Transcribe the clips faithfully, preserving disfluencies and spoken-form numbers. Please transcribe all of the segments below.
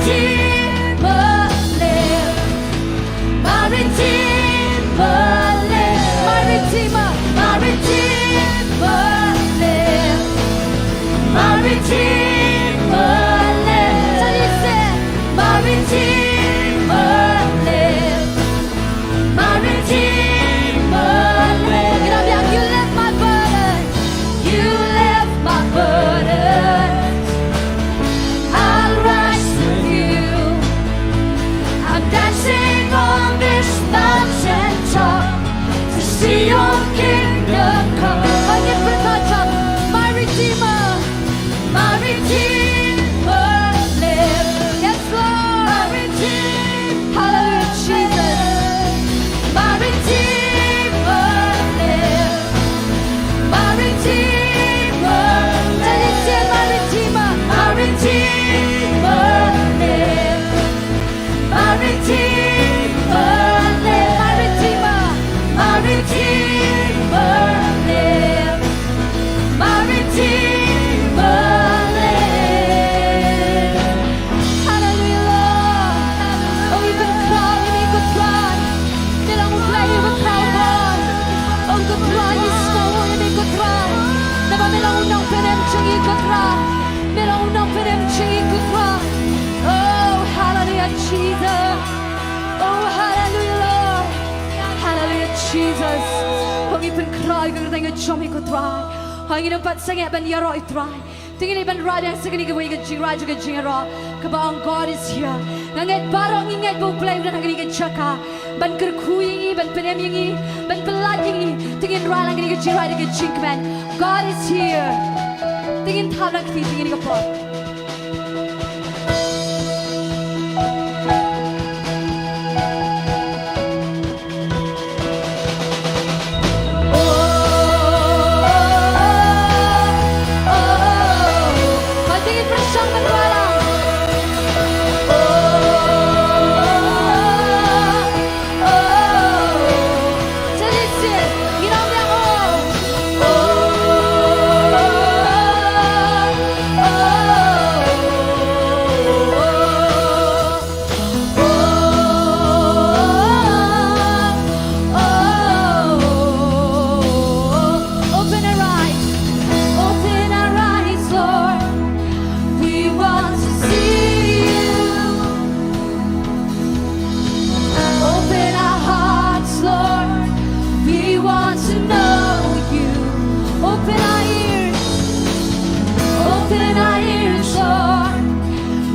Redeemer lives. My Redeemer lives. My Redeemer, my Redeemer lives. My Redeemer lives. Tell you, say, my Redeemer lives. My Redeemer lives. Ngi ong biang, you lift my burden. You lift my burden. I'll rise with you. I'm dancing on this mountain top to see your kingdom come. Ong ngin pynkhot, my Redeemer, my Redeemer lives. Yes, Lord. My Redeemer. Hallelujah, Jesus. My Redeemer lives. My Redeemer. Tell it, say, my Redeemer. My Redeemer lives. My Redeemer lives. My Redeemer. My Redeemer lives. My Redeemer lives. Hallelujah, Lord. Oh, ngi pynkhraw ïa me ko Trai. Me long u Blei uba khraw bor. Oh ko Trai, ngi sngewnguh ïa me ko Trai. Naba me long u nongpynim jong ngi ko Trai. Me long u nongpynim jong ngi ko Trai. Oh, hallelujah, Jesus. Oh, hallelujah, Lord. Hallelujah, Jesus. Oh, ngi pynkhraw ïa ka kyrteng jong me ko Trai. Oh, ngin ym pat sangeh ban ïaroh ïa u Trai. Te ngin ïa ban rah biang sa kane kawei ka jingrwai jong ka jingïaroh kaba ong God is here. Nga ngeit baroh ngi ngeit ba u Blei u don ha kane ka jaka ban kyrkhu ïa ngi, ban pynim ïa ngi, ban pyllait ïa ngi. Te ngin rah lang kane ka jingrwai da ka jingkmen, God is here. Te ngin thap lang kti, te ngin ïa ka por. Open our eyes, open our eyes, Lord. We want to see you. Open our hearts, Lord. We want to know you. Open our ears, open our ears, Lord.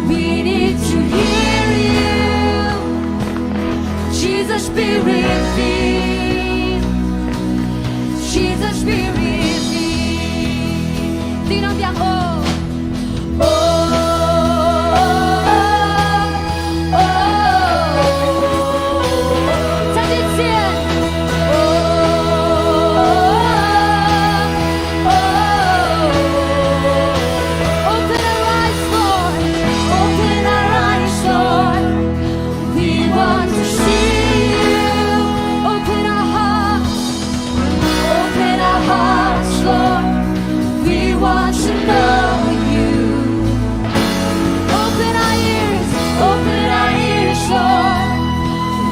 We need to hear you. Jesus, be revealed. Jesus, be revealed. Ding dong diang, oh. Oh, oh, oh, oh. Open our eyes, Lord. Open our eyes, Lord. We want to see you. Open our hearts. Open our hearts, Lord. We want to know you. Open our ears, open our ears, Lord.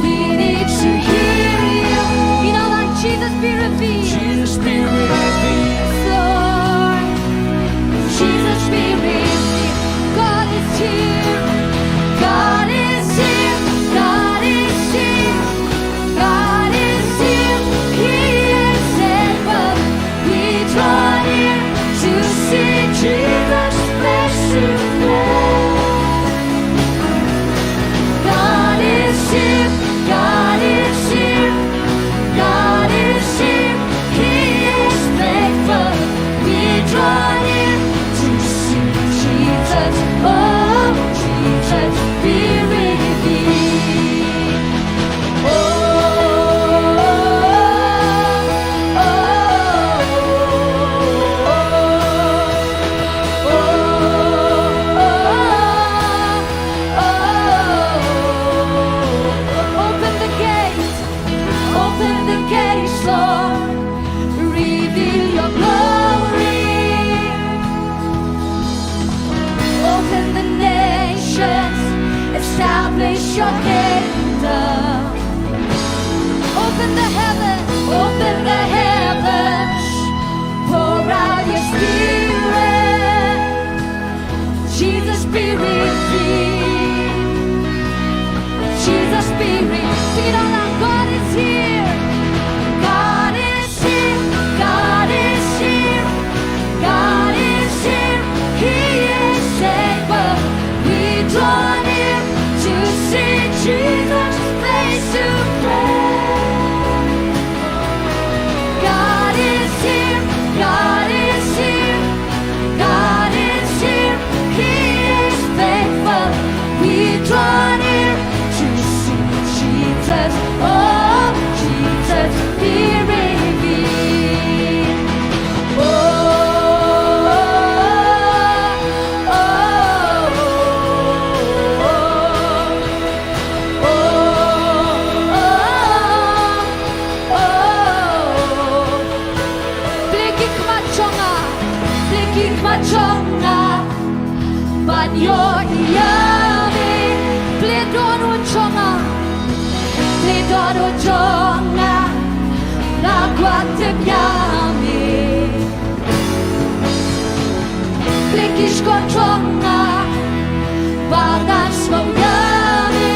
We need to hear you. You know, like Jesus, be revealed. Jesus, be revealed. Lord, Jesus, be revealed. God is here. God is here. God is here. God is here. He is able. We draw near to see Jesus face to face. God is here. God is here. God is here. He is faithful. We draw near to see Jesus. Establish your kingdom. Open the heaven, open the heavens. Pour out your spirit. Jesus be revealed. Jesus be revealed. Sing it all out. God is here. God is here. God is here. God is here. He is able. We draw near to see Jesus face to face. God is here. God is here. God is here. He is faithful. We draw near to see Jesus. Oh, Jesus, be revealed. Oh, oh, oh, oh, oh, oh. Plie ki khmat jong nga, plie ki khmat jong nga ban ïohi ïa me. Plie dohnud jong nga, plie dohnud jong nga, nga kwah tip ïa me. Plie ki shkor jong nga ba ngan sngew ïa me.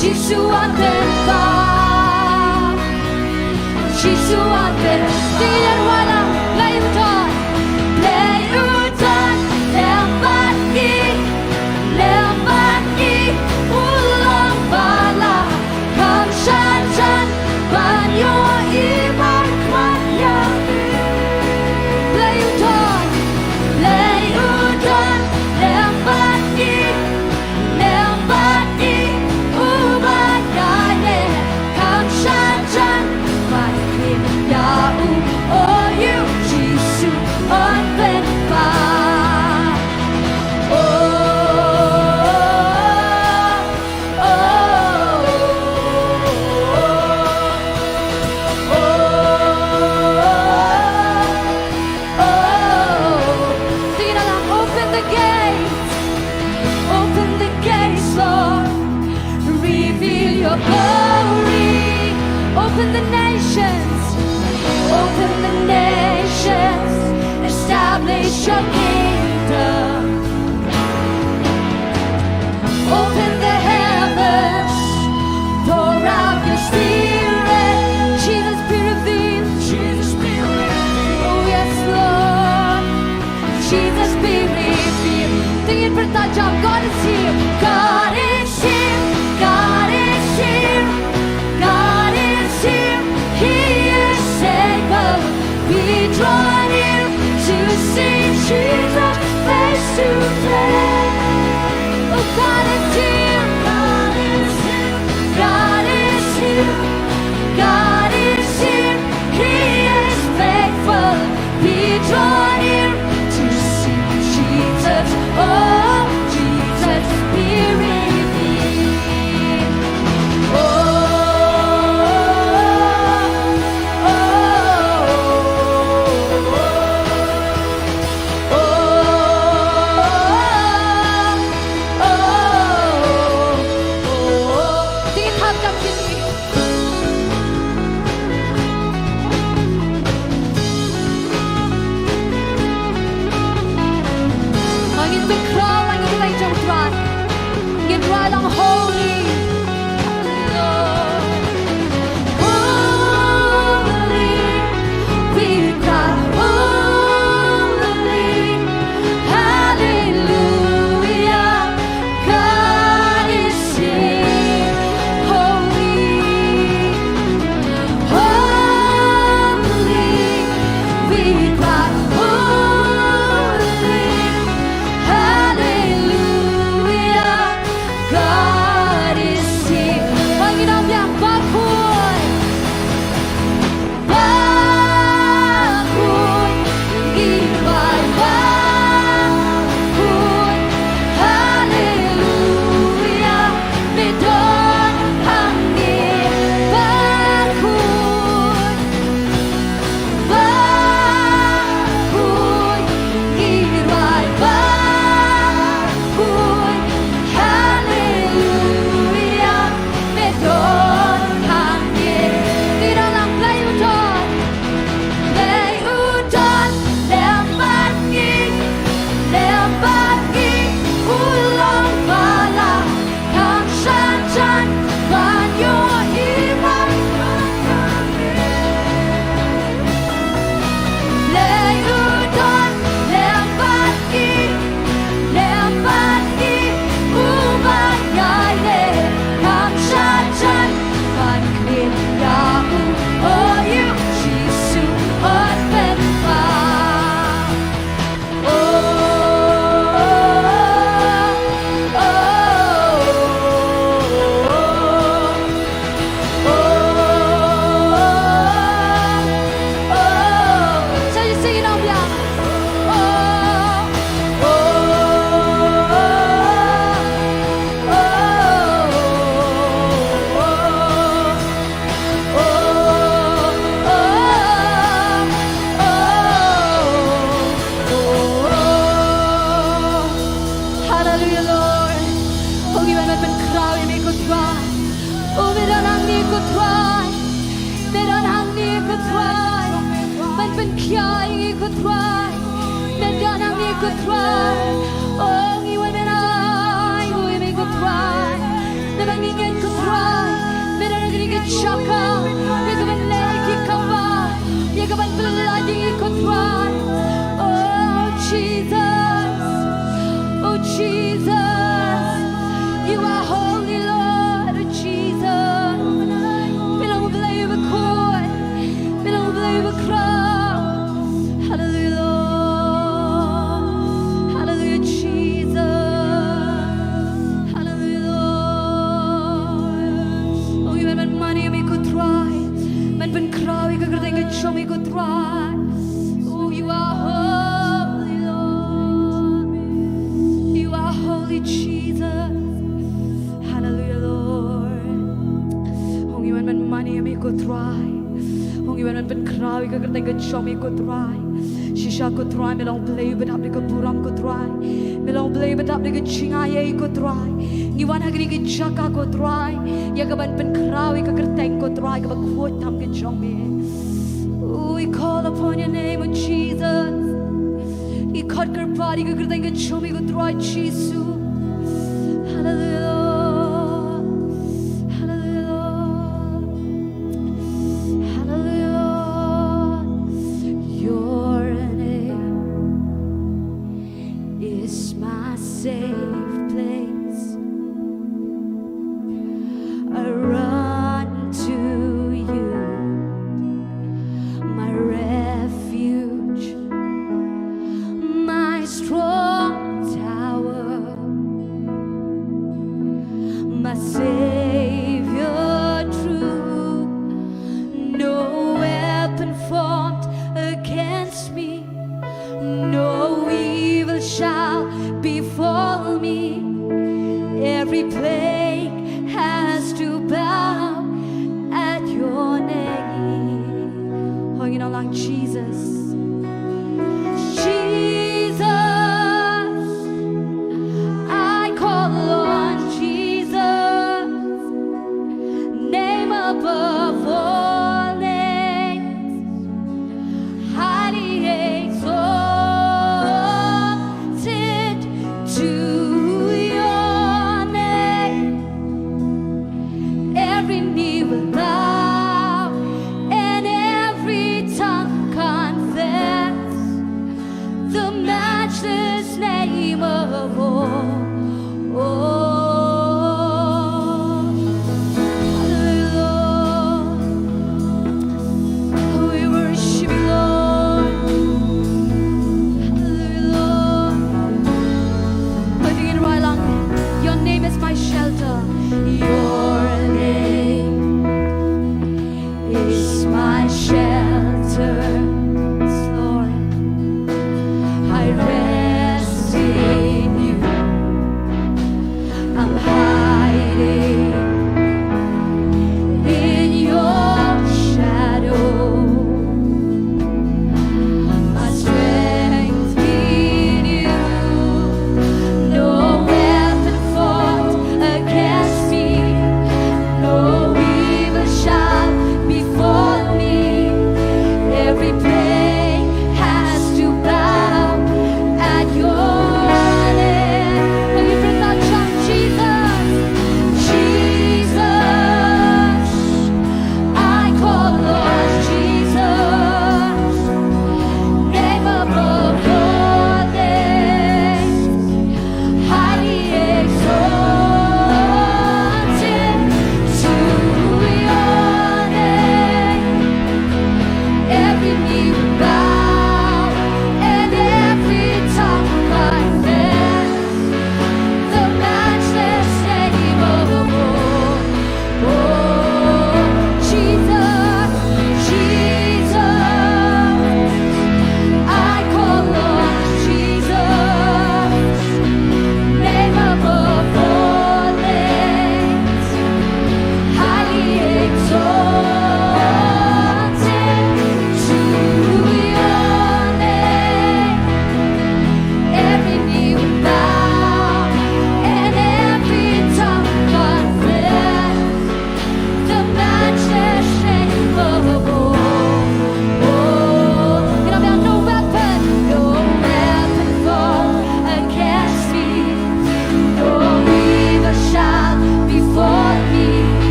Jisu, wat pynpaw. Jisu, wat pynpaw. Dei ban rwai lang. Blei u don, Blei u don lem bad ngi, lem bad ngi. U long ba la kham shah jan ban ïohi ban kwah ïa me. Blei u don, Blei u don lem bad ngi, lem bad ngi. U ban ïaid leh kham shah jan ban klim ïa u. Oh, ïa u Jisu, wat pynpaw. Oh, oh, oh, oh, oh. Sing it along. Open the gates. Open the gates, Lord. Reveal your glory. Open the nations. Open the nations. Establish your kingdom. Open the heavens, pour out your spirit. Jesus be revealed. Jesus be revealed. Oh, yes, Lord. Jesus be revealed. Sing it, pyrta jam. God is here. God is here. God is here. God is here. He is able. We draw near to see Jesus face to face. Oh, God is here. God is here. God is here. God is here. He is faithful. We draw near to see Jesus. Oh, Jesus, be revealed. Oh, oh, oh, oh, oh, oh. Sing it, Thapkiang Kynrih. Ma ngin pynkhraw, ma ngin pynkhraw ïa U Trai. Ngin rwai lang, holy, Lord. Holy, we cry, holy, hallelujah. God is here, holy, holy, we cry, holy, hallelujah. God Trai. Oh, ngi wan ban ai nguh ïa me ko Trai. Namar ngi ngeit ko Trai, me don ha kane ka jaka ïa ka ban leh ki kaba, ïa ka ban pynlait ïa ngi ko Trai. Oh Jesus, oh Jesus, you are holy, Lord, oh Jesus. Me long U Blei uba khuid, me long U Blei uba khraw. Hallelujah, Lord. Hallelujah, Jesus. Hallelujah, Lord. Oh, ngi wan ban mane ïa me ko Trai. Ban pynkhraw ïa ka kyrteng ka jong me ko Trai. Oh, you are holy, Lord. You are holy, Jesus. Hallelujah, Lord. Oh, ngi wan ban mane ïa me ko Trai. Oh, ngi wan ban pynkhraw ïa ka kyrteng ka jong me ko Trai. Shisha ko Trai, me long Blei uba dap da ka burom ko Trai. Me long Blei uba dap da ka jingai ko Trai. Ngi wan ha kane ka jaka ko Trai, ïa ka ban pynkhraw ïa ka kyrteng ko Trai kaba khuid tam ka jong me. Oh, we call upon your name, oh Jesus. Ngi khot kyrpad ïa ka kyrteng ka jong me ko Trai Jisu. Hallelujah, Lord. Hallelujah, Lord. Hallelujah, Lord. Your name is my safe place. I run to you, my refuge, my strong tower, my Savior true. No weapon formed against me, no evil shall befall me. Every plague has to bow at your name. Hoi, ngi ong lang, Jesus. Jesus, I call on Jesus, name above all names, highly exalted to your name. Every knee will bow and every tongue confess the matchless name of all. Oh, hallelujah, Lord. We worship you, Lord. Hallelujah, Lord. Pwedka ngin rai lang. Your name is my shelter. Your name is my shelter. Yes, Lord. I rest in you.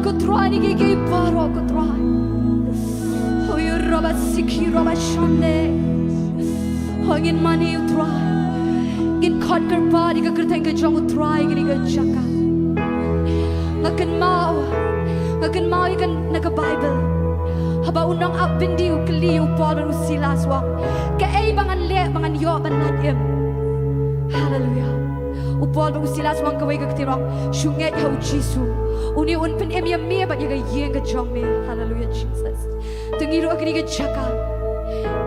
Ko Trai, ïa kiei kiei baroh, ko Trai. Ho ïa raba sikhi raba shande. Ho ngin mane, ko Trai. Ngin khot kyrpad ïa ka kyrteng ka jong u Trai ha kane ka jaka. Nga kynmaw, nga kynmaw ïa ka na ka Baibl. Haba u nongap byndi u kylli ïa u Paul bad u Silas, u ong, kaei ba ngan leh ba ngan ïoh ban lait im? Haleluia. U Paul bad u Silas u ong kawei ka ktien, u ong, shu ngeit ha u Jisu. Une un pynim ïa me bad ïa ka ïing ka jong me. Haleluia, Jesus. Te ngi ruh ha kane ka jaka,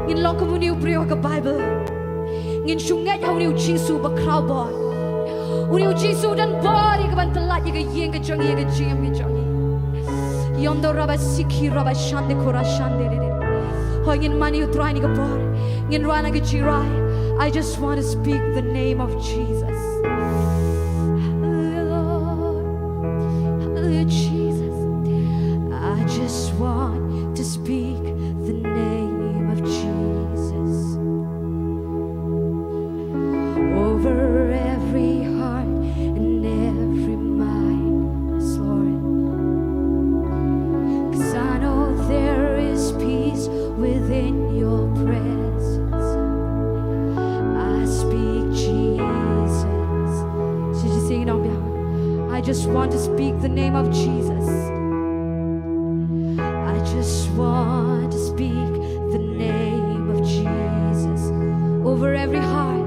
ngin long kum une u briew ha ka Baibl. Ngin shu ngeit ha une u Jisu bakhraw bor. Une u Jisu u don bor ïa ka ban pyllait ïa ka ïing ka jong ngi, ïa ka jingim ka jong ngi. Yondo raba sikhi raba shande kora shande de de. Hooid, ngin mane ïa u Trai ha kane ka por. Ngin rwai na ka jingrai. I just want to speak the name of Jesus. Hallelujah, Lord. Hallelujah, Jesus. I just want to speak the name of Jesus over every heart and every mind. Yes, Lord. 'Cause I know there is peace within your presence. I speak Jesus. Shu sing it on, biang. I just want to speak the name of Jesus. I just want to speak the name of Jesus over every heart,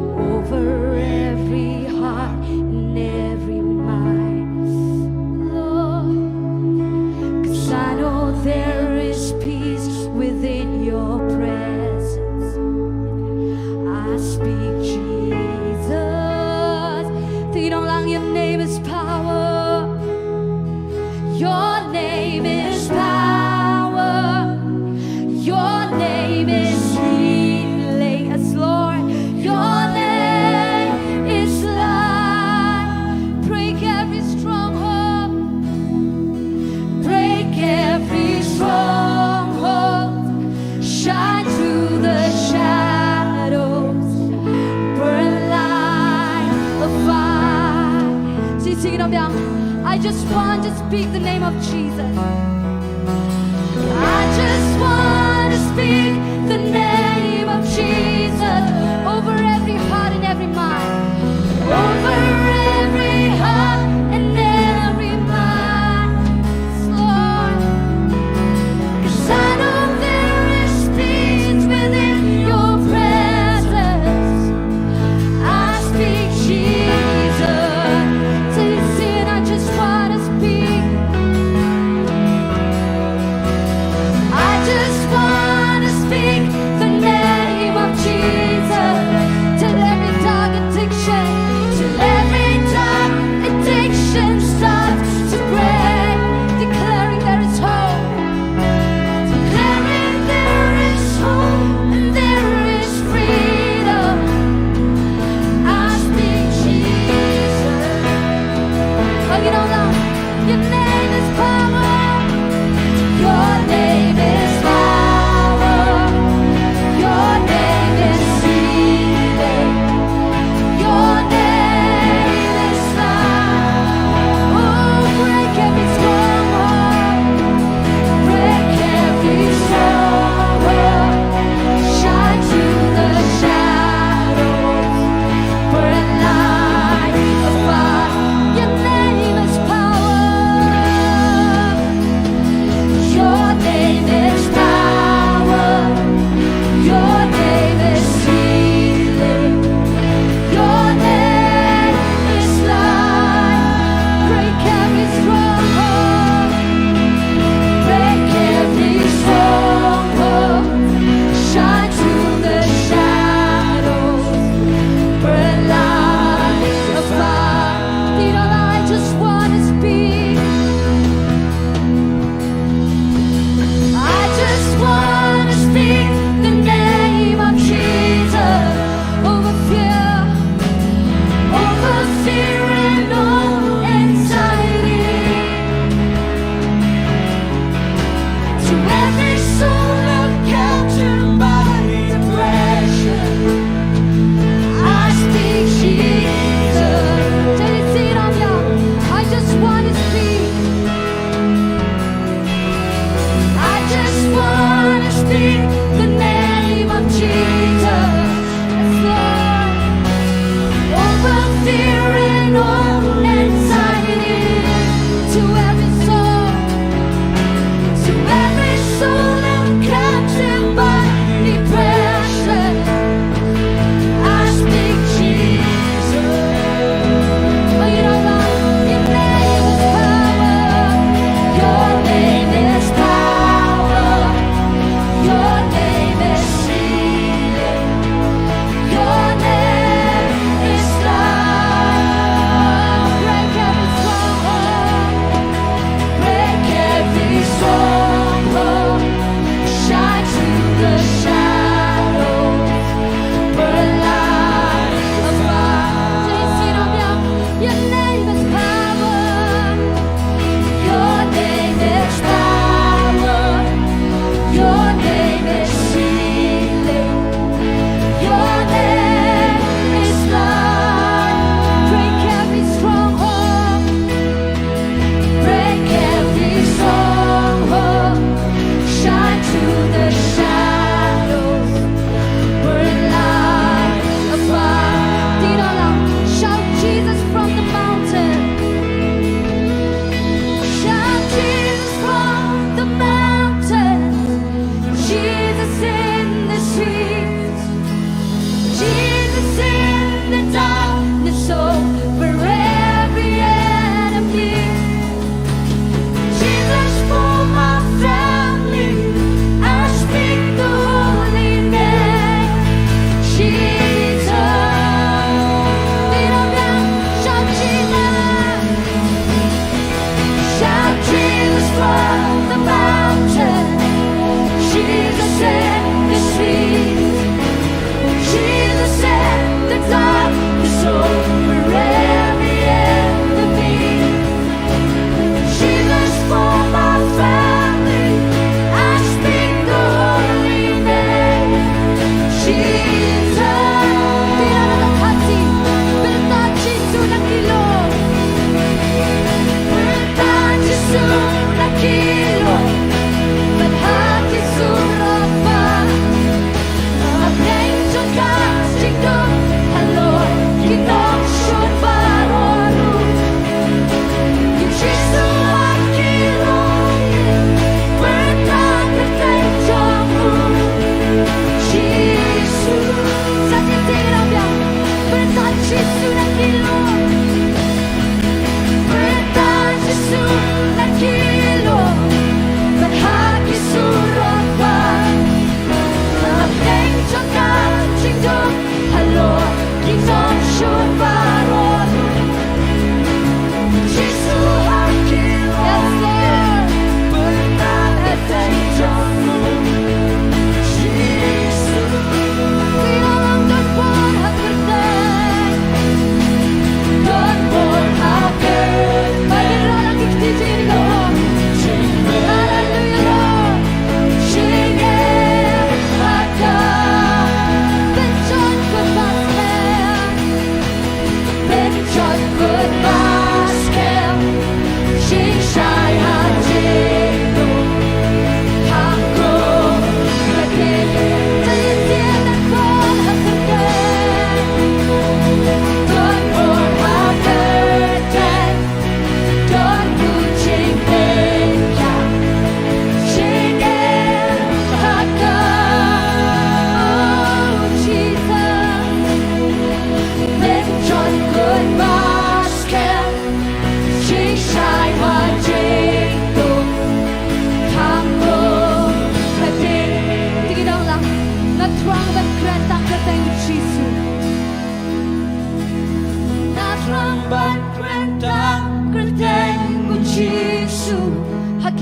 over every heart and every mind, Lord. 'Cause I know there is peace within your presence. I speak Jesus. Ding dong lang, your name is power. Your name is power. Your name is healing. Yes, Lord. Your name is life. Break every stronghold. Break every stronghold. Shine through the shadows. Burn like a fire. Sing, sing it up, yeah. I just want to speak the name of Jesus. I just want to speak the name of Jesus over every heart and every mind. Over every heart and every mind. Yes, Lord. 'Cause I know there is peace within your presence. I speak Jesus. Say, sin, I just want to speak. I just want to speak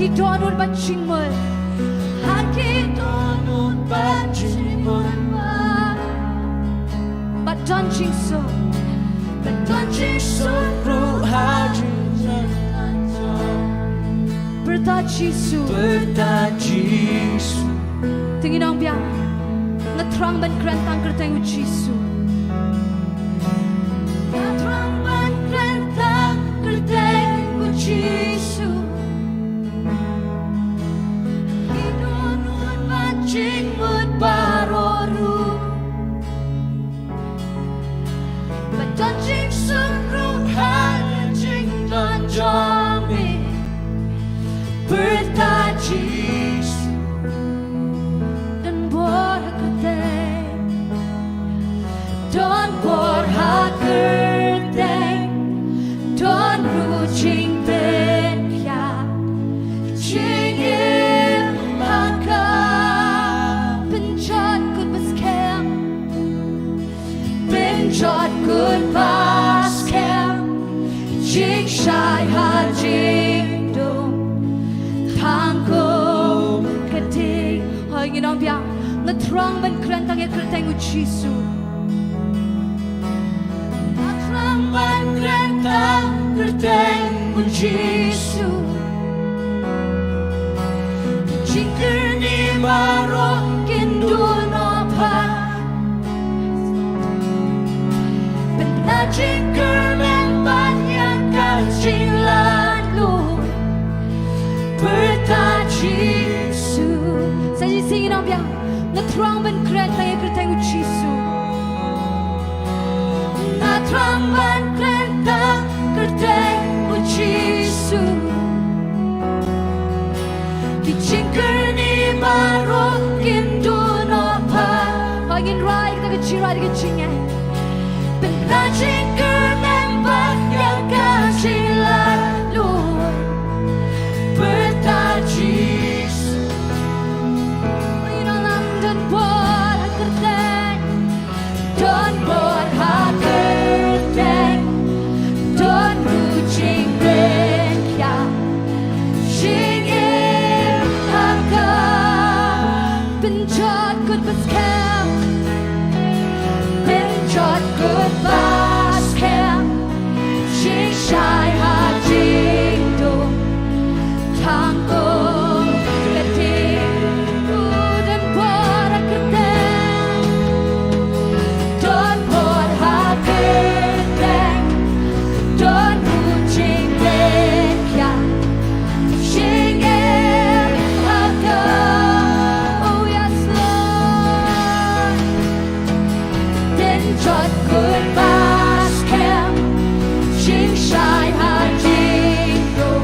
Ki dohnud bad jingmut. Ha ki dohnud bad jingmut. Bad don jingsuk. Bad don jingsuk ruh ha jingmut. Pyrta Jisu. Pyrta Jisu. Te ngin ong biang. Nga thrang ban kren tang kyrteng u Jisu. Nga thrang ban kren tang kyrteng u Jisu. Ki dohnud bad jingmut baroh ruh. Bad don jingsuk ruh ha jingdon jong me. Pyrta Jisu. Don bor ha kyrteng. Don bor ha kyrteng. Don ruh jingpynkhiah. Jingim ha ka. Pynjot kut ba skhem. Pynjot kut ba skhem. Jingshai ha jingdum. Tang kum ka ding. Hooid, ngin ong biang. Nga thrang ban kren tang ïa kyrteng u Jisu. Nga thrang ban kren tang kyrteng u Jisu. Ki jingkyrni baroh kin duh noh pat. Pynbna jingkyrmen bad ïa ka jinglaitluid. Pyrta Jisu. Sa shisien ngin ong biang. Nga thrang ban kren tang ïa kyrteng u Jisu. Nga thrang ban kren tang kyrteng u Jisu. Ki jingkyrni baroh kin duh noh pat. Hooid, ngin rai da ka jingrai da ka jingngeit. Pynbna jingkyrmen bad ïa ka jinglaitluid. Pyrta Jisu. Ngin ong lang. Don bor ha kyrteng. Don bor ha kyrteng. Don ruh jingpynkhiah. Jingim ha ka. Pynjot kut ba skhem. Pynjot kut ba skhem. Jingshai ha jingdum. Tang kum ka ding. Don bor ha kyrteng. Don bor ha kyrteng. Don ruh jingpynkhiah. Jingim ha ka. Oh yes, Lord. Pynjot kut ba skhem. Jingshai ha jingdum.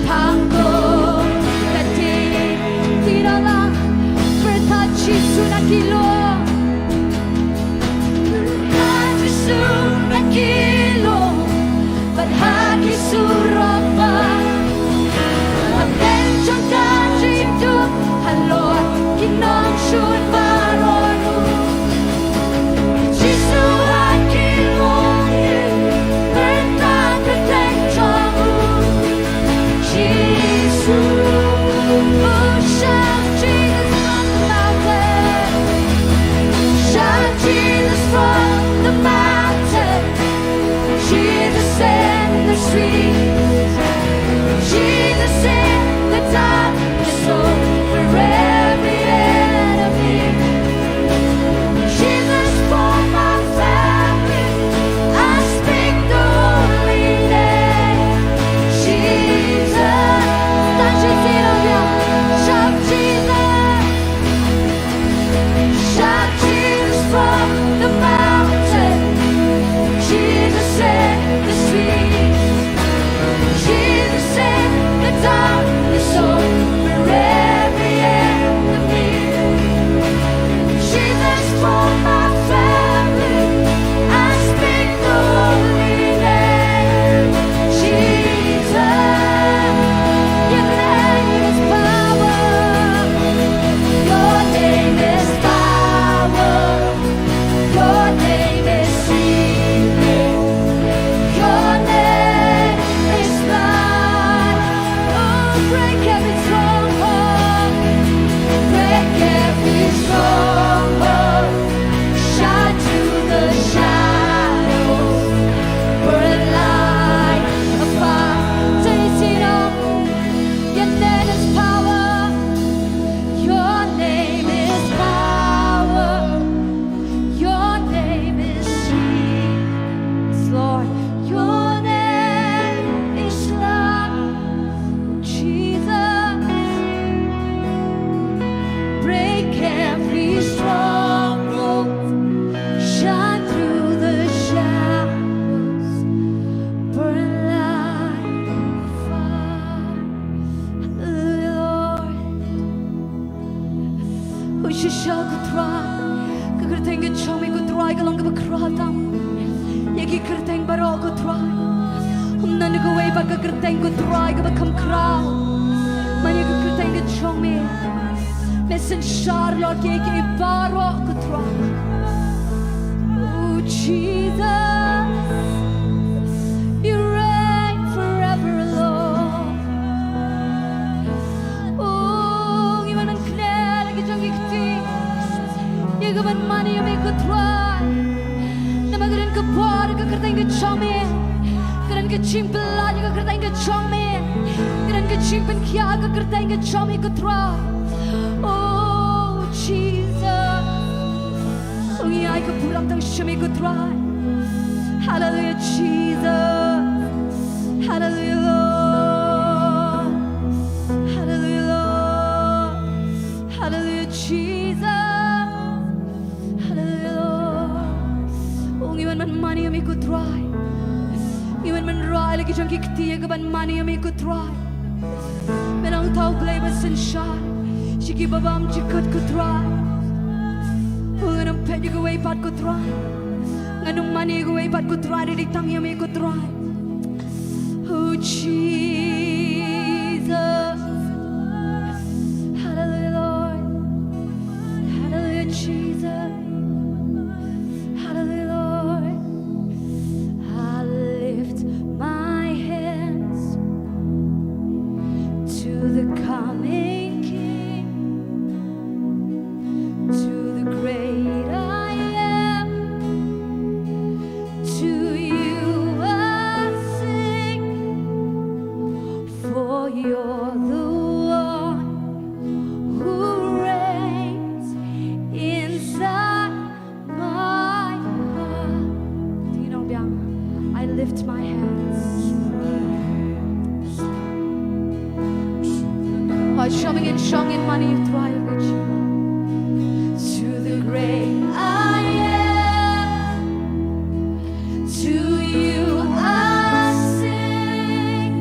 Tang kum ka ding. Pyrta Jisu na ki lum. Pyrta Jisu na ki lum. Bad ha ki surok ba. Hapdeng jong ka jingdum halor ki nongshun baroh ruh. Jisu ha ki longïing, pynta kyrteng jong u. Jisu. Oh, shout Jesus from the mountain. Shout Jesus from the mountain. Jesus in the streets, Jesus in the darkness over every enemy. Jesus for my family, I speak the holy name. Jesus, touch his ear, shout Jesus. Shout Jesus from the mountain, Jesus in the street, Jesus in Sha ko Trai, ka kyrteng ka jong me ko Trai ka long kaba khraw tam ïa ki kyrteng baroh ko Trai. Ym don kawei pat ka kyrteng ko Trai kaba kham khraw man ïa ka kyrteng ka jong me. Me synshar Lord ïa kiei kiei baroh ko Trai. Oh Jesus, you reign forever, Lord. Oh, ngi wan ban kner la ki jong ki kti ïa ka ban mane ïa me ko Trai. Namar ka don ka bor ka kyrteng ka jong me. Ka don ka jingpyllait ka kyrteng ka jong me. Ka don ka jingpynkhiah ka kyrteng ka jong me ko Trai. Oh Jesus, ngi ai ka burom tang sha me ko Trai. Hallelujah Jesus. Hallelujah Lord. Hallelujah Lord. Hallelujah Jesus. Hallelujah Lord. Oh, ngi wan ban mane ïa me ko Trai. Ngi wan ban rai la ki jong ki kti ïa ka ban mane ïa me ko Trai. Me long uta u Blei ba synshar sha kiba bymjukut ko Trai. Oh, ngan ym peit ïa kawei pat ko Trai. Ngan ym mane ïa kawei pat ko Trai, dei tang ïa me ko Trai. Oh Jesus. Hallelujah Lord. Hallelujah Jesus. Hallelujah Lord. I lift my hands to the coming King, to the great I am. To you I sing, for you're the one who reigns inside my heart. Dei nong biang, I lift my hands. Hooid, shong ngin, shong ngin mane ïa u Trai. To the great I am, to you I sing,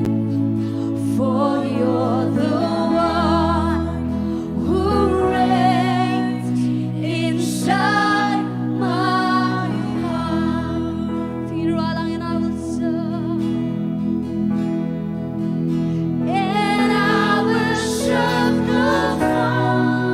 for you're the one who reigns inside my heart. Dei nong biang, and I will serve. And I will serve the throne.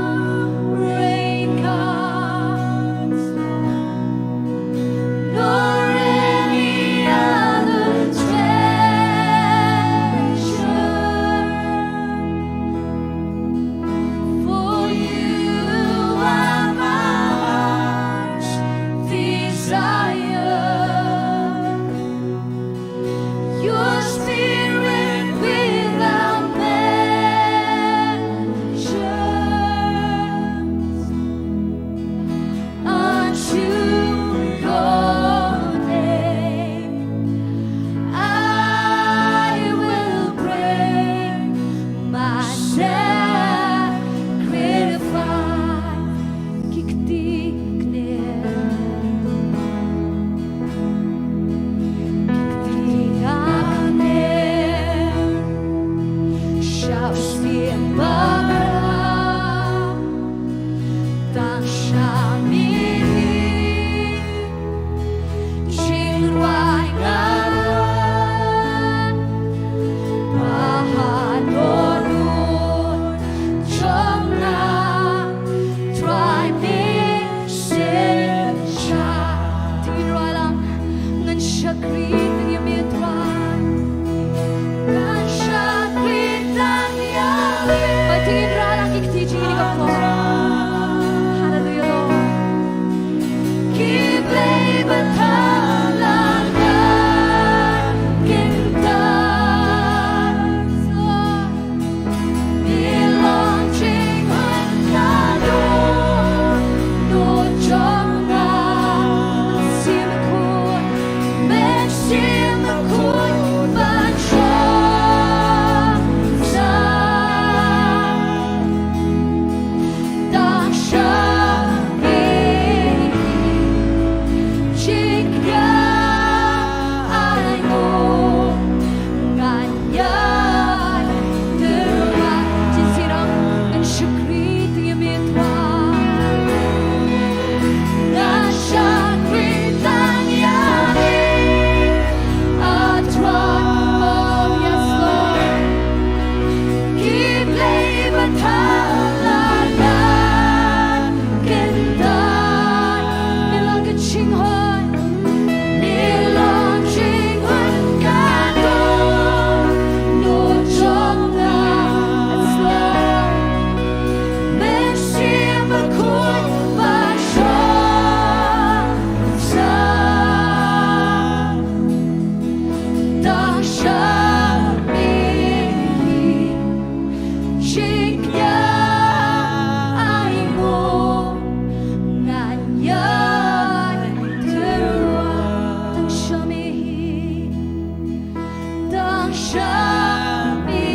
Shami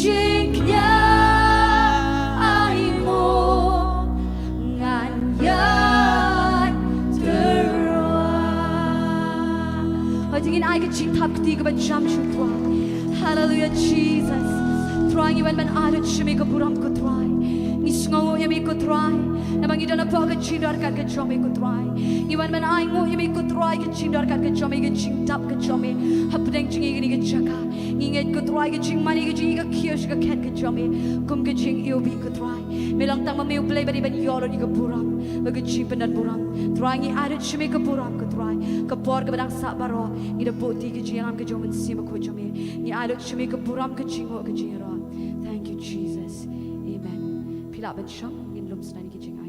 jingkñia ai mo ngan ïai tyrwa. Hoi te ngin ai ka jingthap kti kaban jam sha u Trai. Hallelujah, Jesus. Trai, ngi wan ban ai lut sha me ka burom, ko Trai. Ngi sngewnguh ïa me, ko Trai. Namar ngi don hapoh ka jingdonkam ka jong me, ko Trai. Ngi wan ban ai nguh ïa me, ko Trai, ka jingdonkam ka jong me, ka jingdap ka jong me hapdeng jong ngi kane ka jaka. Ngi ngeit, ko Trai, ka jingmane, ka jingïakynduh sha ka khet ka jong me kum ka jingïohi, ko Trai. Me long tang ma me U Blei ba dei ban ïoh lut ïa ka burom bad ka jingpyndonburom. Trai, ngi ai lut sha me ka burom, ko Trai. Ka por kaba dang sah baroh ngi da buh ïa ka jingïalam ka jong U Mynsiem Bakhuid jong me. Ngi ai lut sha me ka burom, ka jingnguh, ka jingïaroh. Thank you, Jesus. Amen. Phi lah ban shong, ngin lum sngewbha ïa ka jingainguh.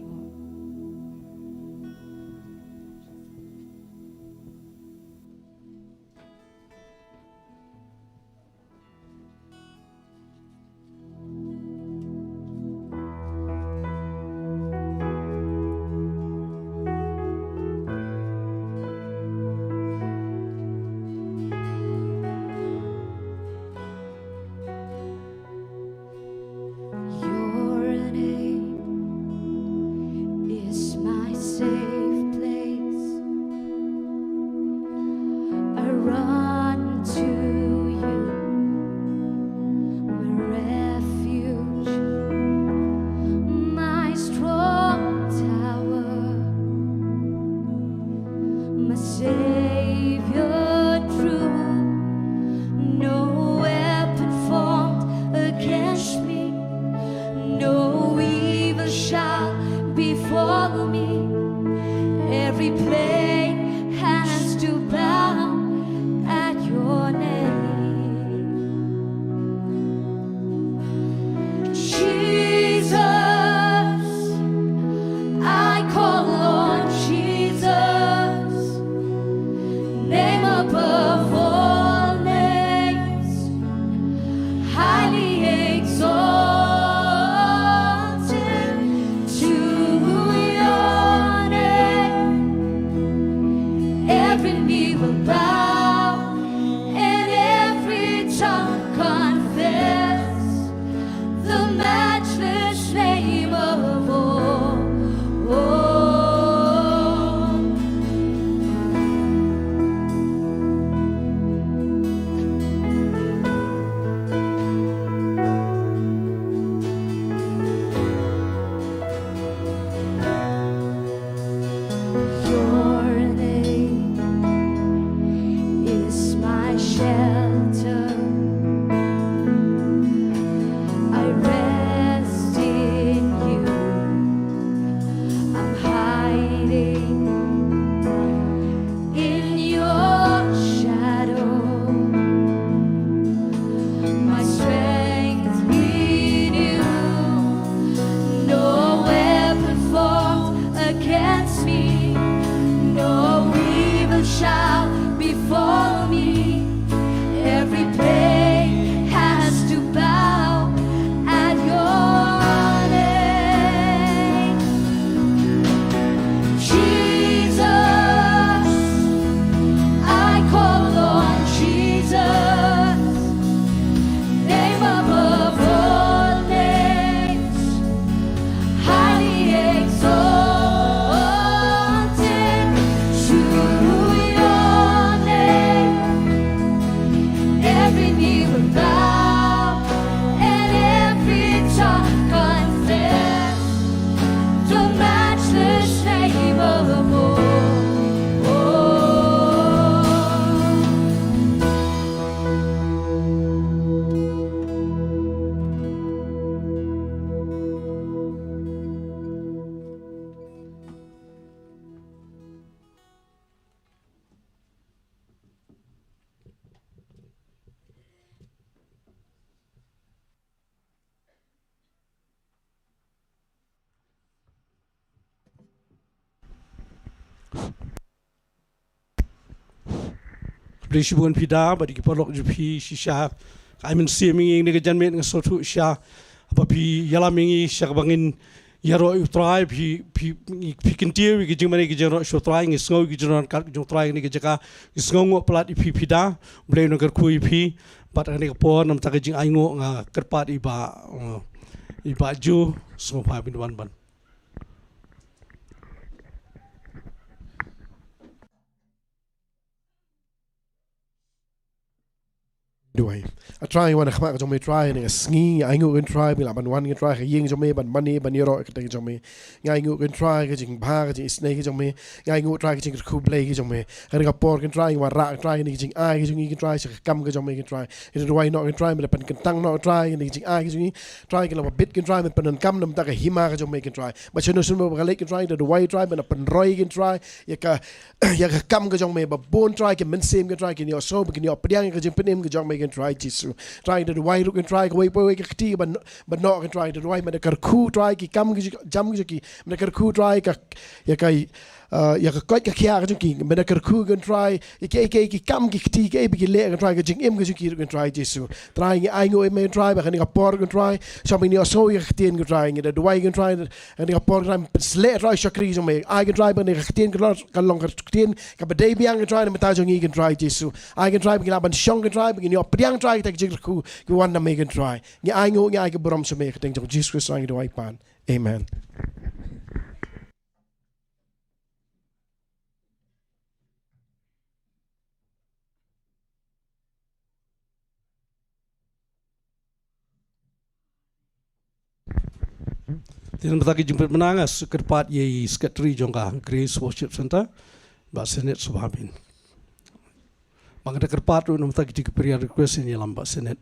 Your name is my safe place. I run to you, my refuge, my strong tower, my Savior true. No weapon formed against me, no evil shall befall me. Every plague has to bow at your name. Jesus, I call on Jesus, name above all names, highly exalted to your name. Every knee will bow and every tongue confess the matchless name of all. Your name is my shelter. I rest in you. I'm hiding in your shadow. My strength in you. No weapon formed against me, no evil shall befall me. Every plague has to bow at your name. Jesus, I call on Jesus, name above all names, highly exalted to your name. Every knee will bow and every tongue confess the matchless name of all. Khublei shibun phi da bad ki paralok jong phi shisha. Ka ai mynsiem ïa ngi ne ka janmiet nga sngewthuh shisha ba phi ïalam ïa ngi sha kaba ngin ïaroh ïa u Trai, phi, phi, phi kyntiew ïa ki jingmane ki jingïaroh sha u Trai, ngi sngew ïa ki jingïaroh ka jong u Trai ha kane ka jaka, ngi sngew nguh palat ïa phi, phi da, U Blei un kyrkhu ïa phi, bad ha kane ka por, namar ka jingainguh nga kyrpad ïa i Bah, eh, i Bah Ju, sngewbha phin wan ban duwai. A Trai, wan ha khmat ka jong me Trai, ha kane ka sngi, nga ainguh Kynrad Trai, ba ngi lah ban wan Kynrad Trai, ha ïing jong me, ban mane, ban ïaroh ïa ka kyrteng jong me. Nga ainguh Kynrad Trai, ka jingbha, ka jingisynei ka jong me. Nga ainguh Trai, ka jingkyrkhu Blei ka jong me. Ha kane ka por Kynrad Trai, nga wanrah Kynrad Trai, ha kane ka jingai ka jong ngi Kynrad Trai, sha ka kam ka jong me Kynrad Trai. Nga duwai noh Kynrad Trai, me da pynkyntang noh Kynrad Trai, ha kane ka jingai ka jong ngi. Trai, ka la bit Kynrad Trai, me da pyndonkam namar ka hima ka jong me Kynrad Trai. Bad shano shano ba ka leit Kynrad Trai, nga duwai Trai, me da pynroi Kynrad Trai, ïa ka ïa ka kam ka jong me, ba bun Trai ki mynsiem Kynrad Trai kin ïohsngew, ba kin ïoh pdiang ïa ka jingpynim ka jong me Kynrad Trai Jisu. Trai, nga duwai ruh Kynrad Trai, kawei pa kawei ka kti ba noh, ba noh Kynrad Trai, nga duwai me da kyrkhu Trai ki kam ki jam ki jong ki, me da kyrkhu Trai ka, ïa ka, eh, ïa ka koit ka khiah ka jong ki, me da kyrkhu Kynrad Trai, ïa ki, ïa ki, ki kam ki kti, ki, ïa ki leh Kynrad Trai, ka jingim ka jong ki ruh Kynrad Trai Jisu. Trai, ngi ainguh ïa me Trai, ba ha kane ka por Kynrad Trai, shwa ba ngin ïohsngew ïa ka ktien Kynrad Trai, ngi da duwai Kynrad Trai, ha kane ka por Kynrad Trai, pynshlur Trai shakri jong me. Ai Kynrad Trai, ba kane ka ktien Kynrad Trai, kan long ka ktien kaba dei biang Kynrad Trai, na ka bynta jong ngi Kynrad Trai Jisu. Ai Kynrad Trai, ba ngin lah ban shong Kynrad Trai, ba ngin ïoh pdiang Trai, ïa ka jingkyrkhu kaba wan na me Kynrad Trai. Ngi ainguh, ngi ai ka burom sha me, ha ka kyrteng jong U Jisu Khrist ngi duwai pan. Amen. Te namar ka jingpynbna, nga sa kyrpad ïa i Secretary jong ka Grace Worship Centre, Bah Senet Subhamin. Ba nga da kyrpad ruh namar ka jingkyrpad, request ïa i Lam Bah Senet.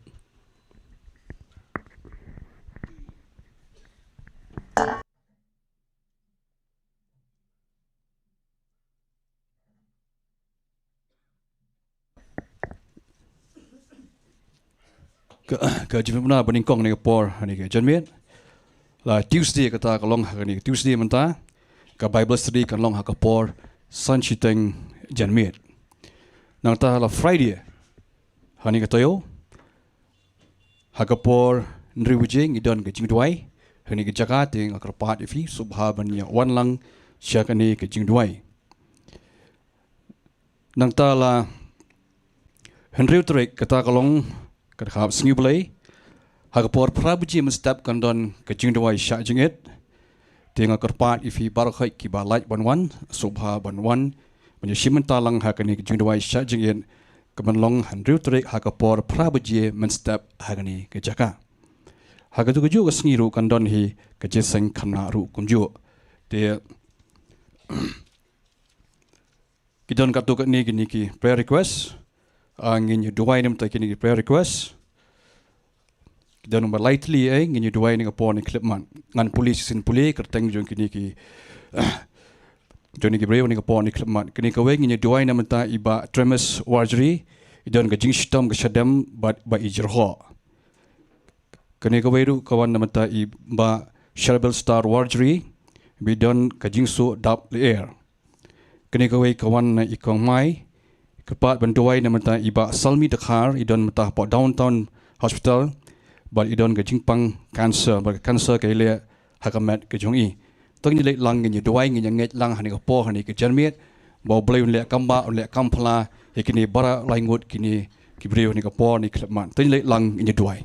Ka, ka jingpynbna banyngkong ha kane ka por, ha kane ka janmiet. La Tuesday kata ka long ha kane ka Tuesday mynta. Ka Bible study kan long ha ka por san shiteng janmiet. Nangta la Friday, ha kane ka taïew, ha ka por hynriew baje ngi don ka jingduwai ha kane ka jaka, te nga kyrpad ïa phi sngewbha ban ïa wan lang sha kane ka jingduwai. Nangta la hynriew tarik, kata ka long ka dkhot Sngi Blei, ha ka por phra baje mynstep kan don ka jingduwai shah jingit. Te nga kyrpad ïa phi baroh kiba lah ban wan, sngewbha ban wan ban ïa shim bynta lang ha kane ka jingduwai shah jingit, kaban long hynriew tarik ha ka por phra baje mynstep ha kane ka jaka. Ha katu kajuh ka sngi ruh kan don hi ka jingïaseng khynnah ruh kumjuh. Te ki don katto katne kine ki prayer request. Ah, ngin ïa duwai namar kine ki prayer request. Ki don ba lai tylli, eh, ngin ïa duwai ha kane ka por kaba khyllipmat. Ngan pule shisien pule kyrteng jong kine ki, jong kine ki briew ha kane ka por kaba khyllipmat. Kane kawei ngin ïa duwai namar i Bah Tremas Warjri, i don ka jingshitom ka shadem bad ba i jyrhoh. Kane kawei ruh ka wan namar i Bah Sherbel Star Warjri, ba i don ka jingsuh dap lyer. Kane kawei ka wan na i Kong Mai, kyrpad ban duwai namar i Bah Salmi Dkhar, i don mynta hapoh Downtown Hospital, bad i don ka jingpang cancer, bad ka cancer ka ïaleh ha ka met ka jong i. To ngin ïa leit lang, ngin ïa duwai, ngin ïa ngeit lang ha kane ka por, ha kane ka janmiet, ba U Blei un leh kambah, un leh kamphla ïa kine baroh lai ngut kine ki briew ha kane ka por kaba khyllipmat. To ngin leit lang, ngin ïa duwai.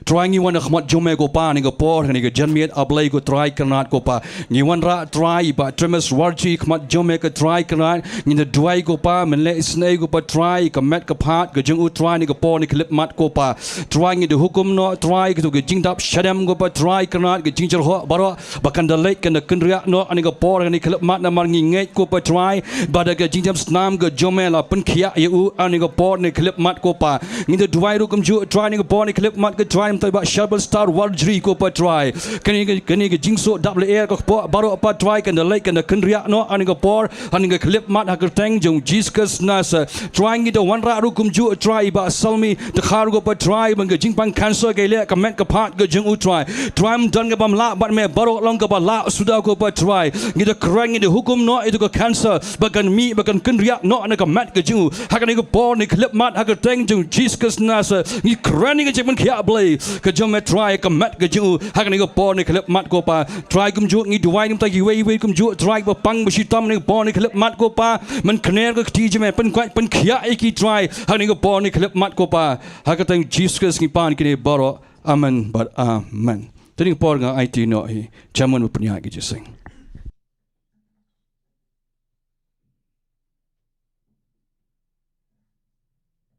Trai, ngi wan ha khmat jong me ko Pa ha kane ka por, ha kane ka janmiet, A Blei ko Trai Kynrad ko Pa. Ngi wanrah Trai i Bah Tremas Warjri ha khmat jong me ko Trai Kynrad. Ngi da duwai ko Pa, men leh isynei ko Pa Trai, ka met ka phad ka jong u Trai ha kane ka por kaba khyllipmat ko Pa. Trai, ngi da hukum noh Trai, kato ka jingdap shadem ko Pa Trai Kynrad, ka jingjyrhoh baroh ba kan da leit kan da kynriah noh ha kane ka por kaba khyllipmat, namar ngi ngeit ko Pa Trai ba da ka jingjem snam ka jong me la pynkhiah ïa u ha kane ka por kaba khyllipmat ko Pa. Ngi da duwai ruh kumjuh Trai ha kane ka por kaba khyllipmat ko Trai, namar i Bah Sherbel Star Warjri ko Pa Trai. Kane ka, kane ka jingsuh dap lyer ka kpoh baroh Pa Trai kan da leit kan da kynriah noh ha kane ka por kaba khyllipmat ha ka kyrteng jong U Jisu Khrist Nasaret. Trai, ngi da wanrah ruh kumjuh Trai i Bah Salmi Dkhar ko Pa Trai, ba ka jingpang cancer ka ïaleh ha ka met ka phad ka jong u Trai. Trai, ym don kaba ym lah bad me, baroh long kaba lah suda ko Pa Trai. Ngi da kren, ngi da hukum noh ïa kato ka cancer ba kan mih, ba kan kynriah noh na ka met ka jong u ha kane ka por kaba khyllipmat ha ka kyrteng jong u Jisu Khrist Nasaret, ngi kren ïa ka jingpynkhiah Blei ka jong me Trai, ka met ka jong u ha kane ka por ne ka khyllipmat ko Pa. Trai kumjuh ngi duwai na ka bynta kiwei kiwei kumjuh Trai ba pang ba shitom ha kane ka por ne ka khyllipmat ko Pa. Men kner ka kti jong me, pynkoit pynkhiah ïa ki Trai ha kane ka por ne ka khyllipmat ko Pa. Ha ka kyrteng Jisu Khrist ngi pan kine baroh. Amen bad amen. Te ha kane ka por nga aiti noh ïa i Chairman ban pynïaid ïa ka jingïaseng.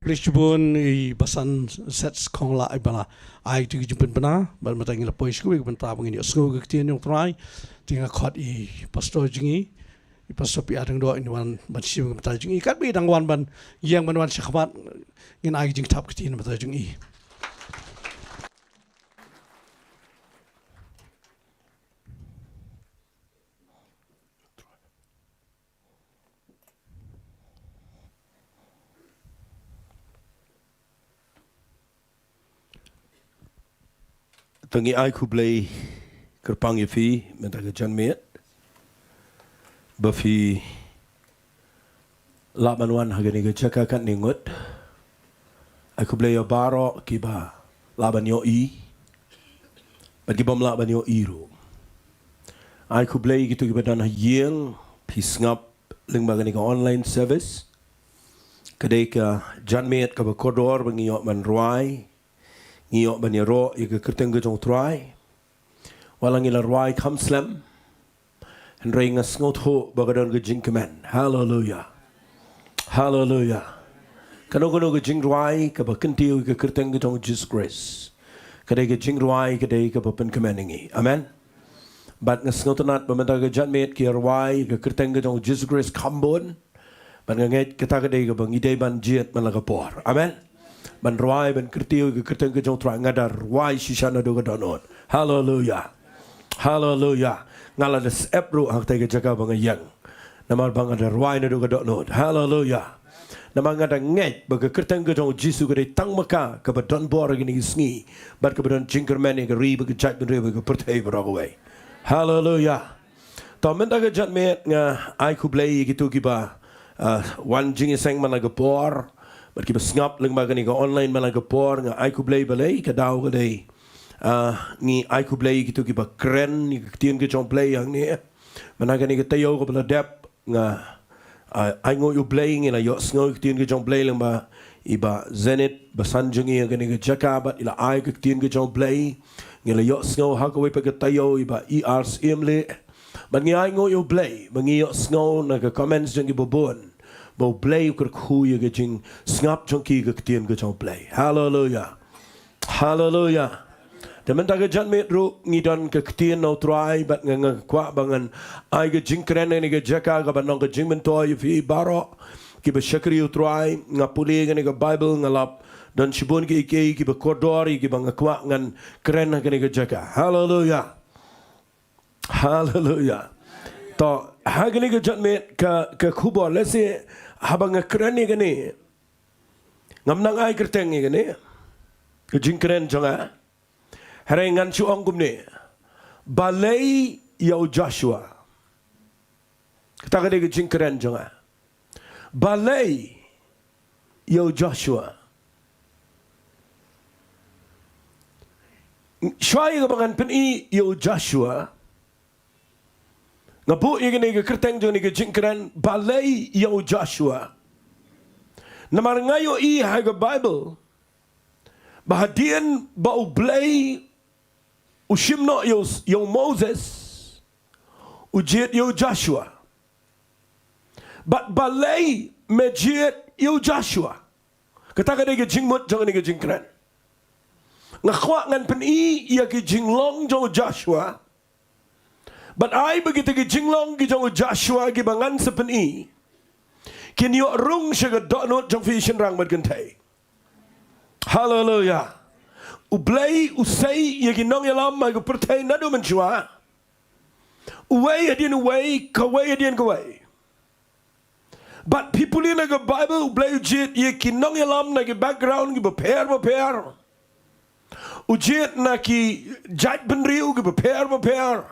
Khublei shibun i Basan Sets Khonglah i ba la ai ïa ka jingpynbna, bad mynta ngi la poi sha kawei ka bynta ba ngin ïohsngew ïa ka ktien jong u Trai. Te nga khot i Pastor jong ngi, i Pastor P R Lyngdoh, in wan ban shim ïa ka bynta jong ngi. Katba i dang wan ban ïeng ban wan shakhmat, ngin ai ka jingthap ktien na ka bynta jong i. To ngi ai khublei kyrpang ïa phi mynta ka janmiet ba phi lah ban wan ha kane ka jaka katne ngut. Ai khublei ïa baroh kiba lah ban ïohi bad kibym lah ban ïohi ruh. Ai khublei ïa kito kiba don ha ïing, phi sngap lyngba kane ka online service. Ka dei ka janmiet kaba kordor ba ngi ïoh ban rwai, ngi ïoh ban ïaroh ïa ka kyrteng ka jong u Trai. Wat la ngi la rwai kham slem, hynrei nga sngewthuh ba ka don ka jingkmen. Haleluia. Haleluia. Kano kano ka jingrwai kaba kyntiew ïa ka kyrteng ka jong u Jisu Khrist, ka dei ka jingrwai ka dei kaba pynkmen ïa ngi. Amen. Bad nga sngewtynnat ba mynta ka janmiet ki rwai ïa ka kyrteng ka jong u Jisu Khrist kham bun. Bad nga ngeit kata ka dei kaba ngi dei ban jied man la ka por. Amen. Ban rwai, ban kyntiew ïa ka kyrteng ka jong u Trai. Nga da rwai shisha naduh ka dohnud. Haleluia. Haleluia. Nga la da sep ruh ha katei ka jaka ba nga ïeng. Namar ba nga da rwai naduh ka dohnud. Haleluia. Namar nga da ngeit ba ka kyrteng ka jong u Jisu ka dei tang ma ka kaba don bor ha kine ki sngi, bad kaba don jingkyrmen ïa ka ri bad ka jaitbynriew bad ka pyrthei baroh kawei. Haleluia. To mynta ka janmiet nga ai khublei ïa kito kiba, ah, wan jingïaseng man la ka por, bad kiba sngap lyngba kane ka online man la ka por. Nga ai khublei balei, ka daw ka dei, ah, ngi ai khublei ïa kito kiba kren ïa ka ktien ka jong u Blei hangne. Mynta kane ka taïew kaba la dep, nga, ah, ai nguh ïa u Blei, ngi la ïohsngew ïa ka ktien ka jong u Blei lyngba i Bah Zenith, basan jong ngi ha kane ka jaka, bad i la ai ka ktien ka jong u Blei. Ngi la ïohsngew ha kawei pat ka taïew i Bah E R Syiemlieh. Bad ngi ai nguh ïa u Blei ba ngi ïohsngew na ka comments jong kiba bun ba u Blei u kyrkhu ïa ka jingsngap jong ki ïa ka ktien ka jong u Blei. Haleluia. Haleluia. Te mynta ka janmiet ruh ngi don ka ktien na u Trai, bad nga, nga kwah ba ngan ai ka jingkren ha kane ka jaka kaba long ka jingmyntoi ïa phi baroh kiba shakri u Trai. Nga pule kane ka Baibl, nga lap don shibun kiei kiei kiba kordor ïa kiba nga kwah ngan kren ha kane ka jaka. Haleluia. Haleluia. To, ha kane ka janmiet ka, ka khubor, lehse haba nga kren ïa kane, ngam nang ai kyrteng ïa kane ka jingkren jong nga. Hynrei ngan shu ong kumne: Balei ïa u Joshua? Kata ka dei ka jingkren jong nga. Balei ïa u Joshua? Shuwa ïa kaba ngan pyni ïa u Joshua, nga buh ïa kane ka kyrteng jong kane ka jingkren, Balei ïa u Joshua? Namar nga ïohi ha ka Baibl ba hadien ba u Blei u shim noh ïa u, ïa u Moses, u jied ïa u Joshua. Bad balei me jied ïa u Joshua? Kata ka dei ka jingmut jong kane ka jingkren. Nga kwah ngan pyni ïa ki jinglong jong u Joshua. Bad ai ba kita ki jinglong ki jong u Joshua kiba ngan sa pyni kin ïoh rung sha ka dohnud jong phi shynrang bad kynthei. Haleluia. U Blei u sei ïa ki nongïalam ha ka pyrthei naduh mynshuwa. Uwei hadien uwei, kawei hadien kawei. Bad phi pule na ka Baibl, u Blei u jied ïa ki nongïalam na ki background kiba pher bapher. U jied na ki jaitbynriew kiba pher bapher.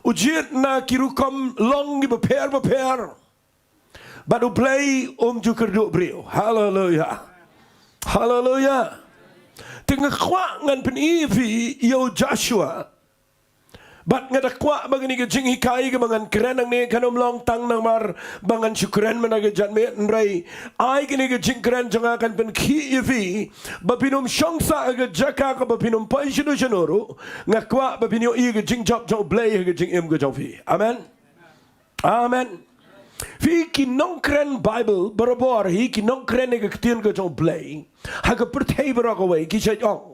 U jied na ki rukom long kiba pher bapher. Bad u Blei um ju kyrduh briew. Haleluia. Haleluya. Te nga kwah ngan pyni ïa phi ïa u Joshua. Bad nga da kwah ba kane ka jinghikai kaba ngan kren hangne kan ym long tang namar ba ngan shu kren mynta ka janmiet, hynrei ai kane ka jingkren jong nga kan pynkhih ïa phi ba phin ym shong sah ha ka jaka kaba phin ym poi shano shano ruh. Nga kwah ba phin ïohi ïa ka jingjop jong U Blei ha ka jingim ka jong phi. Amen. Amen. Phi ki nongkren Baibl barabor hi, ki nongkren ïa ka ktien ka jong U Blei ha ka pyrthei baroh kawei, ki shait ong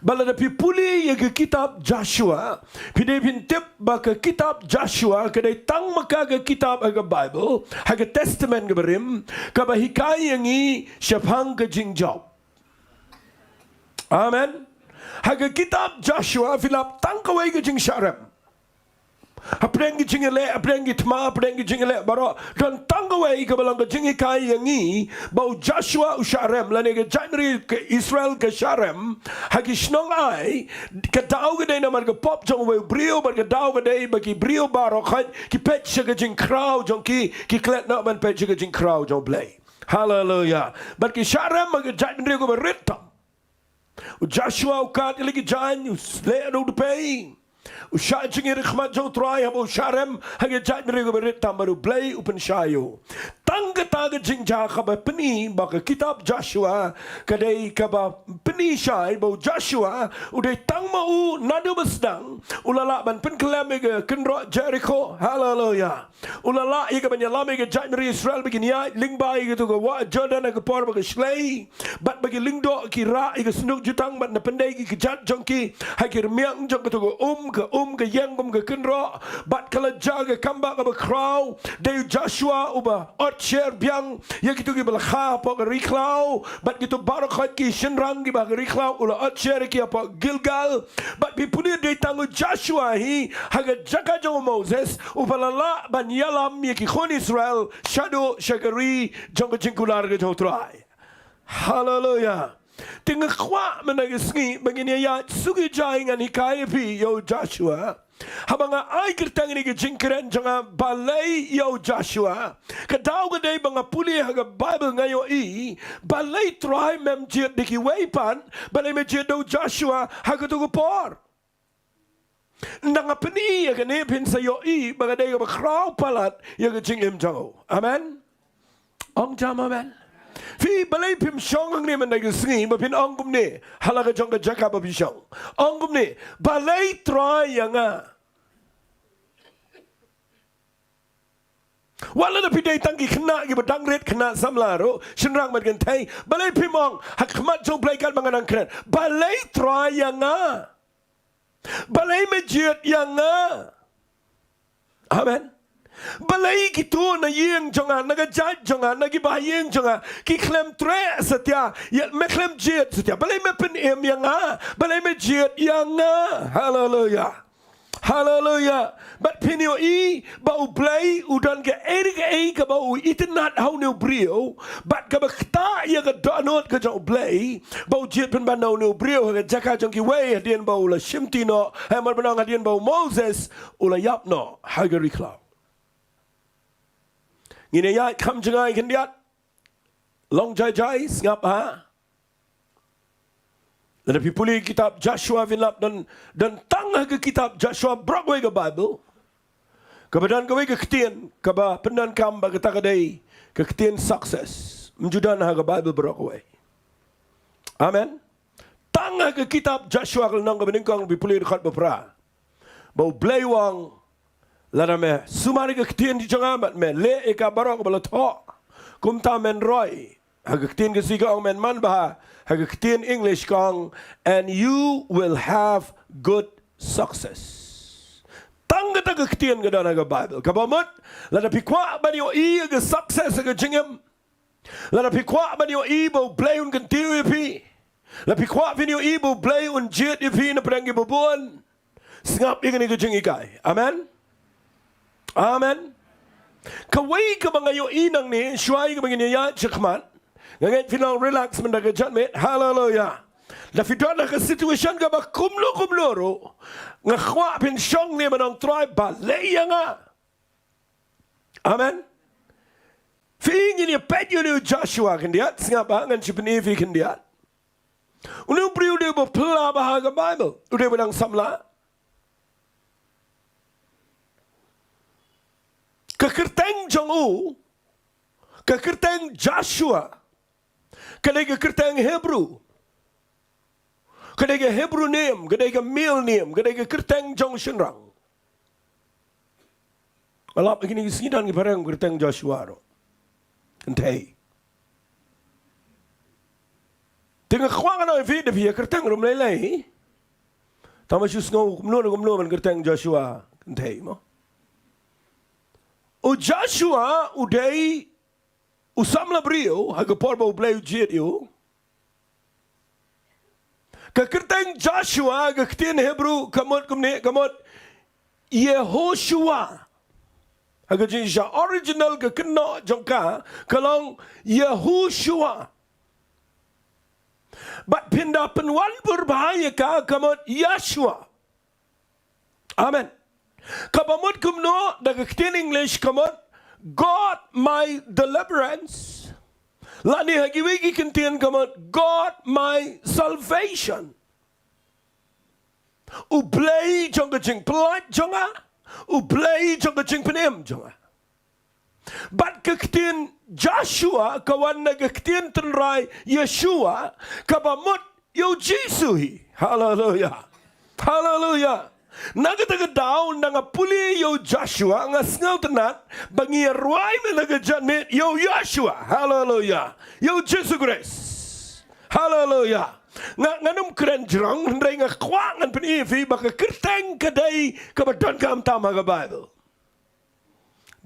ba lada phi pule ïa ka kitab Joshua, phi dei phin tip ba ka kitab Joshua ka dei tang ma ka ka kitab ha ka Baibl, ha ka Testament kaba rim, kaba hikai ïa ngi shaphang ka jingjop. Amen. Ha ka kitab Joshua phi lap tang kawei ka jingshah rem. Hapdeng ki jingïaleh, hapdeng ki thma, hapdeng ki jingïaleh baroh, don tang kawei kaba long ka jinghikai ïa ngi ba u Joshua u shah rem, lane ka jaitbynriew ka Israel ka shah rem ha ki shnong Ai. Ka daw ka dei namar ka pop jong uwei u briew, bad ka daw ka dei ba ki briew baroh khoit ki peit sha ka jingkhraw jong ki, ki klet noh ban peit sha ka jingkhraw jong U Blei. Haleluya. Bad ki shah rem ha ka jaitbynriew kaba rit tam. U Joshua u kad ïa la ki jaiñ, u leh da u dpei. U shah jingïakhmat jong U Trai haba u shah rem ha ka jaitbynriew kaba rit tam, bad U Blei u pynshai ïa u. Tang kata ka jingjia kaba pyni ba ka kitab Joshua ka dei kaba pyni shai ba u Joshua u dei tang ma u naduh ba sdang u la lah ban pynkhlem ïa ka kynroh Jerikho. Haleluya. U la lah ïa ka ban ïalam ïa ka jaitbynriew Israel ba kin ïaid lyngba ïa kato ka wah Jordan ha ka por ba ka shlei, bad ba ki lyngdoh ki rah ïa ka synduk jutang, bad na pyndei ki kjat jong ki ha ki rmiang jong kato ka um, ka um ka ïeng kum ka kynroh, bad ka la jia ka kambah kaba khraw. Dei u Joshua uba ot sher biang ïa kito kiba la kha hapoh ka ri khlaw, bad kito baroh khoit ki shynrang kiba ha ka ri khlaw u la ot sher ïa ki hapoh Gilgal. Bad phi pule dei tang u Joshua hi ha ka jaka jong u Moses uba la lah ban ïalam ïa ki khun Israel shaduh sha ka ri jong ka jingkular ka jong U Trai. Haleluya. Te nga kwah mynta ka sngi ba ngin ïa ïaid suk ïa jai, ngan hikai ïa phi ïa u Joshua. Haba nga ai kyrteng ïa ka jingkren jong nga Balei ïa u Joshua, ka daw ka dei ba nga pule ha ka Baibl nga ïohi balei Trai mem jied da kiwei pat, balei me jied da u Joshua ha kato ka por. Ynda nga pyni ïa kane phin sa ïohi ba ka dei kaba khraw palat ïa ka jingim jong u. Amen. Ong jam amen. Phi, balei phim shong hangne mynta ka sngi ba phin ong kumne ha la ka jong ka jaka ba phi shong? Ong kumne, Balei Trai ïa nga? Wat lada phi dei tang ki khynnah kiba dang rit, khynnah samla ruh, shynrang bad kynthei, balei phim ong ha khmat jong U Blei katba nga dang kren, Balei Trai ïa nga? Balei me jied ïa nga? Amen. Balei kito na ïing jong nga, na ka jait jong nga, na ki ba ïing jong nga ki khlem treh satia, ïa me khlem jied satia? Balei me pynim ïa nga? Balei me jied ïa nga? Haleluya. Haleluya. Bad phin ïohi ba U Blei u don kaei kaei kaba u itynnad ha une u briew, bad kaba ktah ïa ka dohnud ka jong U Blei ba u jied pynban na une u briew ha ka jaka jong kiwei hadien ba u la shimti noh, ha, mar ba nang hadien ba u Moses u la ïap noh ha ka ri khlaw. Ngin ïa ïaid kham jngai khyndiat. Long jai jai, sngap ha. Lada phi pule kitab Joshua phin lap don, don tang ha ka kitab Joshua baroh kawei ka Baibl kaba don kawei ka ktien kaba pyndonkam ba kata ka dei ka ktien success. Ym ju don ha ka Baibl baroh kawei. Amen. Tang ha ka kitab Joshua ka lynnong kaba nyngkong, phi pule dkhot ba phra, ba U Blei u ong, lada me sumar ïa ka ktien jong nga bad me leh ïa ka baroh kaba la thoh, kumta men roi. Ha ka ktien Khasi ka ong men man bha, ha ka ktien English ka ong, and you will have good success. Tang kata ka ktien ka don ha ka Baibl. Kaba mut, lada phi kwah ban ïohi ïa ka success ha ka jingim, lada phi kwah ban ïohi ba U Blei un kyntiew ïa phi, lada phi kwah phin ïohi ba U Blei un jied ïa phi na pdeng kiba bun, sngap ïa kane ka jinghikai. Amen. Amen. Kawei kaba nga ïohi nangne, shuwa ïa kaba ngin ïa ïaid shakhmat, nga ngeit phin long relax mynta ka janmiet. Haleluya. Lada phi don ha ka situation kaba kumno kumno ruh, nga kwah phin shong ne ban ong, Trai, balei ïa nga? Amen. Phi ngin ïa peit ïa une u Joshua khyndiat, sngap ba ngan shu pyni phi khyndiat. Une u briew u dei uba phylla bha ha ka Bible, u dei uba dang samla. Ka kyrteng jong u, ka kyrteng Joshua, ka dei ka kyrteng Hebru. Ka dei ka Hebrew name, ka dei ka male name, ka dei ka kyrteng jong shynrang. Nga lap kine ki sngi don ki phareng kyrteng Joshua ruh. Kynthei. Te nga kwah ngan ong ïa phi, da phi ïa kyrteng ruh ym lei lei. Tang ba shu sngew kumno na kumno ban kyrteng Joshua kynthei mo. U Joshua u dei u samla briew ha ka por ba U Blei u jied ïa u. Ka kyrteng Joshua, ka ktien Hebru, ka mut kumne, ka mut Yehoshua. Ha ka jingshisha original, ka kynnoh jong ka, ka long Yehoshua. Bad phin da pynwan bor bha ïa ka, ka mut Yahshua. Amen. Kaba mut kumno, da ka ktien English ka mut, "God my deliverance." Lane ha kiwei ki kyntien ka mut, "God my salvation." U Blei jong ka jingpynlait jong nga, U Blei jong ka jingpynim jong nga. Bad ka ktien Joshua ka wan na ka ktien tynrai Yeshua, kaba mut ïa U Jisu hi. Haleluya. Haleluya. Na kata ka daw, nda nga pule ïa u Joshua, nga sngewtynnat ba ngi ïa rwai mynta ka janmiet ïa u Yahshua. Haleluya. Ïa U Jisu Khrist. Haleluya. Nga, ngan ym kren jrong, hynrei nga kwah ngan pyni ïa phi ba ka kyrteng ka dei kaba donkam tam ha ka Bible.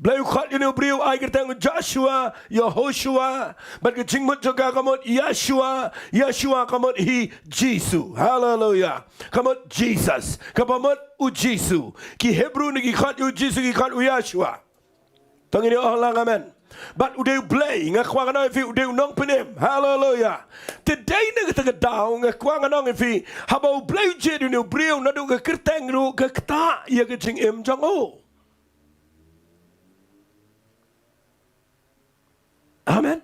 Blei u khot ïa une u briew, ai kyrteng u Joshua, Yehoshua, bad ka jingmut jong ka ka mut Yahshua, Yahshua ka mut hi Jisu. Haleluya. Ka mut Jesus, kaba mut U Jisu. Ki Hebru ne ki khot ïa U Jisu, ki khot U Yahshua. To ngin ïa ong lang amen. Bad u dei U Blei, nga kwah ngan ong ïa phi, u dei U Nongpynim. Haleluya. Te dei na kata ka daw nga kwah ngan ong ïa phi, haba U Blei u jied ïa une u briew, naduh ka kyrteng ruh ka ktah ïa ka jingim jong u. Amen.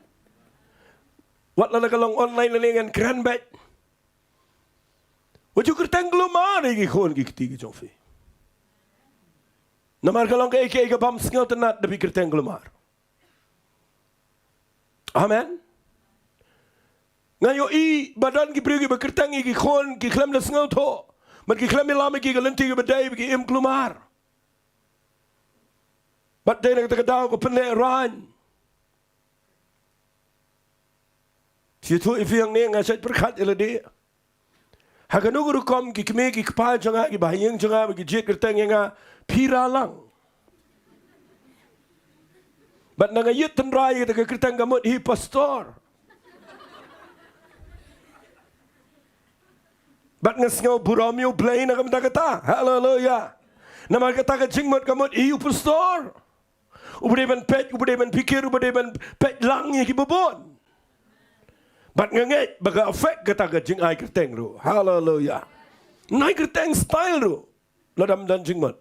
Wat la ka long online lane ngan kren beit. Wat ju kyrteng kulmar ïa ki khun ki kti ki jong phi. Namar ka long kaei kaei ka bym sngewtynnat da phi kyrteng kulmar. Amen. Nga ïohi ba don ki briew kiba kyrteng ïa ki khun, ki khlem da sngewthuh. Bad ki khlem ïalam ïa ki ka lynti kaba dei, ba ki im kulmar. Bad dei na kata ka daw ka pynlehrain. Shu ïathuh ïa phi hangne, nga shait pyrkhat ïa lade. Ha kano ka rukom ki kmie ki kpa jong nga, ki bahaïing jong nga, ba ki jied kyrteng ïa nga Phiralang. Bad na nga ïit tynrai ïa kata ka kyrteng ka mut hi pastor. Bad nga sngew burom ïa U Blei na ka bynta kata. Haleluya. Namar kata ka jingmut ka mut hi u pastor. Uba dei ban peit, uba dei ban pyrkhat, uba dei ban peit lang ïa kiba bun. Bad nga ngeit ba ka affect kata ka jingai kyrteng ruh. Haleluya. Nai kyrteng style ruh. Lada ym don jingmut.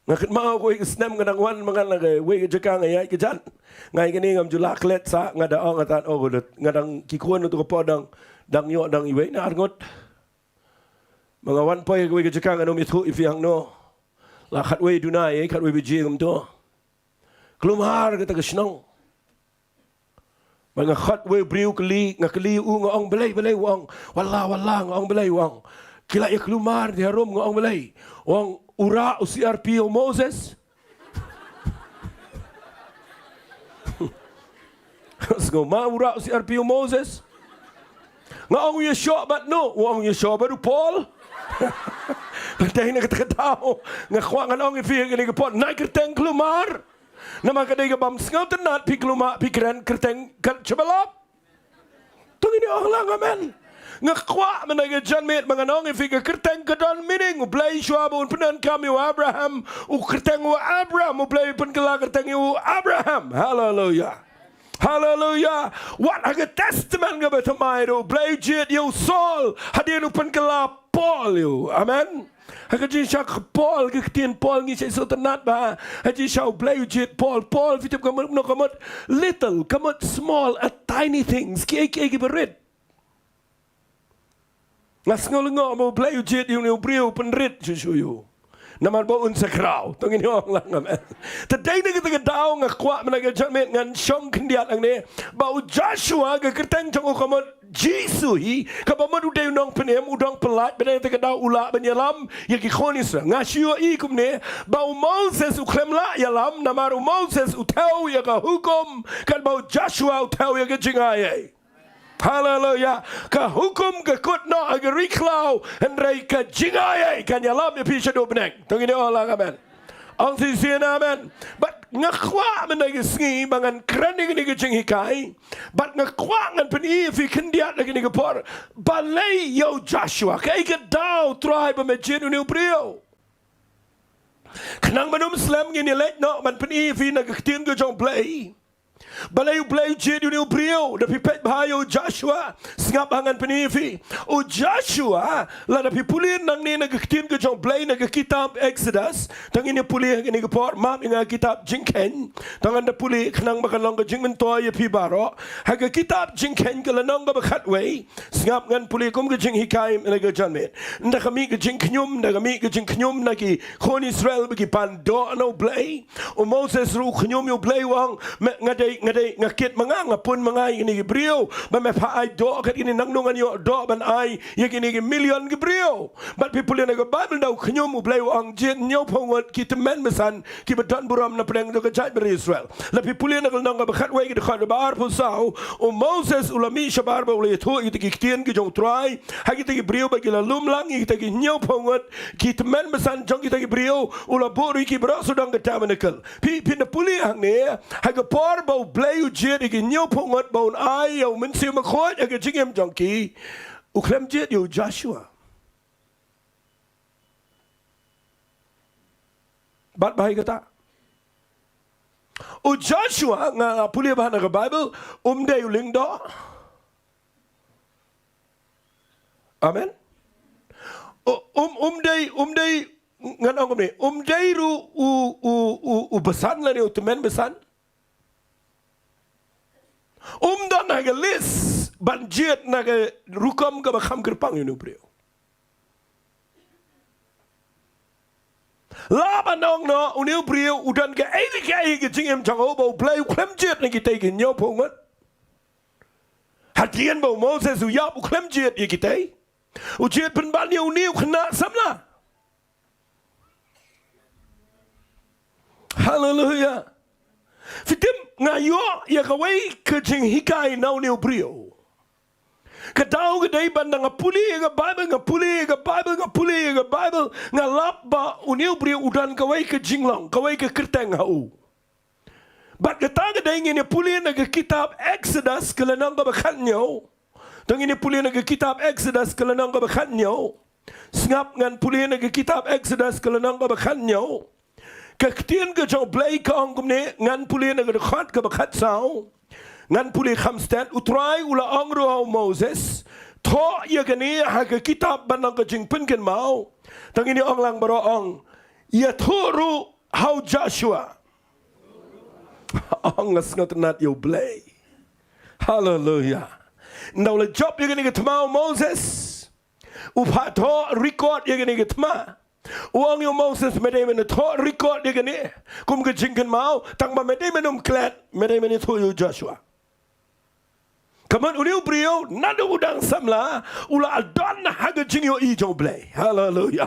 Nga kynmaw kawei ka snem nga dang wan ma nga na kawei ka jaka nga ïaid ka jan. Nga ïaid kane ngam ju lah klet sah, nga da ong atan, oh, nga dang, ki khun uto ka por dang, dang ïoh dang iwei na arngut. Ma nga wan poi kawei ka jaka, ngan ym ïathuh ïa phi hangno. La khatwei duna ïa khatwei baje kumto. Kulmar kata ka shnong. Ba nga khot wei u briew kylli, nga kylli u, nga ong balei, balei, u ong. Wallah, wallah, nga ong balei, u ong. Ki la ïa kulmar ïa harum, nga ong balei. U ong u rah u C R P ïa u Moses. Sngewma u rah u C R P ïa u Moses. Nga ong u Yahshua bad no, u ong u Yahshua bad u Paul. Dei na kata ka daw nga kwah ngan ong ïa phi ha kane ka por, nai kyrteng kulmar. Namar ka dei ka bym sngewtynnat phi kulmar, phi kren kyrteng kat shabalap. To ngin ïa ong lang amen. Nga kwah mynta ka janmiet ba ngan ong ïa phi ka kyrteng ka don meaning. U Blei shuwa ba un pyndonkam ïa u Abraham, u kyrteng u Abram, U Blei u pynkylla kyrteng ïa u Abraham. Haleluya. Haleluya. Wat ha ka Testament kaba thymmai ruh, U Blei u jied ïa u Saul, hadien u pynkylla Paul ïa u. Amen. Ha ka jingshisha ka Paul, ka ktien Paul ngi shait sngewtynnat bha. Ha ka jingshisha U Blei u jied Paul. Paul, phi tip ka mut, no ka mut little, ka mut small, a tiny things. Kiei kiei kiba rit. Nga sngew lyngngoh ba U Blei u jied ïa une u briew pynrit shuh shuh ïa u. Namar ba un sa khraw. To ngin ong lang amen. Te dei na kata ka daw nga kwah mynta ka janmiet ngan shong khyndiat hangne ba u Joshua ka kyrteng jong u ka mut Jisu hi, kaba mut u dei u nongpynim, u nongpynlait, ba dei na kata ka daw u lah ban ïalam ïa ki khun Israel. Nga shu ïohi kumne ba u Moses u khlem lah ïalam, namar u Moses u thew ïa ka hukum, katba u Joshua u thew ïa ka jingai ei. Haleluya. Ka hukum ka kut noh ha ka ri khlaw, hynrei ka jingai ei kan ïalam ïa phi shaduh bneng. To ngin ong lang amen. Ong shisien amen. Bad nga kwah mynta ka sngi ba ngan kren ïa kane ka jinghikai. Bad nga kwah ngan pyni ïa phi khyndiat ha kane ka por. Balei ïa u Joshua? Kaei ka daw Trai ba me jied une u briew? Khnang ban ym slem ngin ïaleit noh ban pyni ïa phi na ka ktien ka jong U Blei. Balei U Blei u jied ïa une u briew? Da phi peit bha ïa u Joshua, sngap ha ngan pyni ïa phi. U Joshua, lada phi pule nangne na ka ktien ka jong U Blei na ka kitab Exodus, to ngin ïa pule ha kane ka por, map ïa nga kitab Jingkheiñ, to ngan da pule khnang ba kan long ka jingmyntoi ïa phi baroh. Ha ka kitab Jingkheiñ ka lynnong kaba khatwei, sngap ngan pule kum ka jinghikai mynta ka janmiet. Ynda ka mih ka jingkhñium, ynda ka mih ka jingkhñium na ki khun Israel ba ki pan doh na U Blei. U Moses ruh u khñium ïa U Blei u ong, me, nga dei, nga dei, nga kit ma nga, nga pun ma nga ïa kine ki briew, ba me phah ai doh kat kine, nangno ngan ïoh doh ban ai ïa kine ki million ki briew. Bad phi pule na ka Baibl ynda u khñium U Blei u ong jied hynñiewphew ngut ki tymmen basan kiba don burom na pdeng jong ka jaitbynriew Israel. Lada phi pule na ka lynnong kaba khatwei ka dkhot kaba arphew saw, u Moses u la mih shabar bad u la ïathuh ïa kita ki ktien ki jong U Trai ha kita ki briew bad ki la lum lang ïa kita ki hynñiewphew ngut ki tymmen basan jong kita ki briew, u la buh ruh ïa ki baroh sawdong ka tabernacle. Phi, phin da pule hangne, ha ka por ba U Blei u jied ïa ki hynñiewphew ngut ba un ai ïa U Mynsiem Bakhuid ha ka jingim jong ki, u khlem jied ïa u Joshua. Bad bha ïa kata, u Joshua, nga, nga pule bha na ka Baibl, um dei u lyngdoh. Amen. U, um, um dei, um dei, ngan ong kumne, um dei ruh u, u, u, u basan lane u tymmen basan. Um don ha ka list ban jied na ka rukom kaba kham kyrpang ïa une u briew. Lah ban ong noh, une u briew u don kaei kaei ha ka jingim jong u ba U Blei u khlem jied na kitei ki hynñiewphew ngut. Hadien ba u Moses u ïap u khlem jied ïa kitei. U jied pynban ïa une u khynnah samla. Haleluya. Phi tip, nga ïoh ïa kawei ka jinghikai na une u briew. Ka daw ka dei ba ynda nga pule ïa ka Baibl, nga pule ïa ka Baibl, nga pule ïa ka Baibl, nga lap ba une u briew u don kawei ka jinglong, kawei ka kyrteng ha u. Bad kata ka dei ngin ïa pule na ka kitab Exodus ka lynnong kaba khathynñiew. To ngin ïa pule na ka kitab Exodus ka lynnong kaba khathynñiew. Sngap ngan pule na ka kitab Exodus ka lynnong kaba khathynñiew. Ka ktien ka jong U Blei ka ong kumne, ngan pule na ka dkhot kaba khatsaw. Ngan pule kham stet, U Trai u la ong ruh ha u Moses, thoh ïa kane ha ka kitab ban long ka jingpynkynmaw. To ngin ïa ong lang baroh, ong, ïathuh ruh ha u Joshua. Ong, nga sngewtynnat ïa U Blei. Haleluya. Ynda u la jop ïa kane ka thma u Moses, u phah thoh record ïa kane ka thma. U ong ïa u Moses, me dei ban thoh record ïa kane kum ka jingkynmaw, tang ba me dei ban ym klet, me dei ban thoh ïa u Joshua. Ka mut une u briew naduh u dang samla u la don ha ka jingïohi jong U Blei. Haleluya.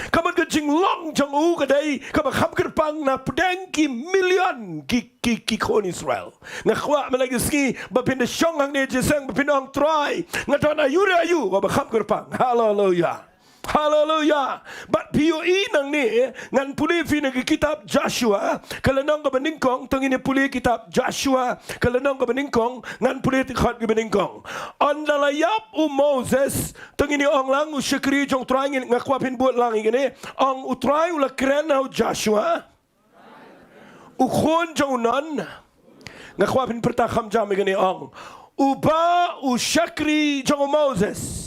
Ka mut ka jinglong jong u ka dei kaba kham kyrpang na pdeng ki million ki, ki, ki khun Israel. Nga kwah mynta ka sngi ba phin da shong hangne jingïaseng ba phin ong, Trai, nga don aïu re aïu kaba kham kyrpang. Haleluya. Haleluya. Bad phi ïohi nangne, ngan pule ïa phi na ka kitab Joshua ka lynnong kaba nyngkong, to ngin ïa pule kitab Joshua ka lynnong kaba nyngkong, ngan pule dkhot kaba nyngkong. Ynda la ïap u Moses, to ngin ïa ong lang, u shakri jong U Trai, ngin, nga kwah phin bud lang ïa kane. Ong, U Trai u la kren ha u Joshua, u khun jong u Nun. Nga kwah phin pyrta kham jam ïa kane, ong, uba u shakri jong u Moses.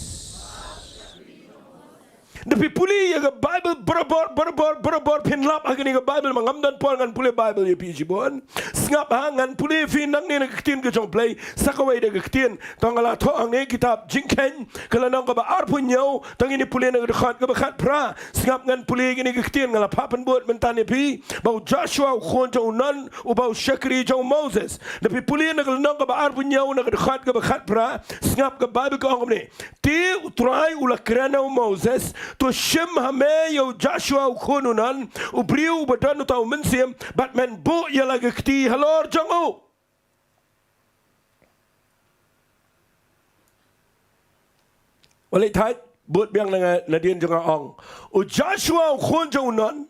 Da phi pule ïa ka Bible barabor, barabor, barabor, phin lap ha kane ka Bible, ma ngam don por ngan pule Bible ïa phi shibun. Sngap ha, ngan pule ïa phi nangne na ka ktien ka jong U Blei, sa kawei de ka ktien. To nga la thoh hangne kitab Jingkheiñ, ka lynnong kaba arphew hynñiew, to ngin ïa pule na ka dkhot kaba khatphra. Sngap ngan pule ïa kane ka ktien, nga la phah pynbud mynta ïa phi. Ba u Joshua u khun jong u Nun, uba u shakri jong u Moses. Da phi pule na ka lynnong kaba arphew hynñiew na ka dkhot kaba khatphra, sngap ka Bible ka ong kumne. Te U Trai u la kren ha u Moses, to shim ha me ïa u Joshua u khun u Nun, u briew uba don uta u mynsiem, bad men buh ïa la ka kti halor jong u. Wat leit thait, bud biang na nga, nadien jong nga ong. U Joshua u khun jong u Nun,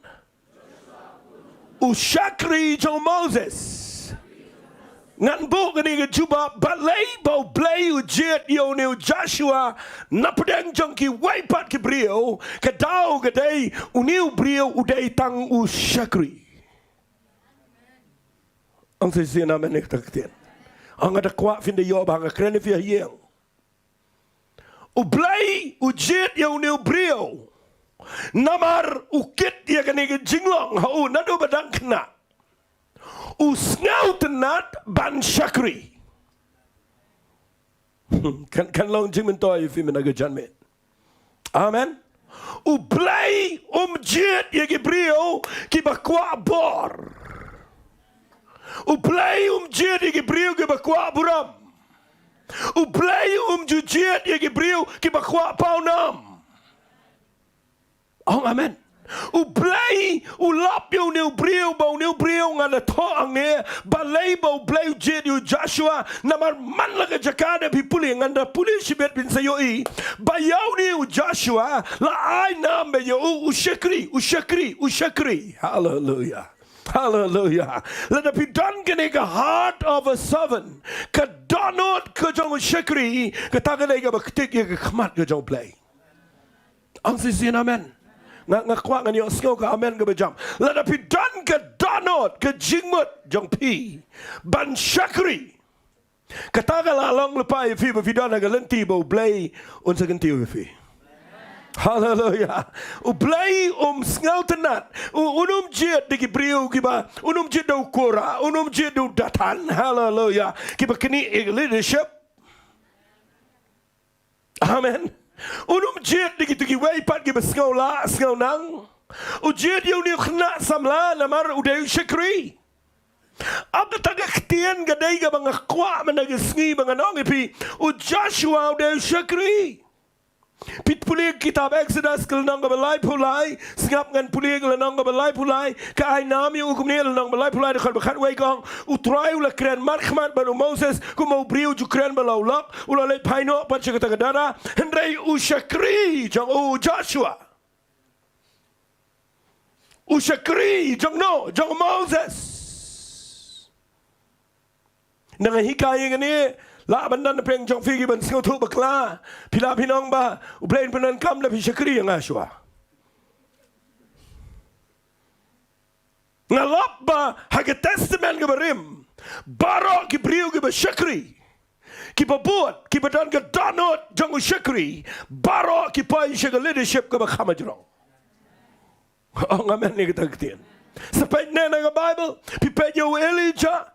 u shakri jong u Moses. Ngan buh kane ka jubab, balei ba U Blei u jied ïa une u Joshua, na pdeng jong kiwei pat ki briew, ka daw ka dei, une u briew u dei tang u shakri. Ong shisien amen ïa kata ka ktien. Ong nga da kwah phin da ïoh ba nga kren ïa phi ha ïing. U Blei u jied ïa une u briew. Namar u kit ïa kane ka jinglong ha u naduh ba dang khynnah. U sngewtynnat ban shakri. Kan, kan long jingmyntoi ïa phi mynta ka janmiet. Amen. U Blei um jied ïa ki briew kiba kwah bor. U Blei um jied ïa ki briew kiba kwah burom. U Blei um ju jied ïa ki briew kiba kwah pawnam. Ong amen. U Blei u lap ïa une u briew, ba une u briew, nga da thoh hangne, balei ba U Blei u jied ïa u Joshua, namar man la ka jaka da phi pule, ngan da pule shibit phin sa ïohi, ba ïa une u Joshua la ai nam ba ïa u, u shakri, u shakri, u shakri. Haleluia. Haleluia. Lada phi don kane ka heart of a servant, ka dohnud ka jong u shakri, kata ka dei kaba ktik ïa ka khmat ka jong U Blei. Ong shisien amen. Nga, nga kwah ngan ïohsngew ka amen kaba jam. Lada phi don ka dohnud, ka jingmut jong phi ban shakri, kata ka la long lypa ïa phi ba phi don ha ka lynti ba U Blei un sa kyntiew ïa phi. Haleluia. U Blei um sngewtynnat. U, un ym jied da ki briew kiba, un ym jied da u Korah, un ym jied da u Dathan. Haleluia. Kiba knieh ïa ka leadership. Amen. Un ym jied da kito kiwei pat kiba sngewlah, sngewlang. U jied ïa une u khynnah samla namar u dei u shakri. Ap kata ka ktien ka dei kaba nga kwah mynta ka sngi ba ngan ong ïa phi. U Joshua u dei u shakri. Phi pule kitab Exodus ka lynnong kaba laiphew lai, sngap ngan pule ka lynnong kaba laiphew lai, ka ai nam ïa u kumne, lynnong ba laiphew lai dkhot ba khatwei ka ong, U Trai u la kren markhmat bad u Moses, kum u briew u ju kren ba la u lok, u la leit phai noh pat sha kata ka dara, hynrei u shakri jong u Joshua. U shakri jong no, jong u Moses. Nang hikai ïa kane, lah ban don pdeng jong phi ki ban sngewthuh bakla. Phi lah phin ong ba U Blei un pyndonkam lada phi shakri ïa nga shuwa. Nga lap ba ha ka Testament kaba rim, baroh ki briew kiba shakri, kiba bud, kiba don ka dohnud jong u shakri, baroh ki poi sha ka leadership kaba kham jrong. Ong amen ïa kata ka ktien. Sa peit ne na ka Bible, phi peit ïa u Elijah.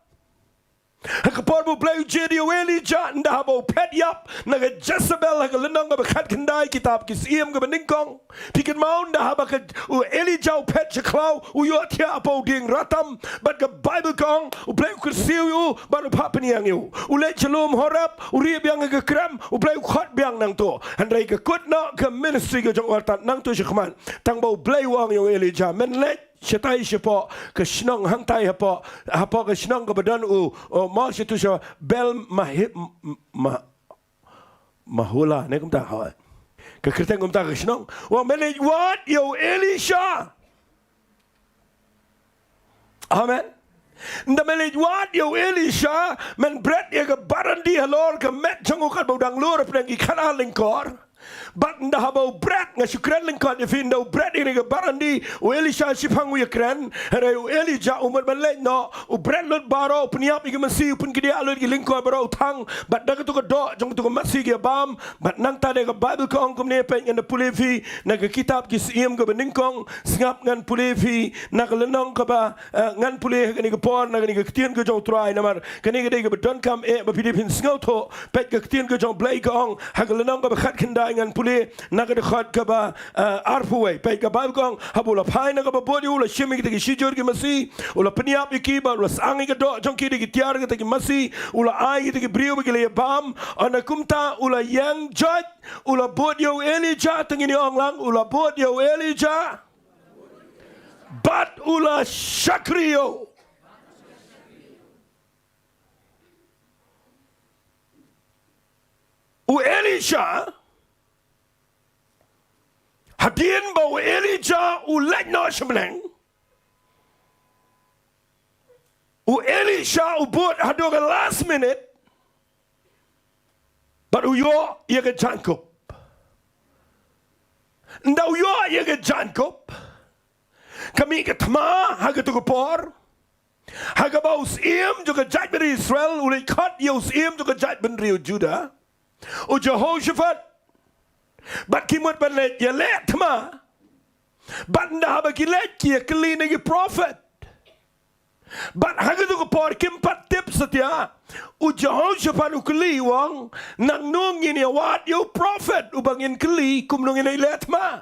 Ha ka por ba U Blei u jied ïa u Elijah, ynda haba u phet ïap na ka Jezebel, ha ka lynnong kaba khatkhyndai kitab Ki Syiem kaba nyngkong. Phi kynmaw ynda haba ka, u Elijah u phet sha khlaw, u ïohthiah hapoh u dieng ratam, bad ka Bible ka ong, U Blei u kyrsiew ïa u, bad u phah pynïeng ïa u. U leit sha lum Horeb, u rieh biang ha ka krem, U Blei u khot biang nangto. Hynrei ka kut noh ka ministry ka jong u artat nangto shakhmat. Tang ba U Blei u ong ïa u Elijah, men leit shatai shapoh ka shnong hangtai hapoh, hapoh ka shnong kaba don u, u, mo shatu sha Bel Mahi-, m-, m-, ma-, Mahula, ne kumta, hoi. Ka kyrteng kumta ka shnong. U ong men leit wad ïa u Elisha. Amen. Ynda men leit wad ïa u Elisha, men bret ïa ka barandi halor ka met jong u katba u dang lur hapdeng ki khatar lyngkor. Bad ynda haba u bret, nga shu kren lyngkot ïa phi, ynda u bret ïa kane ka barandi, u Elisha shipang u ïakren, hynrei u Elijah u mut ban leit noh, u bret lut baroh, u pynïap ïa ki masi, u pynkdiah lut ïa ki lyngkor baroh, u thang, bad da kato ka doh jong kato ka masi ki ïabam, bad nangta de ka Baibl ka ong kumne, peit ngan da pule ïa phi na ka kitab Ki Syiem kaba nyngkong, sngap ngan pule ïa phi na ka lynnong kaba, eh, ngan pule ha kane ka por na kane ka ktien ka jong u Trai, namar kane ka dei kaba donkam eh ba phi dei phin sngewthuh. Peit ka ktien ka jong u Blei ka ong ha ka lynnong kaba khatkhyndai, ngan pule na ka dkhot kaba, eh, arphew wei. Peit ka Baibl ka ong, haba u la phai na kaba bud ïa u, u la shim ïa kita ki shijur ki masi, u la pynïap ïa ki bad u la syang ïa ka doh jong ki da ki tiar kita ki masi, u la ai ïa kita ki briew ba ki la ïabam. Ynda kumta u la ïeng joit, u la bud ïa u Elijah, to ngin ong lang, u la bud ïa u Elijah. Bad u la shakri ïa u. U Elisha, hadien ba u Elijah u leit noh sha bneng, u Elisha u bud haduh ka last minute, bad u ïoh ïa ka jaiñkup. Ynda u ïoh ïa ka jaiñkup, ka mih ka thma ha kato ka por, ha kaba u syiem jong ka jaitbynriew Israel u leit khot ïa u syiem jong ka jaitbynriew Judah, u Jehoshaphat. Bad ki mut ban leit ïaleh thma. Bad ynda haba ki leit ki ïakylli na ki prophet. Bad ha kato ka por kim pat tip satia, u Jehoshaphat u kylli u ong, nangno ngin ïawad ïa u prophet uba ngin kylli, kumno ngin ïaleh thma.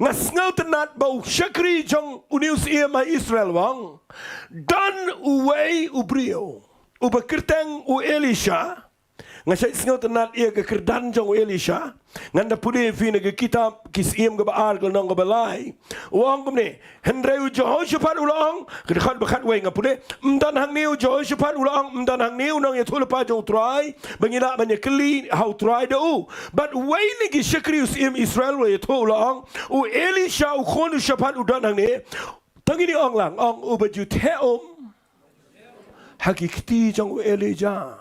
Nga sngewtynnat ba u shakri jong une u syiem ha Israel u ong, don uwei u briew uba kyrteng u Elisha. Nga shait sngewtynnat ïa ka kyrdan jong u Elisha. Ngan da pule ïa phi na ka kitab Ki Syiem kaba ar, ka lynnong kaba lai. U ong kumne, hynrei u Jehoshaphat u la ong, ka dkhot ba khatwei nga pule, ym don hangne, u Jehoshaphat u la ong, ym don hangne u nongïathuhlypa jong u Trai ba ngi lah ban ïakylli ha u Trai da u. Bad uwei na ki shakri u syiem Israel u la ïathuh, u la ong, u Elisha u khun u Shaphat u don hangne. To ngin ong lang, ong, uba ju theh um ha ki kti jong u Elijah.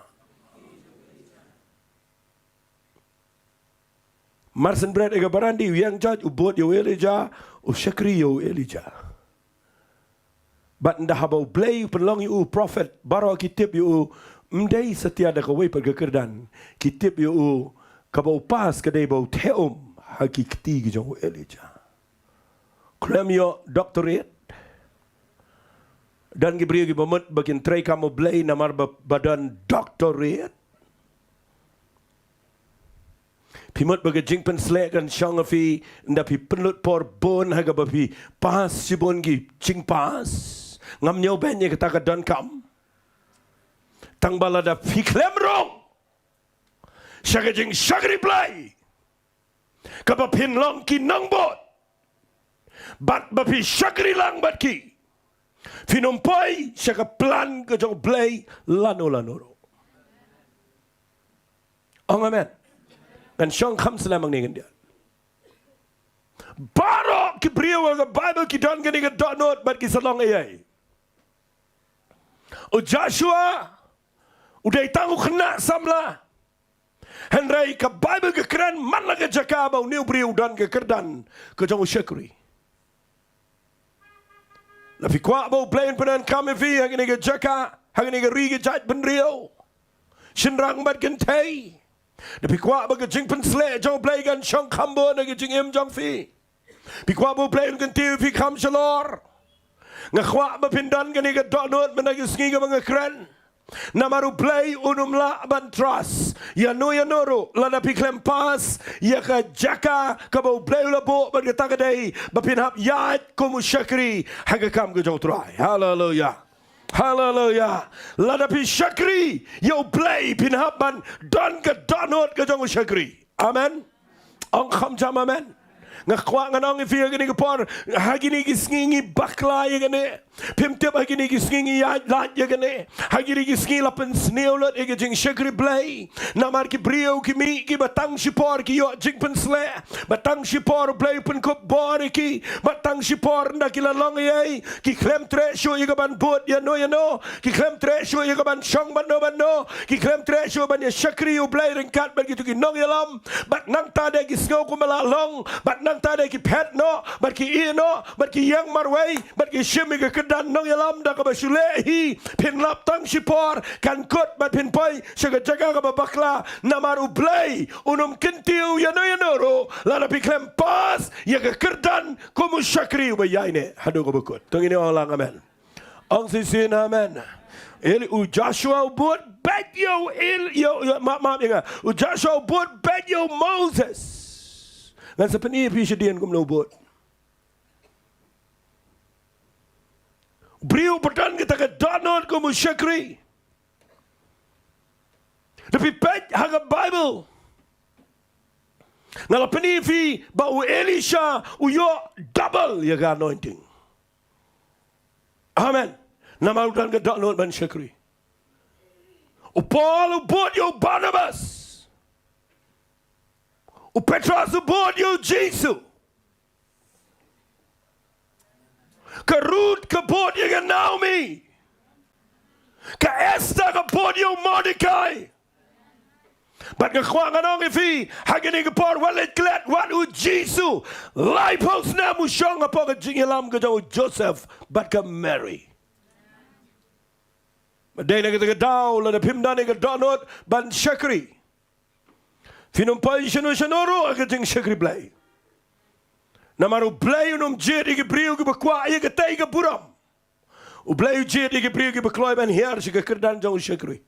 Marshen bret ïa ka barandi, u ïeng joit, u bud ïa u Elijah, u shakri ïa u Elijah. Bad ynda haba u Blei u pynlong ïa u prophet, baroh ki tip ïa u, ym dei satia da kawei pat ka kyrdan, ki tip ïa u, kaba u pass ka dei ba u theh um ha ki kti ki jong u Elijah. Khlem ïoh doctorate. Don ki briew kiba mut ba kin treikam u Blei namar ba, ba don doctorate. Phi mut ba ka jingpynsleh kan shong ha phi ynda phi pynlut por bun ha kaba phi pass shibun ki jingpass. Ngam ñiewbeiñ ïa kata ka donkam. Tang ba lada phi khlem rung sha ka jingshakri Blei, kaba phin long ki nongbud, bad ba phi shakri lang bad ki, phin ym poi sha ka plan ka jong u Blei lano lano ruh. Ong amen. Ngan shong kham slem hangne khyndiat. Baroh ki briew ha ka Baibl ki don kane ka dohnud bad ki sa long ei ei. U Joshua u dei tang u khynnah samla. Hynrei ka Baibl ka kren man la ka jaka ba une u briew u don ka kyrdan ka jong u shakri. Lada phi kwah ba u Blei un pyndonkam ïa phi ha kane ka jaka, ha kane ka ri ka jaitbynriew, shynrang bad kynthei, lada phi kwah ba ka jingpynsleh jong u Blei kan shong kham bun ha ka jingim jong phi, phi kwah ba u Blei un kyntiew ïa phi kham shalor, nga kwah ba phin don kane ka dohnud mynta ka sngi kaba nga kren. Namar u Blei un ym lah ban trust ïano ïano ruh lada phi khlem pass ïa ka jaka kaba u Blei u la buh, bad kata ka dei ba phin hap ïaid kum u shakri ha ka kam ka jong u Trai. Haleluya. Haleluya. Lada phi shakri ïa u Blei phin hap ban don ka dohnud ka jong u shakri. Amen. Ong kham jam amen. Nga kwah ngan ong ïa phi ha kine ki por, ha kine ki sngi ngi bakla ïa kane. Phim tip ha kine ki sngi ngi ïaid lait ïa kane. Ha kine ki sngi la pynsniew lut ïa ka jingshakri Blei. Namar ki briew ki mih kiba tang shipor ki ïoh jingpynsleh. Ba tang shipor U Blei u pynkup bor ïa ki. Ba tang shipor ynda ki la long ei ei, ki khlem treh shuh ïa ka ban bud ïano ïano. Ki khlem treh shuh ïa ka ban shong bad no bad no. Ki khlem treh shuh ban ïa shakri U Blei ryngkat bad kito ki nongïalam. Bad nangta de ki sngew kumba la long. Bad nangta de ki phet noh. Bad ki ïeh noh. Bad ki ïeng marwei. Bad ki shim ïa ka kyrdan nongïalam da kaba shu leh hi. Phin lap tang shipor kan kut bad phin poi sha ka jaka kaba bakla. Namar U Blei un ym kyntiew ïano ïano ruh lada phi khlem pass ïa ka kyrdan kum u shakri uba ïaineh haduh kaba kut. To ngin ong lang amen. Ong shisien amen. Eli, u Joshua u bud beit ïa u El, ïa u, ïa, map, map ïa nga. U Joshua u bud beit ïa u Moses. Ngan sa pyni ïa phi shadien kumno u bud. U briew ba don kata ka dohnud kum u shakri. Da phi peit ha ka Bible, nga la pyni ïa phi ba u Elisha u ïoh double ïa ka anointing. Amen. Namar u don ka dohnud ban shakri. U Paul u bud ïa u Barnabas. U Petros u bud ïa u Jisu. Ka Ruth ka bud ïa ka Naomi. Ka Esther ka bud ïa u Mordecai. Bad nga kwah ngan ong ïa phi ha kine ki por, wat leit klet, wat, u Jisu laiphew snem u shong hapoh ka jingïalam ka jong u Joseph bad ka Mary. Bad dei na kata ka daw lada phim don ïa ka dohnud ban shakri, phin ym poi shano shano ruh ha ka jingshakri Blei. Namar U Blei un ym jied ïa ki briew kiba kwah ïa katei ka burom. U Blei u jied ïa ki briew kiba kloi ban hiar sha ka kyrdan jong u shakri.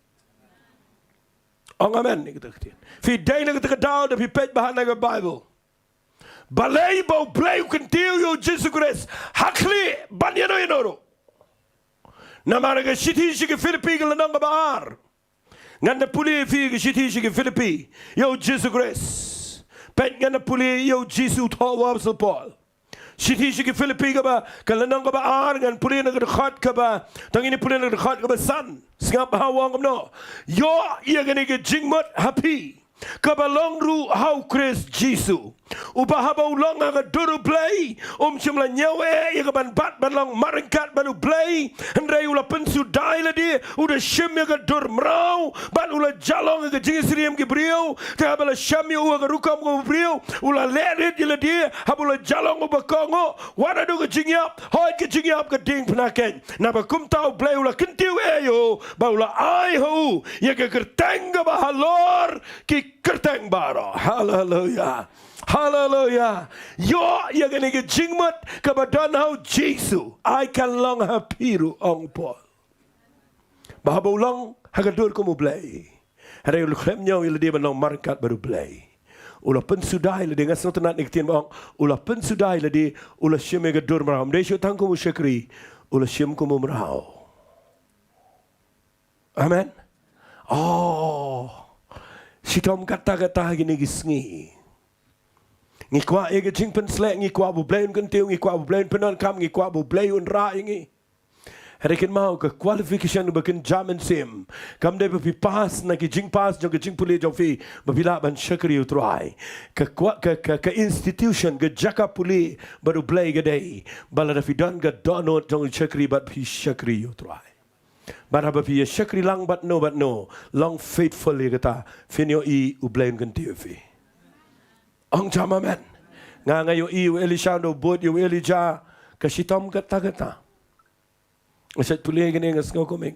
Ong amen ïa kata ka ktien. Phi dei na kata ka daw da phi peit bha na ka Bible. Balei ba U Blei u kyntiew ïa u Jisu Khrist ha khlieh ban ïano ïano ruh? Namar ka shithi sha ki Philippi ka lynnong kaba ar. Ngan da pule ïa phi ka shithi sha ki Philippi ïa u Jisu Khrist. Peit, ngan da pule ïa u Jisu, u thoh u Apostol Paul. Shithi sha ki Philippi kaba, ka lynnong kaba ar, ngan pule na ka dkhot kaba, to ngin pule na ka dkhot kaba san. Sngap bha u ong kumno. Ïoh ïa kane ka jingmut ha phi kaba long ruh ha u Khrist Jisu, uba haba u long ha ka dur U Blei um shym la ñiew eh ïa ka ban bat ban long marryngkat bad U Blei. Hynrei u la pynsuda ïa lade, u da shim ïa ka dur mraw bad u la ïalong ïa ka jingsyriem ki briew. Te haba la shem ïa u ha ka rukom ka briew, u la leh rit ïa lade. Haba u la ïalong uba kohnguh, wat haduh ka jingïap, hooid ka jingïap ka diengphna keiñ. Naba kumta U Blei u la kyntiew eh ïa u bad u la ai ha u ïa ka kyrteng kaba halor ki kyrteng baroh. Haleluya. Haleluya. Ïoh ïa kane ka jingmut kaba don ha u Jisu, ai kan long ha phi ruh, ong Paul. Ba haba u long ha ka dur kum U Blei, hynrei u la khlem ñiew ïa lade ban long marryngkat bad U Blei. U la pynsuda ïa lade, nga sngewtynnat ïa ka ktien ba ong, u la pynsuda ïa lade, u la shim ïa ka dur mraw. Ym dei shuh tang kum u shakri, u la shim kum u mraw. Amen. Oh. Shitom katta katta ha kine ki sngi ngi kwah ïa ka jingpynsleh, ngi kwah ba U Blei un kyntiew, ngi kwah ba U Blei un pyndonkam, ngi kwah ba U Blei un rah ïa ngi. Hynrei kynmaw, ka qualification ba kin jam mynsiem kam dei ba phi pass na ki jingpass jong ka jingpule jong phi ba phi lah ban shakri ïa u Trai. Ka qua-, ka, ka, ka institution, ka jaka pule bad U Blei ka dei ba lada phi don ka dohnud jong u shakri bad phi shakri ïa u Trai. Bad haba phi ïa shakri lang bad no bad no, long faithful ïa kata, phin ïohi U Blei un kyntiew ïa phi. Ong jam amen. Nga, nga ïohi u Elisha u bud ïa u Elijah ka shitom katta katta. Nga shait pule ïa kane, nga sngew kumne.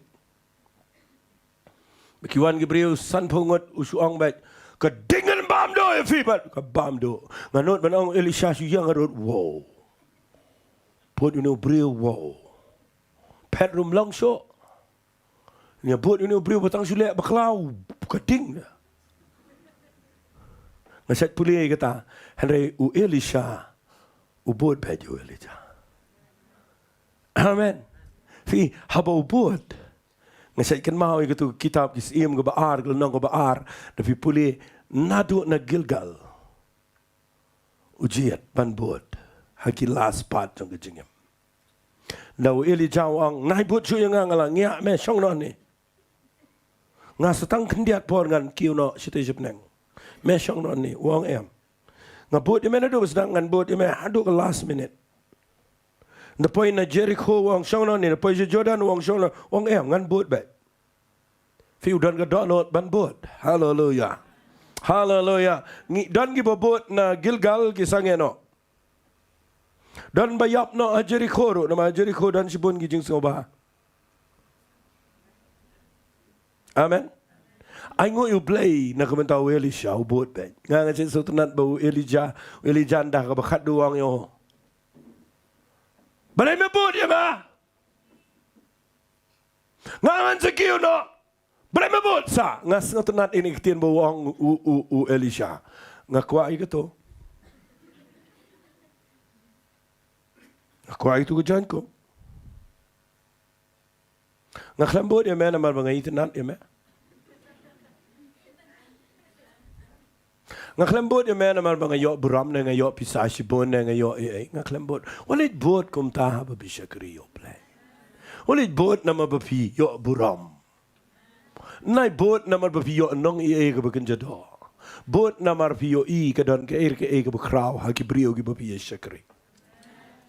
Ba ki wan ki briew sanphew ngut, u shu ong beit, ka ding ngan bam duh ïa phi bad ka bam duh. Nga nud ban ong Elisha shu ïeng harud, wow. Bud ïa une u briew, wow. Phet ruh ym long shuh. Ngi bud ïa une u briew ba tang shu leh bakla, ka ding da. Nga shait pule ïa kata, hynrei u Elisha u bud beit ïa u Elijah. Amen. Phi, haba u bud, nga shait kynmaw ïa katu ka kitab Ki Syiem kaba ar, ka lynnong kaba ar, da phi pule, naduh na Gilgal. u jied ban bud ha ki last part jong ka jingim. Da u Elijah u ong, nai bud shuh ïa nga, nga la ngiah, me shong noh hangne. Nga sa tang khyndiat por ngan kiew noh shatei shatneng. Me shong noh hangne, u ong em. Nga bud ïa me naduh ba sdang, ngan bud ïa me haduh ka last minute. Da poi na Jericho, u ong shong noh hangne, da poi sha Jordan, u ong shong noh, u ong em, ngan bud beit. Phi, u don ka dohnud ban bud. Haleluia. Haleluia. Ngi don kiba bud na Gilgal ki sangeh noh. Don ba ïap noh ha Jericho ruh, namar Jericho don shibun ki jingsngewbha. Amen. Ai nguh ïa u Blei na ka bynta u Elisha u bud beit. Nga nga sngewtynnat ba u Elijah, u Elijah ynda kaba khatduh u ong ïa u, balei me bud ïa nga? Nga ngan sa kiew noh. Balei me bud sa? Nga sngewtynnat ïa kane ka ktien ba u ong u, u, u Elisha. Nga kwah ïa kato. Nga kwah ïa kato ka jaiñkup. Nga khlem bud ïa me namar ba nga itynnat ïa me. Nga khlem bud ïa me namar ba nga ïoh burom ne nga ïoh pisa shibun ne nga ïoh ei ei. Nga khlem bud. Wat leit bud kumta haba phi shakri ïa u Blei. Wat leit bud namar ba phi ïoh burom. Nai bud namar ba phi ïoh nong ei ei kaba kynja doh. Bud namar phi ïohi ka don kaei kaei kaba khraw ha ki briew kiba phi ïa shakri.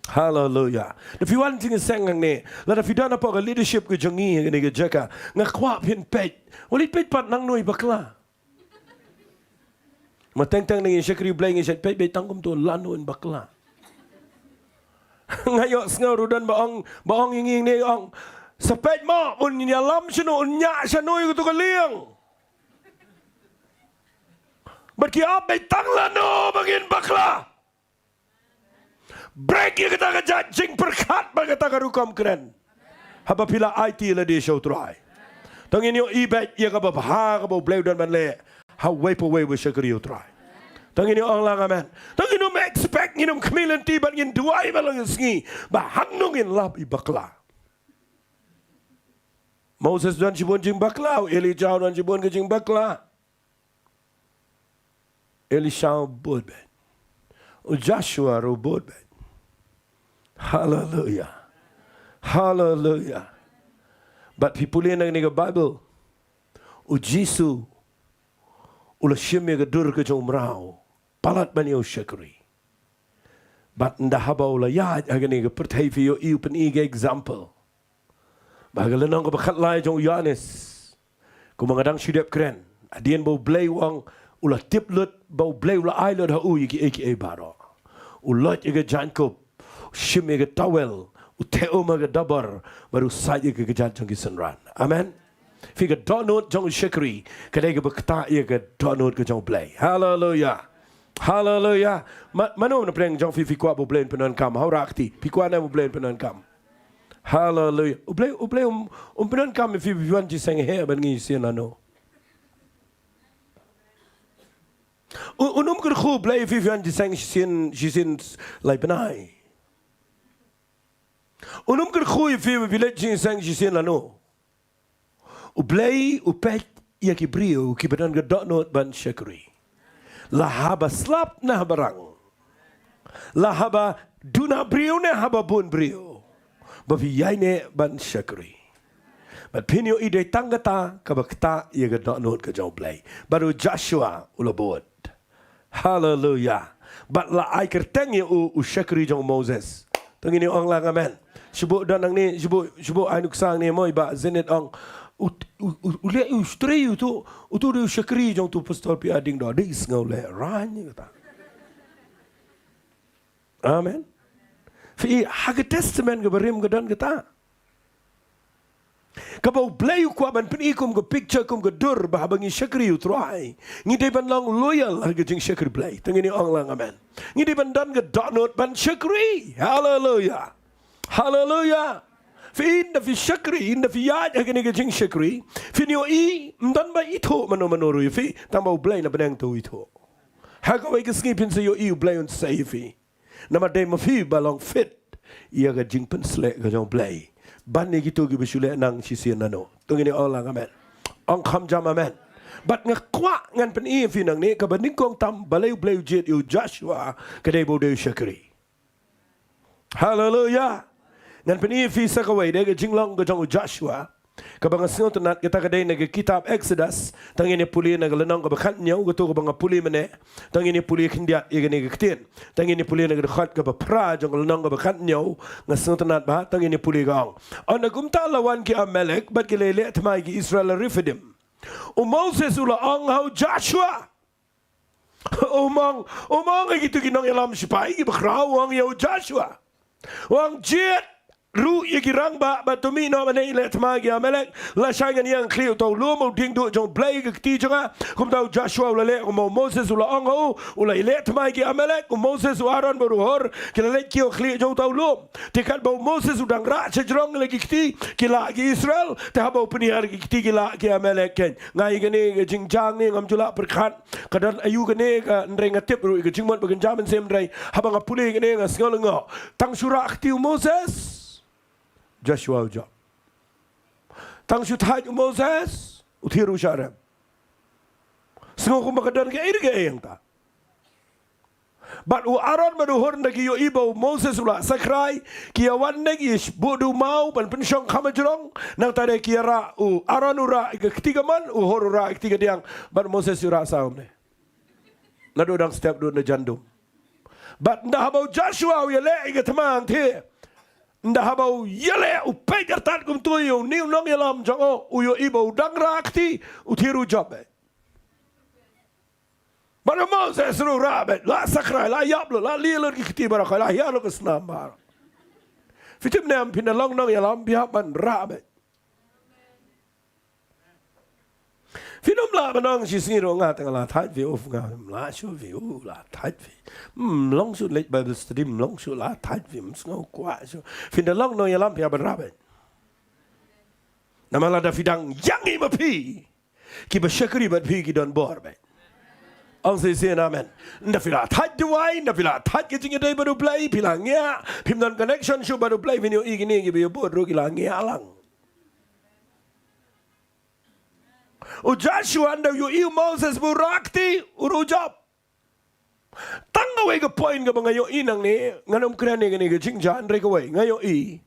Haleluia. Da phi wan jingïaseng hangne, lada phi don hapoh ka leadership ka jong ngi hangne ka jaka, nga kwah phin peit. Wat leit peit pat nangno i bakla. Ma teng teng ngi shakri Blei ngi shait peit beit tang kumto lano i bakla. Nga ïohsngew ruh don ba ong, ba ong ïa ngi ne ong, sa peit mo un ïalam shano, un ñiah shano ïa kato ka lieng. Bad ki ap beit tang lano ba ngin bakla. Break ïa kata ka jait jingpyrkhat bad kata ka rukom kren. Haba phi la aiti lade sha u Trai, to ngin ïohi beit ïa kaba bha kaba u Blei u don ban leh ha uwei pa uwei uba shakri ïa u Trai. To ngin ïoh ong lang amen. To ngin ym expect, ngin ym khmih lynti bad ngin duwai ba long sngi ba hangno ngin lap i bakla. Moses don shibun jingbakla, u Elijah don shibun ka jingbakla. Elisha u bud beit. U Joshua ruh u bud beit. Haleluia. Haleluia. Bad phi pule na kane ka Baibl, u Jisu u la shim ïa ka dur ka jong u mraw palat ban ïa u shakri. Bad ynda haba u la ïaid ha kane ka pyrthei phi ïohi u pyni ka example. Ba ha ka lynnong kaba khatlai jong u Ïoannis, kumba nga dang shu dep kren, hadien ba u Blei u ong, u la tip lut ba u Blei u la ai lut ha u ïa kiei kiei baroh. U loit ïa ka jaiñkup, u shim ïa ka towel, u theh um ha ka dabar, bad u sait ïa ka kjat jong ki synran. Amen. Phi, ka dohnud jong u shakri ka dei kaba ktah ïa ka dohnud ka jong u Blei. Haleluia. Haleluia. Ma, mano na pdeng jong phi phi kwah ba u Blei un pyndonkam? Hawra kti, phi kwah ne ba u Blei un pyndonkam? Haleluia. U Blei, u Blei um, um pyndonkam ïa phi phi wan jingïaseng heh ban ngi shisien lano. U, un ym kyrkhu u Blei ïa phi phi wan jingïaseng shisien, shisien lai bnai. Un ym kyrkhu ïa phi phi leit jingïaseng shisien lano. U Blei u peit ïa ki briew kiba don ka dohnud ban shakri. La haba slap ne haba rang. La haba duna briew ne haba bun briew. Ba phi ïaineh ban shakri. Bad phin ïohi dei tang kata kaba ktah ïa ka dohnud ka jong u Blei. Bad u Joshua u la bud. Haleluia. Bad la ai kyrteng ïa u, u shakri jong u Moses. To ngin ïa ong lang amen. Shu buh don hangne, shu buh, shu buh ai nuksa hangne mo, i Bah Zenith ong. U, u, u, u leh u shakri uto, uto u dei u shakri jong uto u pastor P R Diengdoh. Dei sngew lehrain kata. Amen. Phi, ha ka Testament kaba rim ka don kata. Kaba u Blei u kwah ban pyni kum ka picture, kum ka dur, ba haba ngi shakri u Trai, ngi dei ban long loyal ha ka jingshakri Blei. To ngin ïa ong lang amen. Ngi dei ban don ka dohnud ban shakri. Haleluia. Haleluia. Phi, ynda phi shakri, ynda phi ïaid ha kane ka jingshakri, phin ïohi, ym don ba ithuh mano mano ruh ïa phi, tang ba u Blei na bneng to u ithuh. Ha kawei ka sngi phin sa ïohi u Blei un sei ïa phi. Namar dei ma phi ba long fit ïa ka jingpynsleh ka jong u Blei ban ïa kito kiba shu leh nang shisien lano. To ngin ïa ong lang amen. Ong kham jam amen. Bad nga kwah ngan pyni ïa phi nangne, kaba nyngkong tam balei U Blei u jied ïa u Joshua, ka dei ba u dei u shakri. Haleluya. Ngan pyni ïa phi sa kawei, dei ka jinglong ka jong u Joshua, kaba nga sngewtynnat, kata ka dei na ka kitab Exodus. Tang ngin ïa pule na ka lynnong kaba khathynñiew, kato kaba nga pule mynne. Tang ngin ïa pule khyndiat ïa kane ka ktien. Tang ngin ïa pule na ka dkhot kaba phra jong ka lynnong kaba khathynñiew. Nga sngewtynnat bha, tang ngin ïa pule, ka ong: Ynda kumta la wan ki Amalek bad ki la ïaleh thma ïa ki Israel ha Rephidim. U Moses u la ong ha u Joshua. U ong, u ong ïa kito ki nongïalam shipai kiba khraw, u ong ïa u Joshua, u ong: Jied ruh ïa ki rangbah bad to mih noh ban ïaleh thma ïa ki Amalek, lashai ngan ïeng ha khlieh uta u lum. U dieng duh jong U Blei ka kti jong nga. Kumta u Joshua u la leh kumba u Moses u la ong ha u, u la ïaleh thma ïa ki Amalek. U Moses, u Aaron bad u Hur ki la leit kiew ha khlieh jong uta u lum. Te katba u Moses u dang rah shajrong ïa la ki kti, ki lah ki Israel. Te haba u pynhiar ki kti, ki lah ki Amalek. Keiñ, nga ïa kane ka jingjia ne ngam ju lah pyrkhat ka don aïu kane, ka, hynrei nga tip ruh ïa ka jingmut ba kan jia mynsiem, hynrei haba nga pule ïa kane nga sngew lyngngoh. Tang shu rah kti u Moses, Joshua u jop. Tang shu thait u Moses, u thied ruh u shah rem. Sngew kumba ka don kaei re kaei hangta. Bad u Aaron bad u Hur, ynda ki ïohi ba u Moses u la sakrai, ki ïa wan ne ki sh-, buh da u maw ban pynshong kham hajrong. Nangta de ki ïa rah, u Aaron u rah ïa ka kti kamon, u Hur u rah ïa ka kti kadiang. Bad u Moses u rah sa kumne, naduh dang step duh na jan dum. Bad ynda haba u Joshua u ïaleh ïa ka thma hangtei, ynda haba u ïaleh, u peit artat kumto ïa une u nongïalam jong u, u ïohi ba u dang rah kti, u thied ruh u jop beit. Bad u Moses ruh u rah beit, la sakrai, la ïap lut, la lieh lut ki kti baroh, la hiar lut ka snam baroh. Phi tip ne em, phin da long nongïalam phi hap ban rah beit. Phin ym lah ban ong shisngi ruh, nga te nga la thait phi, uf, ngam lah shuh phi, u la thait phi. Ym long shuh leit Bible study, ym long shuh, la thait phi, ym sngew kwah shuh. Phin da long nongïalam phi hap ban rah beit. Namar lada phi dang ïeng hi ma phi, kiba shakri bad phi ki don bor beit. Ong shisien amen. Ynda phi la thait duwai, ynda phi la thait ka jingïadei bad U Blei, phi la ngiah, phim don connection shuh bad U Blei, phin ïohi kine kiba ïa bud ruh ki la ngiah lang. U Joshua ynda u ïohi u Moses ba u rah kti, u ruh u jop. Tang kawei ka point kaba nga ïohi nangne, ngan ym kren ïa kane ka jingjia, hynrei kawei nga ïohi.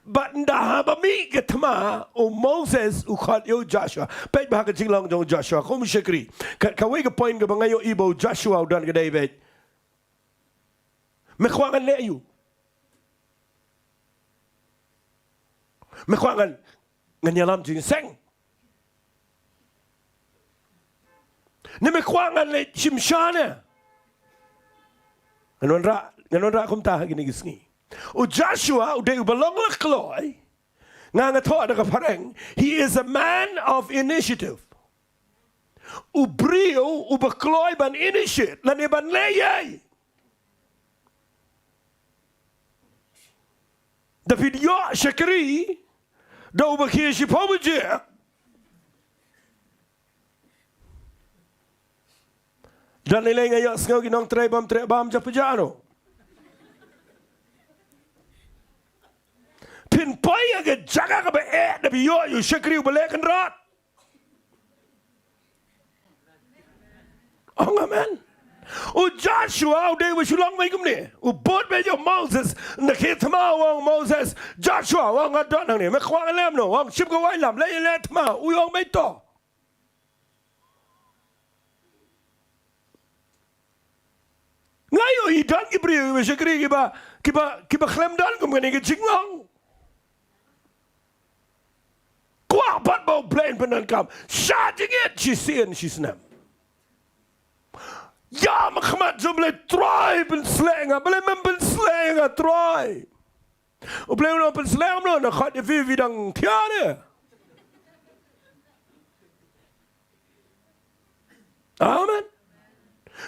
Bad ynda haba mih ka thma, u Moses u khot ïa u Joshua. Peit bha ka jinglong jong u Joshua kum u shakri. Ka, kawei ka point kaba nga ïohi ba u Joshua u don ka dei, peit, me kwah ngan leh aïu? Me kwah ngan, ngan ïalam jingseng? Ne me kwah ngan leit shim sha ne? Ngan wanrah, ngan wanrah kumta ha kine ki sngi. U Joshua u dei uba long la kloi. Nga, nga thoh da ka phareng, he is a man of initiative. U briew uba kloi ban initiate lane ban leh ei ei. Da phi ïoh shakri da uba khie shiphew baje, da lei lei nga ïohsngew ki nongtrei bam trei bam ja pajano. Phin poi ha ka jaka kaba eh da phi ïoh ïa u shakri uba leh kynrad. Ong amen. U Joshua u dei uba shu long beit kumne. U bud beit ïa u Moses na ki thma, u ong Moses, Joshua, u ong nga don hangne, me kwah ngan leh kumno? U ong shim ka wailam, leit leh thma. U ong beit to. Nga ïohi don ki briew kiba shakri kiba, kiba, kiba khlem don kum kane ka jinglong. Kwah pat ba U Blei un pyndonkam. Shah jingit shisien shisnem. Ïa ma khmat jong U Blei, Trai pynsleh nga, Blei mem pynsleh nga Trai. U Blei u nang pynsleh mo, na khot ïa phi phi dang thiah ne. Amen.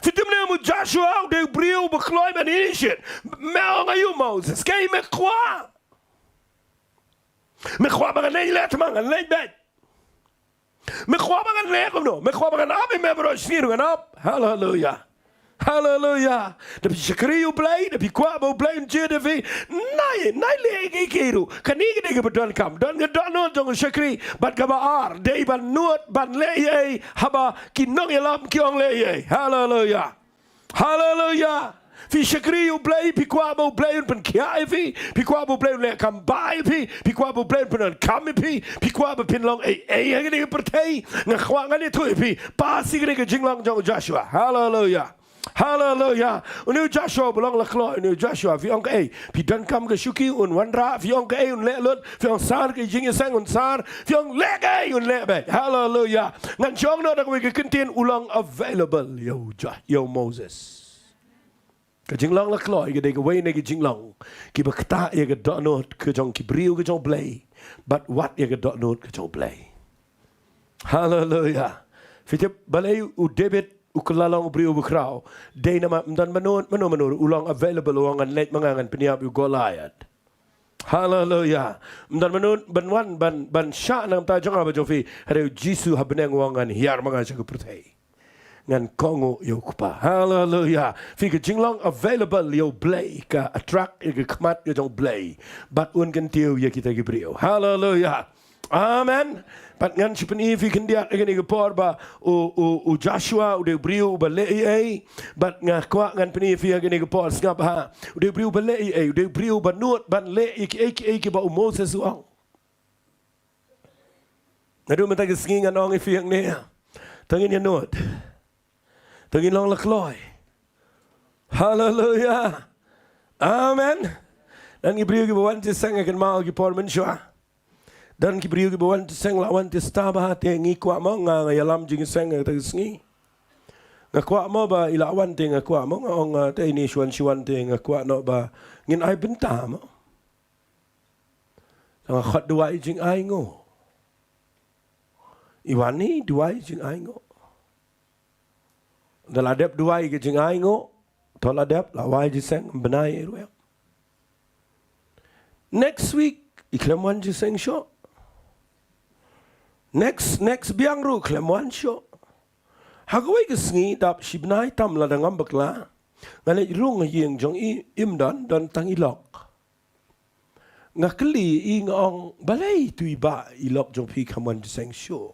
Phi tip ne em, u Joshua u dei u briew uba kloi ban initiate. Me ong aïu Moses, kaei me kwah? Me kwah ba ngan leit leh thma, ngan leit beit. Me kwah ba ngan leh kumno? Me kwah ba ngan ap ïa me baroh shi sngi ruh, ngan ap. Haleluya. Haleluya. Da phi shakri ïa U Blei, da phi kwah ba U Blei un jied ïa phi. Nai, nai leh ïa kiei kiei ruh. Kane ka dei kaba donkam. Don ka dohnud jong u shakri. Bad kaba ar, dei ban nud, ban leh ei ei. Haba ki nongïalam ki ong leh ei ei. Haleluya. Haleluya. Phi shakri ïa U Blei, phi kwah ba U Blei un pynkhiah ïa phi. Phi kwah ba U Blei un leh kam bha ïa phi. Phi kwah ba U Blei un pyndonkam ïa phi. Phi kwah ba phin long ei ei ha kane ka pyrthei. Nga kwah ngan ïathuh ïa phi. Pass ïa kane ka jinglong jong u Joshua. Haleluya. Haleluya. Une u Joshua ba long la kloi, une u Joshua, phi ong kaei? Phi donkam ka shuki, un wanrah, phi ong kaei, un leh lut, phi ong sar ka jingïaseng, un sar, phi ong leh kaei, un leh beit. Haleluya. Ngan shu ong noh da kawei ka kyntien, u long available ïa u Jo-, ïa u Moses. Ka jinglong la kloi ka dei kawei na ka jinglong kiba ktah ïa ka dohnud ka jong ki briew ka jong U Blei bad wat ïa ka dohnud ka jong U Blei. Haleluya. Phi tip balei u David u kylla long u briew uba khraw? Dei namar ym don mano mano mano u long available, u ong ngan leit ma nga ngan pynïap ïa u Goliath. Haleluya. Ym don mano ban wan ban, ban shah na ka bynta jong nga bad jong phi. Hynrei u Jisu ha bneng u ong ngan hiar ma nga sha ka pyrthei. Ngan kohnguh ïa u Kpa. Haleluya. Phi, ka jinglong available ïa U Blei ka attract ïa ka khmat ka jong U Blei bad un kyntiew ïa kita ki briew. Haleluya. Amen. Bad ngan shu pyni ïa phi khyndiat ha kane ka por ba u, u, u Joshua u dei u briew uba leh ei ei. Bad nga kwah ngan pyni ïa phi ha kane ka por, sngap bha. U dei u briew uba leh ei ei, u dei u briew uba nud ban leh ïa kiei kiei kiba u Moses u ong. Naduh mynta ka sngi ngan ong ïa phi hangne, to ngin ïa nud, to ngin long la kloi. Haleluya. Amen. Don ki briew kiba wan jingïaseng ha ki por mynshuwa. Don ki briew kiba wan jingïaseng, la wan jingïaseng bha te, ngi kwah mo, nga, nga ïalam jingïaseng ha kata ka sngi. Nga kwah mo ba i la wan te, nga kwah mo, nga ong, ah, te ine shu wan shu wan te, nga kwah noh ba ngin ai bynta mo. Tang nga khot duwai jingainguh. I wan i duwai jingainguh. Da la dep duwai ka jingainguh, to la dep, la wai jingïaseng, bnai ruh. Next week i khlem wan jingïaseng shuh. Next, next biang ruh khlem wan shuh. Ha kawei ka sngi dap shi bnai tam lada ngam bakla, nga leit rung ha ïing jong i, im don, don tang i lok. Nga kylli i, nga ong, balei tu i bah i lok jong phi kam wan jingïaseng shuh?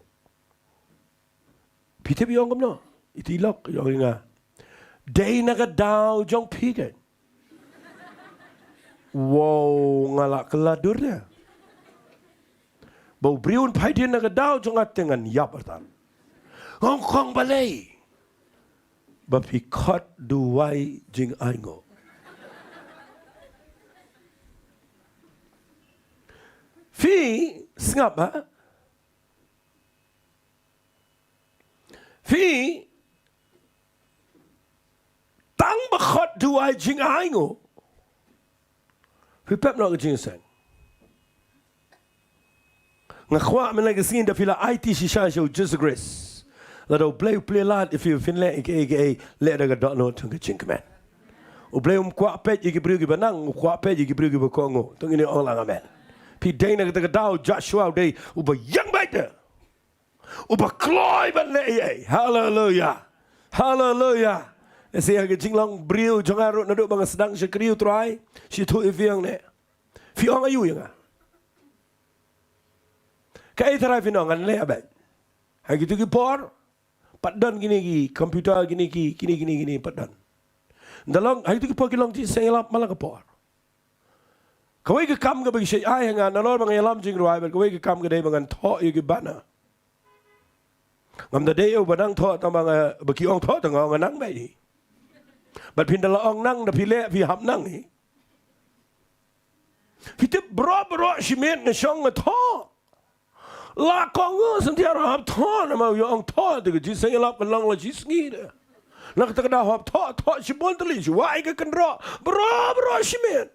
Phi tip i ong kumno? Iti lok i ong ïa nga, dei na ka daw jong phi kein. Wow, nga la kylla dur de. Ba u briew un phai dien na ka daw jong nga te ngan ïap artat. Nga ong kong balei? Ba phi khot duwai jingainguh. Phi sngap ha? Phi tang ba khot duwai jingainguh, phi pep noh ka jingïaseng. Nga kwah mynne ka sngi da phi la aiti shisha sha u Jisu Khrist, lada U Blei u plie lad ïa phi ba phin leh ïa kiei kiei, leh da ka dohnud jong ka jingkmen. U Blei um kwah peit ïa ki briew kiba nang, u kwah peit ïa ki briew kiba kohnguh. To ngin ong lang amen. Phi dei na kata ka daw, Joshua u dei uba ïeng beit de. Uba kloi ban leh ei ei. Haleluya. Haleluya. Lehse ha ka jinglong briew jong nga ruh naduh ba nga sdang shakri U Trai, shi thuh ïa phi hangne. Phi ong aïu ïa nga? Kaei tharai phin ong ngan leh beit? Ha kitu ki por pat don kine ki computer, kine ki, kine, kine, kine pat don. Nda long ha kitu ki por ki long jingïaseng ïalap man la ka por. Kawei ka kam kaba ki shait ai ha nga nalor ba nga ïalam jingrwai, bad kawei ka kam ka dei ba ngan thoh ïa ki banner. Ngam da dei ïa uba nang thoh tang ba nga, ba ki ong thoh tang nga ong nga nang beit hi. Bad phin da la ong nang, da phi leh phi hap nang hi. Phi tip baroh baroh shi miet nga shong nga thoh. La kohnguh sngewthuh ruh hap thoh, namar u ong thoh te ka jingïaseng ïalap kan long la shisngi de. Na kata ka daw hap thoh, thoh shibun tylli, shu wai ka kynroh baroh baroh shi miet.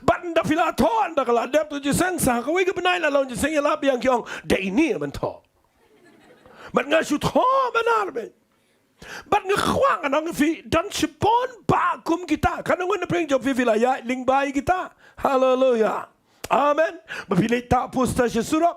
Bad ynda phi la thoh, ynda ka la dep ka jingïaseng, sa kawei ka bnai la long jingïaseng ïalap, biang ki ong dei ine ban thoh. Bad nga shu thoh ban ar beit. Bad nga kwah ngan ong ïa phi, don shibun bah kum kita. Katno ngan pyrshang jong phi, phi la ïaid lyngba ïa kita. Haleluya. Amen. Ba phi leit tah poster sha surok.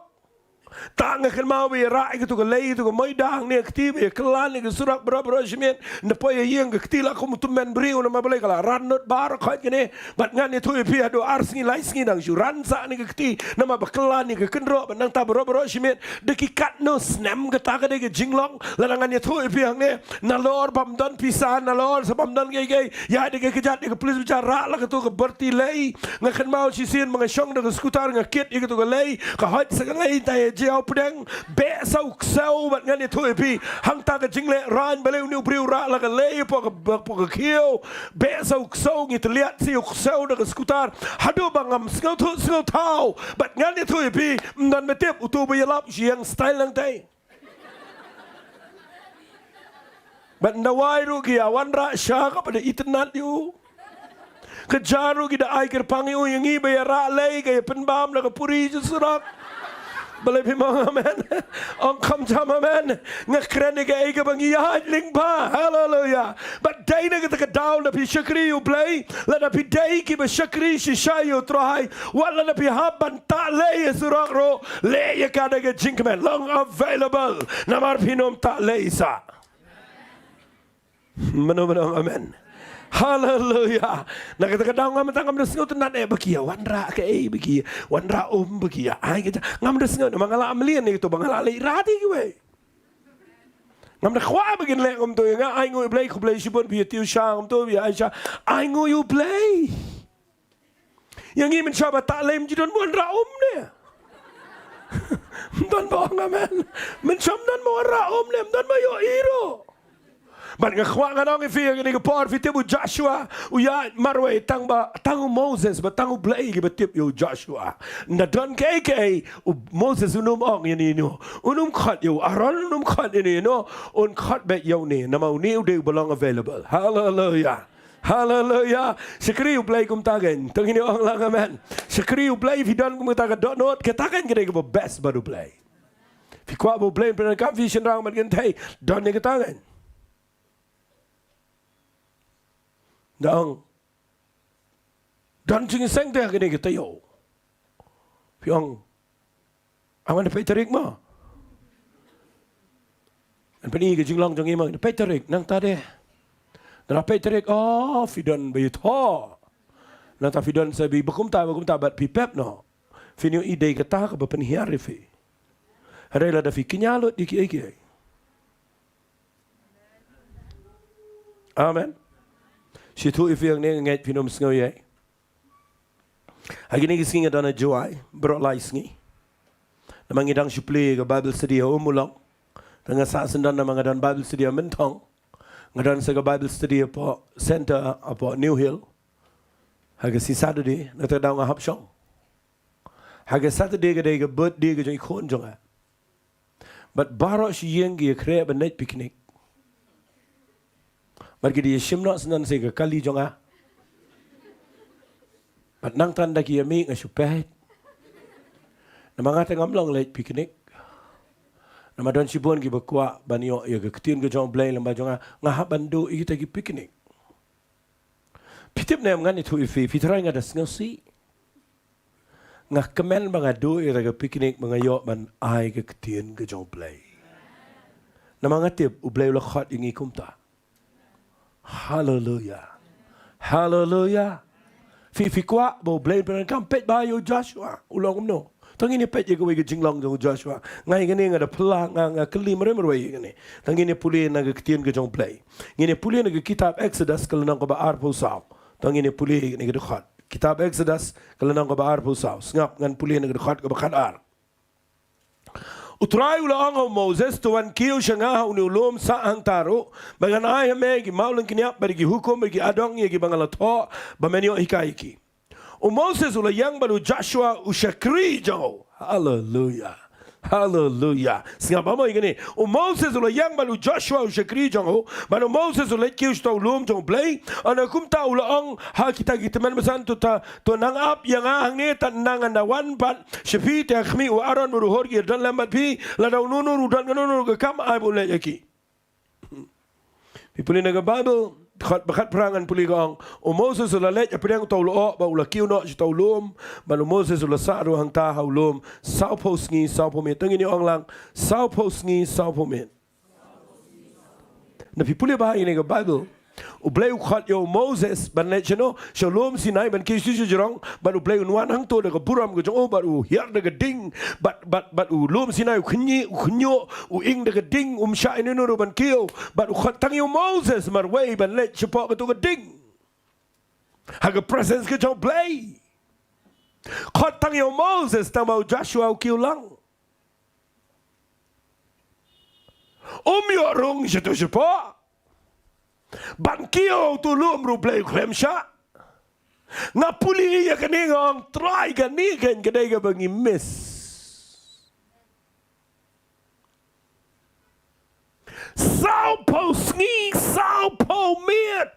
Ta nga kynmaw ba ïa rah ïa katu ka lei, ïa katu ka moida hangne ha kti, ba ïa kylla ïa ka surok baroh baroh shi miet. Nda poi ïa ïing ka kti la kum u tymmen briew, namar balei ka la ran nud baroh khoit kane. Bad ngan ïathuh ïa phi haduh ar sngi lai sngi dang shu ran sah ïa ka kti, namar ba kylla ïa ka kynroh, bad nangta baroh baroh shi miet da ki katno snem. Kata ka dei ka jinglong. Lada ngan ïathuh ïa phi hangne, nalor bym don pisa, nalor sa bym don kiei kiei, ïa da ka kjat ïa ka pulit ba ïa rah la katu ka byrti lei. Nga kynmaw shisien ba nga shong da ka skutar, nga kit ïa katu ka lei, ka hoit sa ka lei, ta ïa jiaw pdeng. Beh sa u ksew, bad ngan ïathuh ïa phi, hangta ka jingleh rain, balei une u briew rah la ka lei hapoh ka, hapoh ka khiew. Beh sa u ksew, ngi tylliat sa ïa u ksew da ka skutar haduh ba ngam sngewthuh sngewthaw. Bad ngan ïathuh ïa phi, ym don ba tip, utu ba ïalap u shong style nangtai. Bad nda wai ruh ki ïa wanrah sha ka, bad da itynnad ïa u. Ka jar ruh ki da ai kyrpang ïa u, ïa ngi ba ïa rah lei ka ïa pynbam da ka puri sha surok. Balei phim ong amen? Ong kham jam amen. Nga kren ïa kaei kaba ngi ïaid lyngba. Haleluya. Bad dei na kata ka daw lada phi shakri ïa U Blei, lada phi dei kiba shakri shisha ïa U Trai, wat lada phi hap ban tah lei ha surok ruh, leh ïa ka da ka jingkmen, long available. Namar phin ym tah lei sah. Mano mano ong amen. Haleluya. Na kata ka daw ngam, ngam da sngewtynnad eh ba ki ïa wanrah kaei, ba ki ïa wanrah um, ba ki ïa ai kaei. Ngam da sngew, namar nga la mlien ïa kito ba nga la leit rah ïa kiwei. Ngam da kwah ba kin leh kumto ïa nga. Ai nguh ïa U Blei, khublei shibun phi ïa tiew sha kumto, phi ïa ai sha. Ai nguh ïa U Blei. Ïa ngi mynshuwa ba tah lei ym ju don ba wanrah um ne. Ym don ba ong amen. Mynshuwa ym don ba wanrah um ne, ym don ba ïohi ruh. Bad nga kwah ngan ong ïa phi ïa kane ka por, phi tip u Joshua u ïaid marwei, tang ba, tang u Moses bad tang U Blei kiba tip ïa u Joshua. Nda don kaei kaei, u Moses un ym ong ïano ïano. Un ym khot ïa u Aaron, un ym khot ïano ïano. Un khot beit ïa une, namar une u dei uba long available. Haleluya. Haleluya. Shakri U Blei kumta kein. To ngin ong lang amen. Shakri U Blei, phi don kum kata ka dohnud, kata kein ka dei kaba best bad U Blei. Phi kwah ba U Blei un pyndonkam phi shynrang bad kynthei, don ïa kata kein. Da ong, don jingïaseng te ha kane ka taïew. Phi ong, ngan peit tarik mo. Ngan pyni ka jinglong jong ngi mo, ngan peit tarik, nangta de. Ngan peit tarik, oh, phi don ba ïathoh. Nangta phi don sa ba kumta, ba kumta, bad phi pep noh. Phin ïohi dei kata kaba pynhiar ïa phi. Hynrei lada phi kñia lut ïa kiei kiei. Amen. Shi ïathuh ïa phi hangne, nga ngeit phin ym sngew ïa. Ha kine ki sngi nga don ha Jowai baroh lai sngi. Namar ngi dang shu plie ka Bible study ha Ummulong. Te nga sah syndon namar nga don Bible study ha Mynthong. Nga don sa ka Bible study hapoh center hapoh New Hill. Ha ka sngi Saturday, na kata ka daw nga hap shong. Ha ka Saturday ka dei ka birthday ka jong i khun jong nga. Bad baroh shi ïing ki ïakhreh ban leit picnic. Bad ki dei ïashim noh syndon sa ïa ka kali jong nga. Bad nangta ynda ki ïamih nga shu peit. Namar nga te ngam long leit picnic. Namar don shibun kiba kwah ban ïoh ïa ka ktien ka jong U Blei lyngba jong nga, nga hap ban duh ïa kita ki picnic. Phi tip ne em, ngan ïathuh ïa phi, phi tharai nga da sngewsih. Nga kmen ba nga duh ïa ka picnic ba nga ïoh ban ai ka ktien ka jong U Blei. Namar nga tip U Blei u la khot ïa ngi kumta. Haleluya. Haleluya. Phi, phi kwah ba U Blei un pyndonkam, peit bha ïa u Joshua, u long kumno. To ngin ïa peit ïa kawei ka jinglong jong u Joshua. Nga ïa kane nga da phylla, nga, nga kylli marwei marwei ïa kane. To ngin ïa pule na ka ktien ka jong U Blei. Ngin ïa pule na ka kitab Exodus ka lynnong kaba arphew saw. To ngin ïa pule ïa kane ka dkhot. Kitab Exodus ka lynnong kaba arphew saw. Sngap, ngan pule na ka dkhot kaba khatar. U Trai u la ong ha u Moses, to wan kiew sha nga ha une u lum sah hangta ruh, ba ngan ai ha me ki mawlyngkniap bad ki hukum bad ki adong ïa kiba nga la thoh ba men ïoh hikai ïa ki. U Moses u la ïeng bad u Joshua u shakri jong u. Haleluya. Haleluya. Sngap bha mo ïa kane. U Moses u la ïeng bad u Joshua u shakri jong u. Bad u Moses u leit kiew sha uta u lum jong U Blei. Ynda kumta u la ong ha kita ki tymmen basan, to ta, to nang ap ïa nga hangne, tad nang ngan da wan pat sha phi, te ha khmih u Aaron bad u Hur ki don lem bad phi, lada uno uno ruh u don kano kano ka kam, ai ba u leit ïa ki. Phi pule na ka Bible, Khot ba khatphra ngan pule ka ong, u Moses u la leit hapdeng uta u lyoh bad u la kiew noh sha uta u lum, bad u Moses u la sah ruh hangta ha u lum sawphew sngi sawphew miet. To ngin ïa ong lang, sawphew sngi sawphew miet. Lada phi pule bha ïa kane ka Baibl, U Blei u khot ïa u Moses ban leit shano, sha u lum Sinai ban kiew sha shajrong, bad U Blei un wan hangto da ka burom ka jong u, bad u hiar da ka ding, bad, bad, bad u lum Sinai u khñiuh, u khñiuh, u ing da ka ding, um shah ïano ïano ruh ban kiew, bad u khot tang ïa u Moses marwei ban leit shapoh kato ka ding. Ha ka presence ka jong U Blei. Khot tang ïa u Moses, tang ba u Joshua u kiew lang. Um ïoh rung shato shapoh ban kiew ha uto u lum ruh U Blei u khlem shah. Nga pule ïa kane nga ong Trai, kane keiñ ka dei kaba ngi miss. Sawphew sngi sawphew miet.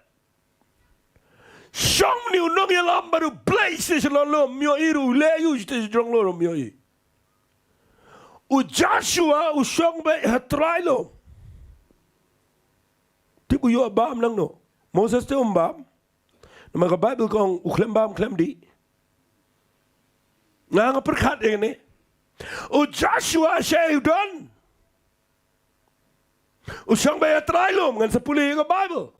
Shong une u nongïalam bad U Blei sha shlor lum, um ïohi ruh, u leh aïu sha shajrong lum, um ïohi. U Joshua u shong beit ha trai lum. Tip u ïoh bam nangno? Moses te um bam. Namar ka Baibl ka ong u khlem bam khlem dih. Nga nga pyrkhat ïa kane. U Joshua shaei u don? U shong beit ha trai lum, ngan sa pule ïa ka Baibl.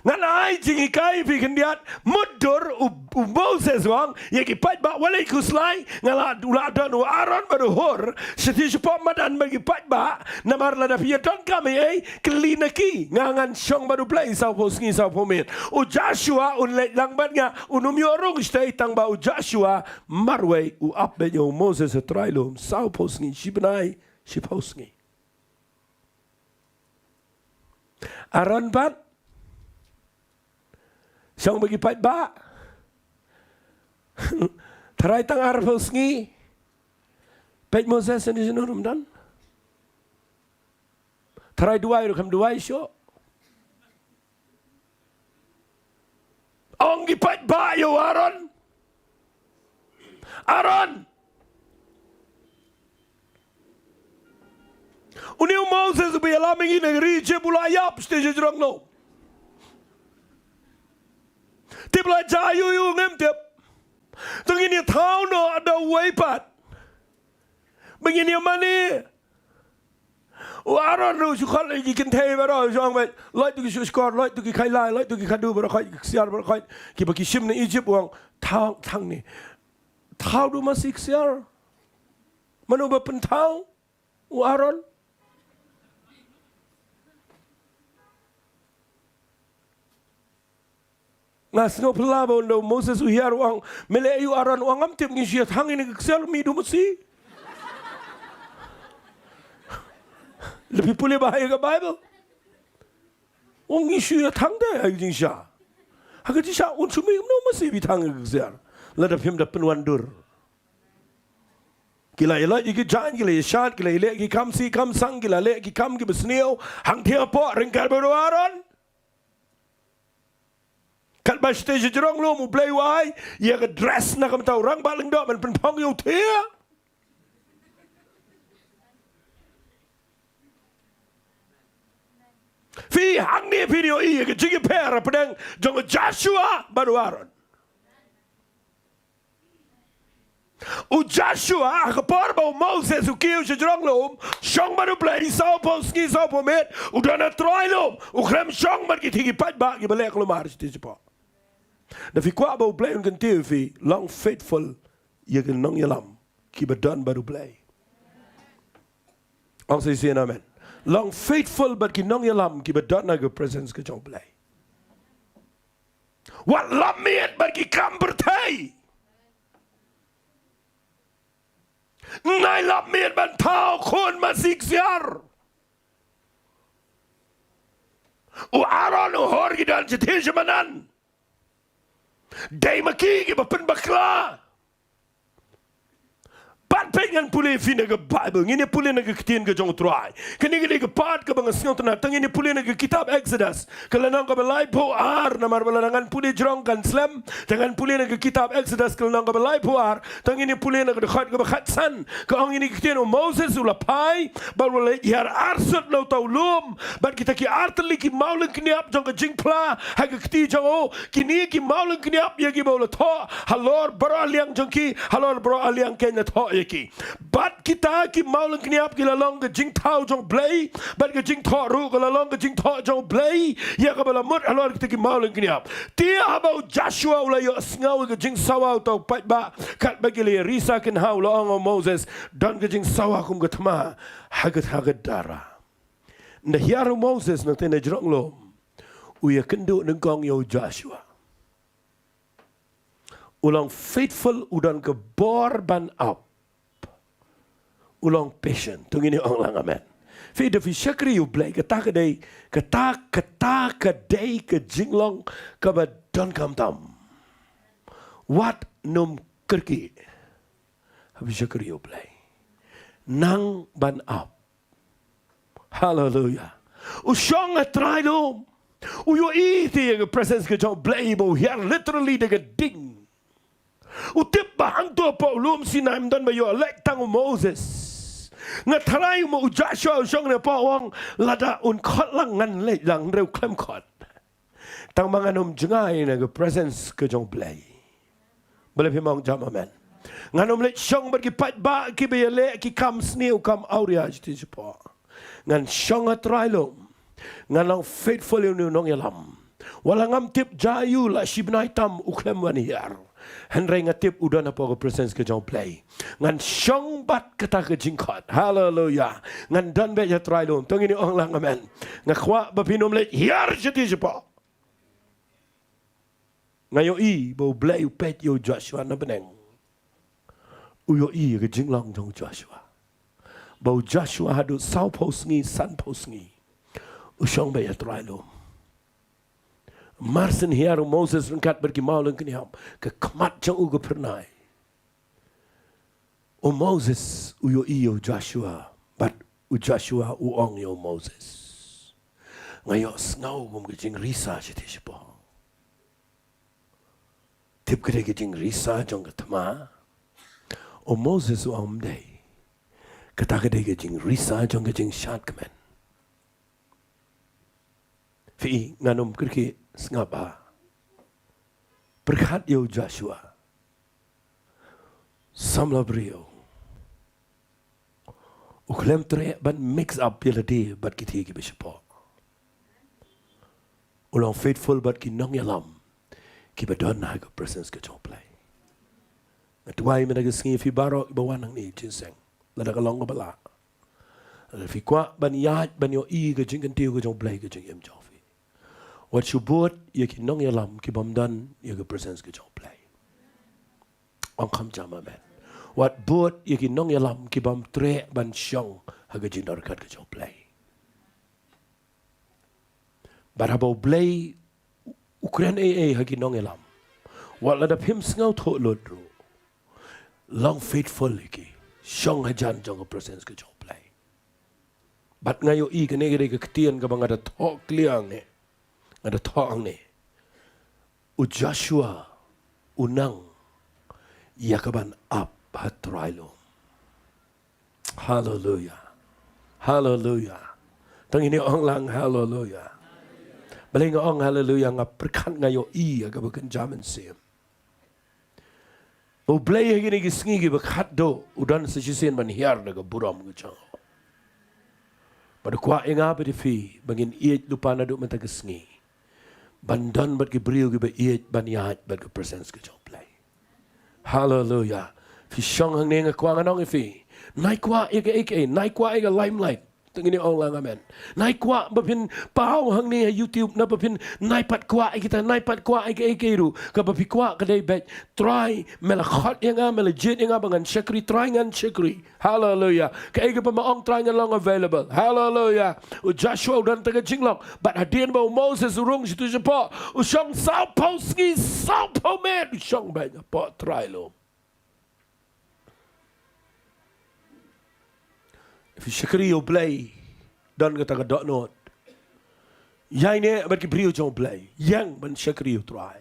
Ngan ai jinghikai ïa phi khyndiat, mutdur u, u Moses u ong ïa ki paidbah wat leit khuslai, nga la, u la don u Aaron bad u Hur shatei shapoh madan bad ki paidbah, namar lada phi ïa donkam ei ei, kylli na ki, nga ngan shong bad U Blei sawphew sngi sawphew miet. U Joshua un leit lang bad nga, un ym ïoh rung shatei, tang ba u Joshua marwei u ap beit ïa u Moses ha trai lum sawphew sngi, shi bnai shiphew sngi. Aaron pat shong bad ki paidbah. Tharai tang arphew sngi. Peit Moses shano shano ruh ym don. Tharai duwai ruh kam duwai shuh. Ong ki paidbah ïa u Aaron. Aaron. Une u Moses uba ïalam ïa ngi na ka ri Ijipt u la ïap shatei shajrong lum. Tip la jia aïu aïu ngim tip. To ngin ïa thaw noh da uwei pat. Ba ngin ïa mane. U Aaron ruh u shu khot ïa ki kynthei baroh, u shu ong beit, loit to ki shuh shkor, loit to ki khailai, loit to ki khadduh baroh khoit, ki ksiar baroh khoit, kiba ki shim na Ijipt, u ong, thaw tang ne. Thaw duh masi ksiar. Mano ba pynthaw? U Aaron. Nga sngew phylla ba ynda u Moses u hiar u ong, me leh aïu Aaron, u ong ngam tip, ngi shu ïa thang ïa kane ka ksiar, mih duh masi. Lada phi pule bha ïa ka Baibl. U ong ngi shu ïa thang te ha ka jingshisha. Ha ka jingshisha un shu mih kumno masi phi thang ïa ka ksiar. Lada phim da pynwandur. Ki la ïa loit ïa ki jaiñ, ki la ïa shad, ki la ïa leh ki kam sih kam sang, ki la leh ki kam kiba sniew, hangtei hapoh ryngkat bad u Aaron. Katba shatei shajrong lum U Blei u ai ïa ka dress na ka bynta u rangbah lyngdoh ban pynphong ïa u thiah. Phi hangne phin ïohi ïa ka jingïapher hapdeng jong u Joshua bad u Aaron. U Joshua, ha ka por ba u Moses u kiew shajrong lum, shong bad U Blei sawphew sngi sawphew miet, u don ha trai lum, u khlem shong bad ki thie ki paidbah kiba leh kulmar shatei shapoh. Lada phi kwah ba U Blei un kyntiew ïa phi, long faithful ïa ki nongïalam kiba don bad U Blei. Ong shisien amen. Long faithful bad ki nongïalam kiba don ha ka presence ka jong U Blei. Wat lap miet bad ki kam pyrthei. Nai lap miet ban thaw khun masi ksiar. U Aaron u Hur ki don shatei shamanan. Dei ma ki kiba pynbakla. Pat peit ngan pule ïa phi na ka Bible, ngin ïa pule na ka ktien ka jong U Trai. Kane ka dei ka part kaba nga sngewtynnat, tang ngin ïa pule na ka kitab Exodus. Ka lynnong kaba laiphew ar, namar ba lada ngan pule jrong kan slem, tang ngan pule na ka kitab Exodus ka lynnong kaba laiphew ar, tang ngin ïa pule na ka dkhot kaba khatsan. Ka ong ïa kane ka ktien, u Moses u la phai, bad u la leit hiar arsut na uta u lum, bad kita ki artylli ki mawlyngkniap jong ka jingphla ha ka kti jong u, kine ki mawlyngkniap ïa kiba u la thoh halor baroh liang jong ki, halor baroh liang kein la thoh ïa ki. Bad kita ki mawlyngkniap ki la long ka jingthaw jong U Blei, bad ka jingthoh ruh ka la long ka jingthoh jong U Blei, ïa kaba la mut halor kita ki mawlyngkniap. Te haba u Joshua u la ïohsngew ïa ka jingsawa uta u paidbah, katba ki la ïa risa kynha, u la ong, "O Moses, don ka jingsawa kum ka thma ha ka, ha ka dara." Ynda hiar u Moses na tei na jrong lum, u ïakynduh nyngkong ïa u Joshua. U long faithful, u don ka bor ban ap. U long patient. To ngin ong lang amen. Phi, da phi shakri ïa U Blei, kata ka dei, kata, kata ka dei ka jinglong kaba donkam tam. Wat nym kyrkieh. Haba shakri ïa U Blei, nang ban ap. Haleluia. U shong ha trai lum. U ïohi te ïa ka presence ka jong U Blei ba u hiar literally da ka ding. U tip ba hangto hapoh u lum Sinai ym don ba ïoh leit tang u Moses. Nga tharai u mo u Joshua u shong ne hapoh, u ong, lada un khot lang ngan leit lang, hynrei u khlem khot. Tang ba ngan ym jngai na ka presence ka jong U Blei. Balei phim ong jam amen? Ngan ym leit shong bad ki paidbah kiba ïaleh ki kam sniew kam awria shatei shapoh. Ngan shong ha trai lum. Ngan long faithful ïa une u nongïalam. Wat la ngam tip jia aïu, la shi bnai tam u khlem wan hiar, hynrei nga tip u don hapoh ka presence ka jong U Blei. Ngan shong bad kata ka jingkhot. Haleluia. Ngan don beit ha trai lum. To ngin ong lang amen. Nga kwah ba phin ym leit hiar shatei shapoh. Nga ïohi ba U Blei u peit ïa u Joshua na bneng. U ïohi ïa ka jinglong jong u Joshua. Ba u Joshua haduh sawphew sngi, sanphew sngi, u shong beit ha trai lum. Mar shen hiar u Moses ryngkat bad ki mawlyngkniap, ka khmat jong u ka phyrnai. U Moses u ïohi ïa u Joshua, bad u Joshua u ong ïa u Moses, nga ïohsngew kum ka jingrisa shatei shapoh. Tip ka dei ka jingrisa jong ka thma? U Moses u ong ym dei. Kata ka dei ka jingrisa jong ka jingshad kmen. Phi, ngan ym kyrkieh, sngap bha. Pyrkhat ïa u Joshua, samla briew. U khlem treh ban mix up ïa lade bad kitei kiba shapoh. U long faithful bad ki nongïalam kiba don ha ka presence ka jong U Blei. Nga duwai mynta ka sngi ïa phi baroh kiba wan hangne jingïaseng, lada ka long kaba lah, lada phi kwah ban ïaid ban ïohi ka jingkyntiew ka jong U Blei ka jingim jong phi, wat shu bud ïa ki nongïalam ki bym don ïa ka presence ka jong U Blei. Ong kham jam amen. Wat bud ïa ki nongïalam ki bym treh ban shong ha ka jingdon ryngkat ka jong U Blei. Bad haba U Blei u kren ei ei ha ki nongïalam, wat lada phim sngewthuh lut ruh, long faithful ïa ki. Shong hajan jong ka presence ka jong U Blei. Bad nga ïohi kane ka dei ka ktien kaba nga da thoh clear hangne. Nga da thoh hangne. U Joshua u nang ïa kaban ap ha trai lum. Haleluia. Haleluia. To ngin ong lang haleluia. Balei nga ong haleluia? Nga pyrkhat, nga ïohi ïa kaba kynja mynsiem. U Blei ha kine ki sngi kiba khatduh u don sa shisien ban hiar da ka burom ka jong u. Bad u kwah ïa nga bad ïa phi ba ngin ïeit lypa naduh mynta ka sngi ban don bad ki briew kiba ïeit ban ïaid bad ka presence ka jong U Blei. Haleluia. Phi shong hangne, nga kwah ngan ong ïa phi, nai kwah ïa kaei kaei, nai kwah ïa ka limelight. To ngin ong lang amen. Nai kwah ba phin paw hangne ha YouTube, naba phin nai pat kwah ïa kita, nai pat kwah ïa kaei kaei ruh. Kaba phi kwah ka dei beit, Trai me la khot ïa nga, me la jied ïa nga ba ngan shakri, Trai ngan shakri. Haleluia. Kaei kaba me ong, Trai ngan long available. Haleluia. U Joshua u don ta ka jinglong. Bad hadien ba u Moses u rung shatu shapoh, u shong sawphew sngi sawphew miet u shong beit hapoh trai lum. Phi shakri ïa U Blei, don kata ka dohnud. Ïaineh bad ki briew jong U Blei, ïeng ban shakri ïa U Trai.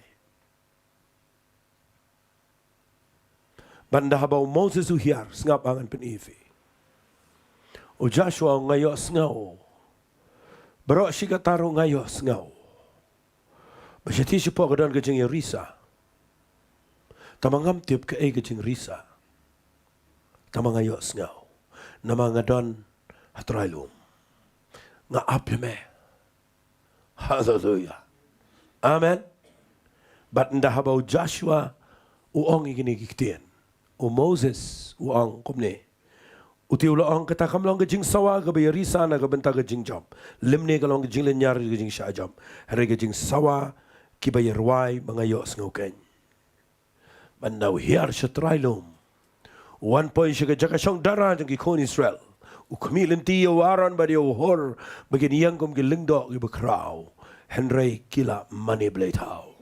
Bad ynda haba u Moses u hiar, sngap, ngan pyni ïa phi. U Joshua nga ïohsngew. Baroh shi katta ruh nga ïohsngew. Ba shatei shapoh ka don ka jingïarisa. Tangba ngam tip kaei ka jingrisa. Tangba nga ïohsngew. Namar nga don ha trai lum. Nga ap ïa me. Haleluya. Amen. Bad ynda haba u Joshua u ong ïa kine ki ktien, u Moses u ong kumne. Uta u la ong, kata kam long ka jingsawa kaba ïarisa na ka bynta ka jingjop. Lymne ka long ka jinglynñiar ka jingshah jop. Hynrei ka jingsawa kiba ïarwai ba nga ïohsngew keiñ. Bad ynda u hiar sha trai lum, u wan poi sha ka jaka shong dara jong ki khun Israel. U khmih lynti ïa u Aaron bad ïa u Hur ba kin ïeng kum ki lyngdoh kiba khraw. Hynrei ki la mane blei thaw.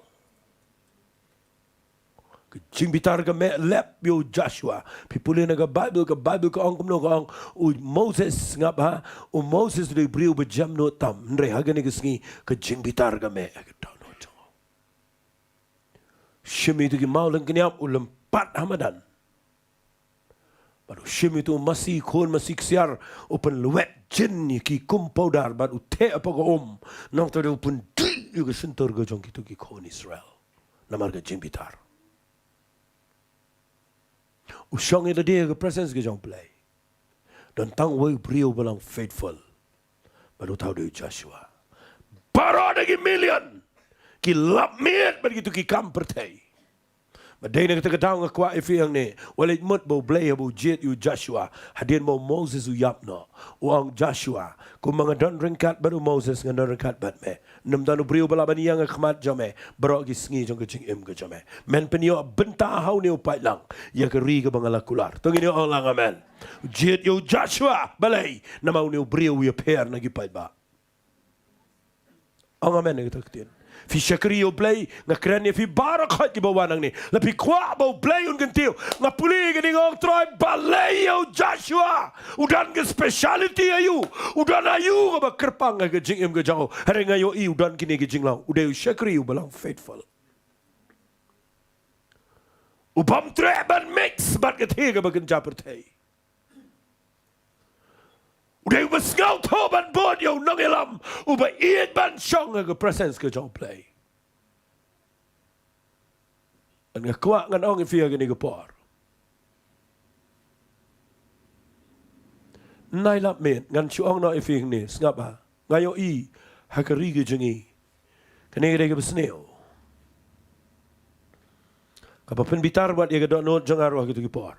Ka jingbitar ka meh lep ïa u Joshua. Phi pule na ka Baibl, ka Baibl ka ong kumno, ka ong, u Moses, sngap ha, u Moses u dei u briew ba jem nud tam. Hynrei ha kane ka sngi ka jingbitar ka meh, ka dohnud jong u. Shim ïa kito ki mawlyngkniap, u lympat ha madan. Bad u shim ïa uto u masi khun masi ksiar, u pynlwet jin ïa ki kum powder bad u theh hapoh ka um. Nangta u pyndih ïa ka shyntur ka jong kito ki khun Israel. Namar ka jingbitar. U shong ïalade ha ka presence ka jong U Blei. Don tang uwei u briew ba long faithful. Bad uta u dei u Joshua. Baroh da ki million ki lap miet bad kito ki kam pyrthei. Bad dei na kata ka daw nga kwah ïa phi hangne, wat leit mut ba U Blei haba u jied ïa u Joshua, hadien ba u Moses u ïap noh, u ong, Joshua, kumba nga don ryngkat bad u Moses, nga don ryngkat bad me. Ym don u briew ba lah ban ïeng ha khmat jong me baroh ki sngi jong ka jingim ka jong me. Men pynïoh bynta ha une u paidlang ïa ka ri kaba nga la kular. To ngin ong lang amen. U jied ïa u Joshua, balei? Namar une u briew u ïapher na ki paidbah. Ong amen ïa kata ka ktien. Phi shakri ïa U Blei, nga kren ïa phi baroh khoit kiba wan hangne. Lada phi kwah ba U Blei un kyntiew, nga pule ïa kane, nga ong, Trai, balei ïa u Joshua? U don ka speciality aïu? U don aïu kaba kyrpang ha ka jingim ka jong u? Hynrei nga ïohi u don kine ki jinglong. U dei u shakri uba long faithful. U bym treh ban mix bad ka thie kaba kynja pyrthei. U dei uba sngewthuh ban bud ïa u nongïalam uba ïeit ban shong ha ka presence ka jong U Blei. Nga kwah ngan ong ïa phi ha kane ka por. Nai lap miet, ngan shu ong noh ïa phi hangne, sngap ha. Nga ïohi ha ka ri ka jong ngi, kane ka dei kaba sniew, kaba pynbitar bad ïa ka dohnud jong nga ruh ha kito ki por.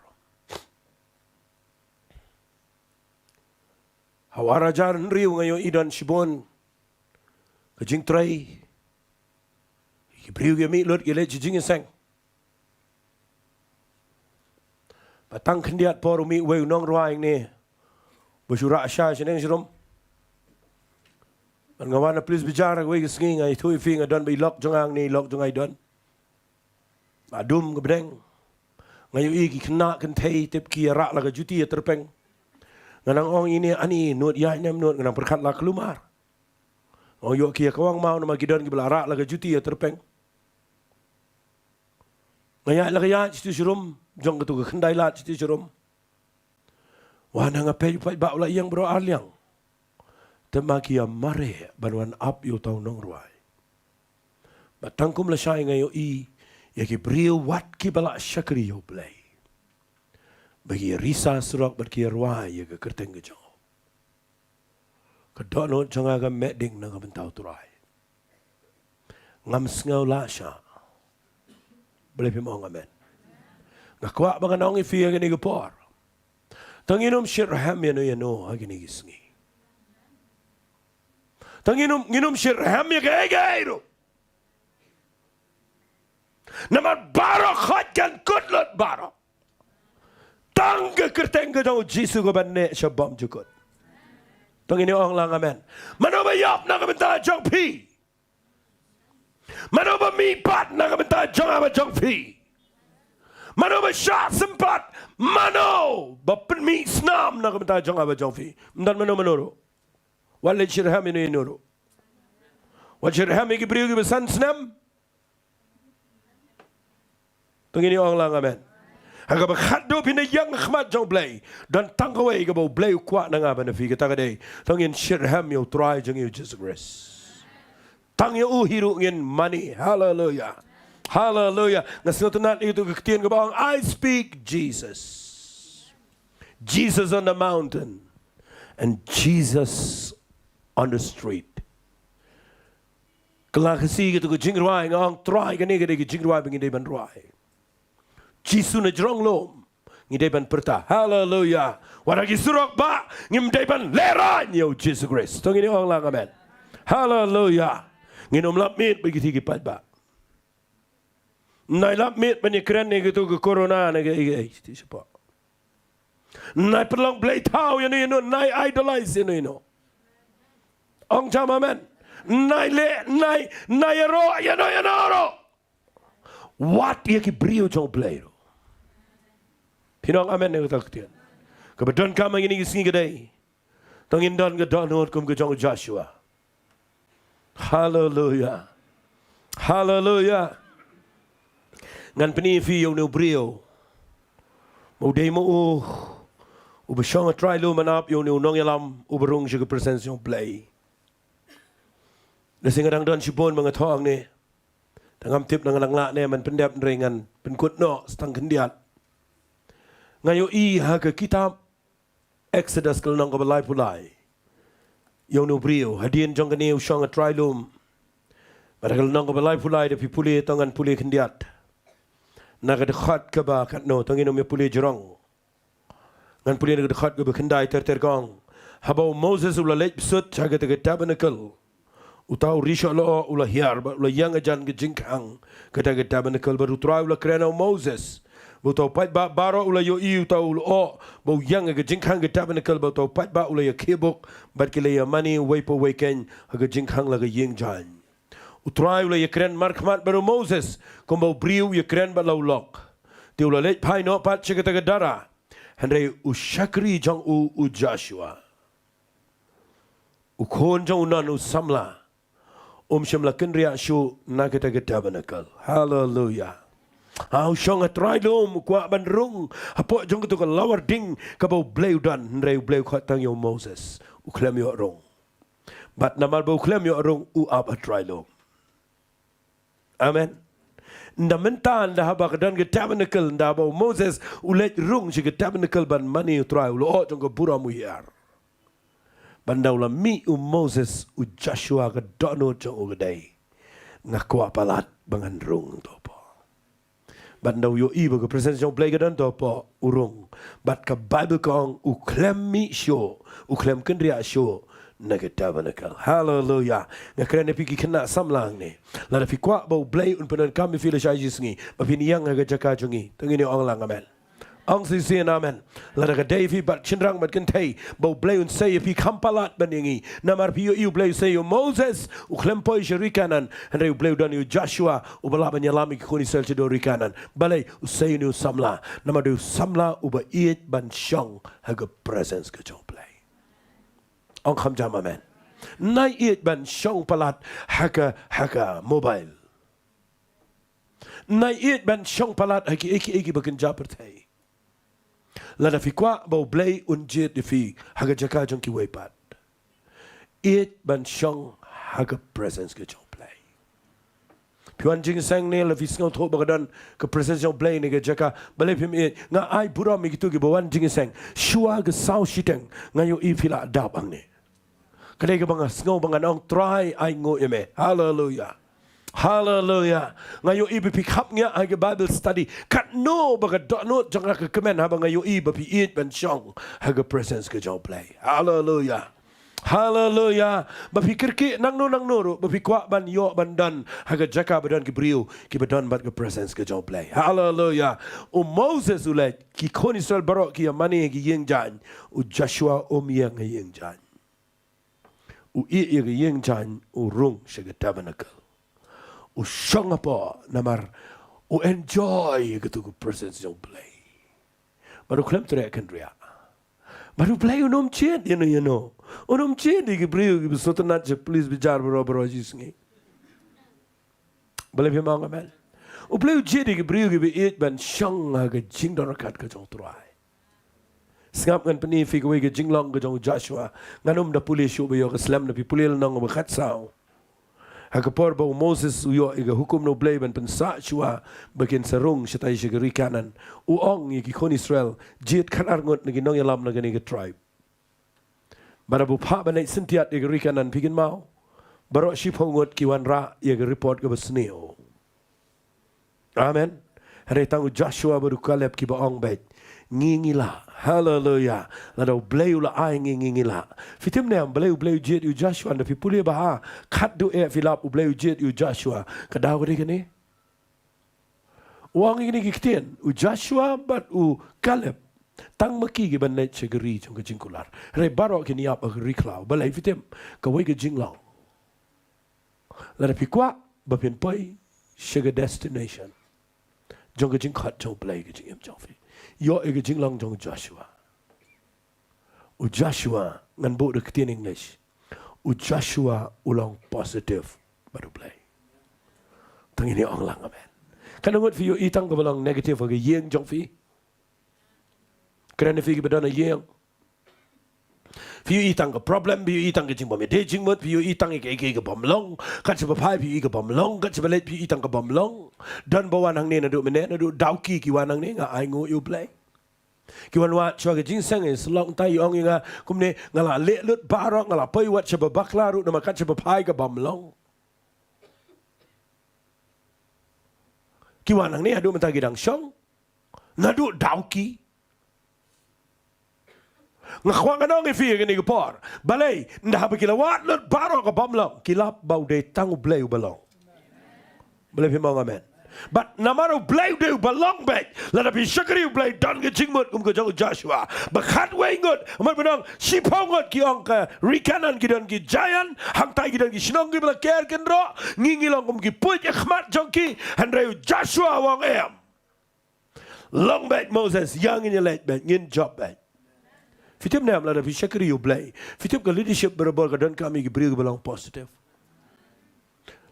Ha u ar hajar hynriew nga ïohi don shibun ka jingtrei. Ki briew ki mih lut ki leit sha jingïaseng. Bad tang khyndiat por u mih uwei u nongrwai hangne ba shu rah sha shaneng sharum. Bad nga wan na Police Bazar ha kawei ka sngi, nga ïathuh ïa phi, nga don bad i lok jong nga hangne, i lok jong nga i don. Ba dum ka bneng. Nga ïohi ki khynnah kynthei tip ki ïa rah la ka juti ïa tyrpeng. Nga nang ong ine ani nud ïaid ne em nud, nga nang pyrkhat la kulmar. Nga ong ïoh ki ïa kawang maw namar ki don kiba la rah la ka juti ïa tyrpeng. Nga ïaid la ka ïaid shatu sharum, jong katu ka khyndai lad shatu sharum. Wat haba nga peit u paidbah u la ïeng baroh arliang. Te ma ki ïa mareh ban wan ap ïa uta u nongrwai. Bad tang kum lashai nga ïohi ïa ki briew wat kiba la shakri ïa U Blei ba ki ïa risa surok bad ki ïa rwai ïa ka kyrteng ka jong u. Ka dohnud jong nga ka meh ding na ka bynta U Trai. Ngam sngew lah shuh. Balei phim ong amen? Nga kwah ba ngan ong ïa phi ha kane ka por. To ngin ym shit rhem ïano ïano ha kine ki sngi. To ngin ym, ngin ym shit rhem ïa kaei kaei ruh. Namar baroh khoit kan kut lut baroh. Tang ka kyrteng ka jong U Jisu kaba neh sha bymjukut. To ngin ïa ong lang amen. Mano ba ïap na ka bynta jong phi? Mano ba mihpat na ka bynta jong nga bad jong phi? Mano ba shah sympat? Mano ba pynmih snam na ka bynta jong nga bad jong phi? Ym don mano mano ruh. Wat leit shitrhem ïano ïano ruh. Wat shitrhem ïa ki briew kiba san snem. To ngin ong lang amen. Ha kaba khatduh phin ïeng ha khmat jong U Blei, don tang kawei kaba U Blei u kwah na nga bad na phi, kata ka dei to ngin shitrhem ïa U Trai jong ngi U Jisu Khrist. Tang ïa u hi ruh ngin mane. Haleluya. Haleluya. Nga sngewtynnat ïa kito ki ktien kaba ong, "I speak Jesus. Jesus on the mountain and Jesus on the street." Ka la ka si kito ki jingrwai, nga ong, Trai, kane ka dei ki jingrwai ba ngi dei ban rwai. Jisu na jrong lum ngi dei ban pyrta. Haleluya. Wat ha ki surok bah ngim dei ban lehraiñ ïa U Jisu Khrist. To ngin ong lang amen. Haleluya. Ngin ym lap miet bad kito ki paidbah. Ym nai lap miet ban ïakren ïa kito ki corona ne ka ei ei ti shapoh. Ym nai pynlong blei thaw ïano ïano, ym nai idolize ïano ïano. Ong jam amen. Ym nai leh, ym nai, ym nai ïaroh ïano ïano ruh. Wat ïa ki briew jong U Blei ruh. Phin ong amen ïa kata ka ktien. Kaba donkam ha kine ki sngi ka dei to ngin don ka dohnud kum ka jong u Joshua. Haleluya. Haleluya. Ngan pyni ïa phi ïa une u briew ba u dei ma u uba shong ha trai lum ban ap ïa une u nongïalam uba rung sha ka presence jong U Blei. Lehse nga dang don shibun ba nga thoh hangne. Te ngam tip nang nang lah ne ban pyndep, hynrei ngan pynkut noh sa tang khyndiat. Nga ïohi ha ka kitab Exodus ka lynnong kaba laiphew lai ïa une u briew. Hadien jong kane u shong ha trai lum. Bad ha ka lynnong kaba laiphew lai, da phi pule, to ngan pule khyndiat na ka dkhot kaba katno, to ngin ym ïa pule jrong. Ngan pule na ka dkhot kaba khyndai ter ter, ka ong, haba u Moses u la leit bsut sha kata ka tabernacle, uta u riewshoh lyoh u la hiar bad u la ïeng hajan ka jingkhang kata ka tabernacle, bad U Trai u la kren ha u Moses. Bad uta u paidbah baroh u la ïohi uta u lyoh ba u ïeng ha ka jingkhang ka tabernacle, bad uta u paidbah u la ïakhih buk bad ki la ïamane uwei pa uwei keiñ ha ka jingkhang la ka ïing jaiñ. U Trai u la ïakren markhmat bad u Moses kumba u briew u ïakren bad la u lok. Te u la leit phai noh pat sha kata ka dara. Hynrei u shakri jong u, u Joshua, u khun jong u non u samla, um shym la kynriah shuh na kata ka tabernacle. Haleluya. Ha, u shong ha trai lum, u kwah ban rung hapoh jong kato ka lawar ding kaba U Blei u don, hynrei U Blei u khot tang ïa u Moses. U khlem ïoh rung. Bad namar ba u khlem ïoh rung, u ap ha trai lum. Amen. Ynda mynta, ynda haba ka don ka tabernacle, ynda haba u Moses u leit rung sha ka tabernacle ban mane U Trai, u lyoh jong ka burom u hiar. Bad ynda u la mih u Moses, u Joshua, ka dohnud jong u ka dei, nga kwah palat ba ngan rung to hapoh. Bad ynda u ïohi ba ka presence jong U Blei ka don to hapoh, u rung. Bad ka Baibl ka ong u khlem mih shuh, u khlem kynriah shuh na ka tabernacle. Haleluya. Nga kren ïa phi ki khynnah samla hangne. Lada phi kwah ba U Blei un pyndonkam ïa phi lashai shi sngi, ba phin ïeng ha ka jaka jong ngi, to ngin ïa ong lang amen. Ong shisien amen. Lada ka dei phi bad shynrang bad kynthei ba U Blei un sei ïa phi, kham palat ban ïa ngi. Namar phi ïohi U Blei u sei ïa u Moses, u khlem poi sha ri Kanaan, hynrei U Blei u don ïa u Joshua uba lah ban ïalam ïa ki khun Israel sha ri Kanaan. Balei? U sei ïa une u samla. Namar u dei u samla uba ïeit ban shong ha ka presence ka jong U Blei. Ong kham jam amen. Ym nai ïeit ban shong palat ha ka, ha ka mobile. Ym nai ïeit ban shong palat ha kiei kiei kiba kynja pyrthei. Lada phi kwah ba U Blei un jied ïa phi ha ka jaka jong kiwei pat, ïeit ban shong ha ka presence ka jong U Blei. Phi wan jingïaseng ne, lada phi sngewthuh ba ka don ka presence jong U Blei ne ka jaka, balei phim ïeit? Nga ai burom ïa kito kiba wan jingïaseng. Shuwa ka saw shiteng nga ïohi phi la dap hangne. Ka dei kaba nga sngew ba ngan ong, Trai, ainguh ïa me. Haleluya. Haleluya. Nga ïohi ba phi khapngiah ha ka Bible study. Katno ba ka dohnud jong nga ka kmen haba nga ïohi ba phi ïeit ban shong ha ka presence ka jong U Blei. Haleluya. Haleluya. Ba phi kyrkieh nangno nangno ruh, ba phi kwah ban ïoh ban don ha ka jaka ba don ki briew kiba don bad ka presence ka jong U Blei. Haleluya. U Moses u leit, ki khun Israel baroh ki ïa mane ha ki ïing jaiñ. U Joshua um ïeng ha ïing jaiñ. U ïeh ïa ka ïing jaiñ, u rung sha ka tabernacle. U shong hapoh namar U enjoy ïa katu ka presence jong U Blei. Bad u khlem treh kynriah. Bad U Blei un ym jied ïano ïano. Un ym jied ïa ki briew kiba sngewtynnat sha police ba jar baroh baroh shi sngi. Balei phim ong amen? U Blei u jied ïa ki briew kiba ïeit ban shong ha ka jingdon ryngkat ka jong U Trai. Sngap, ngan pyni ïa phi kawei ka jinglong ka jong u Joshua. Ngan ym da pule shuh ba ïoh ka slem, da phi pule lynnong ba khatsaw. Ha ka por ba u Moses u ïoh ïa ka hukum na U Blei ban pynsah shuwa ba kin sa rung shatai sha ka ri Kanaan, u ong ïa ki khun Israel, jied khatar ngut na ki nongïalam na kane ka tribe. Bad haba u phah ban leit syntiat ïa ka ri Kanaan, phi kynmaw, baroh shiphew ngut ki wanrah ïa ka report kaba sniew. Amen. Hynrei tang u Joshua bad u Kaleb kiba ong beit, ngi ngi lah. Haleluya. Lada U Blei u la ai, ngi ngi ngi lah. Phi tip ne em balei U Blei u jied ïa u Joshua? Nda phi pule bha, khatduh eh phi lap U Blei u jied ïa u Joshua. Ka daw ka dei kane. U ong ïa kine ki ktien, u Joshua bad u Kaleb, tang ma ki ki ban leit sha ka ri jong ka jingkular. Hynrei baroh kin ïap ha ka ri khlaw. Balei? Phi tip, kawei ka jinglong. Lada phi kwah ba phin poi sha ka destination jong ka jingkhot jong U Blei, ka jingim jong phi, ïoh ïa ka jinglong jong u Joshua. U Joshua, ngan buh da ka ktien English, u Joshua u long positive bad U Blei. Tang ïa ine ong lang, amen. Katno ngut phi ïohi tang kaba long negative ha ka ïing jong phi? Kren ïa phi kiba don ha ïing. Phi ïohi tang ka problem, phi ïohi tang ka jingbym ïadei jingmut, phi ïohi tang ïa kaei kaei ka bym long. Kat shaba phai phi ïohi ka bym long, kat shaba leit phi ïohi tang ka bym long. Don ba wan hangne naduh mynne, naduh dawki ki wan hangne, nga ainguh ïa U Blei. Ki wan wad shuwa ka jingseng, eh, syllok, ntai ong ïa nga kumne, nga la leh lut baroh, nga la poi wad shaba bakla ruh, namar kat shaba phai ka bym long. Ki wan hangne haduh mynta ki dang shong. Naduh dawki. Nga kwah ngan ong ïa phi ha kane ka por. Balei? Nda haba ki la wad lut baroh ka bym long, ki lap ba u dei tang U Blei uba long. Balei phim ong amen? Bad namar U Blei u dei uba long beit, lada phi shakri U Blei, don ka jingmut kum ka jong u Joshua. Ba khatwei ngut, namar ba nong shiphew ngut ki ong ka ri Kanaan ki don ki giant, hangtai ki don ki shnong kiba la ker kynroh, ngi ngi long kum ki puit ha khmat jong ki, hynrei u Joshua u ong em. Long beit Moses, ïa ngin ïaleit beit, ngin jop beit. Phi tip ne em, lada phi shakri U Blei, phi tip ka leadership barabor ka donkam ïa ki briew kiba long positive.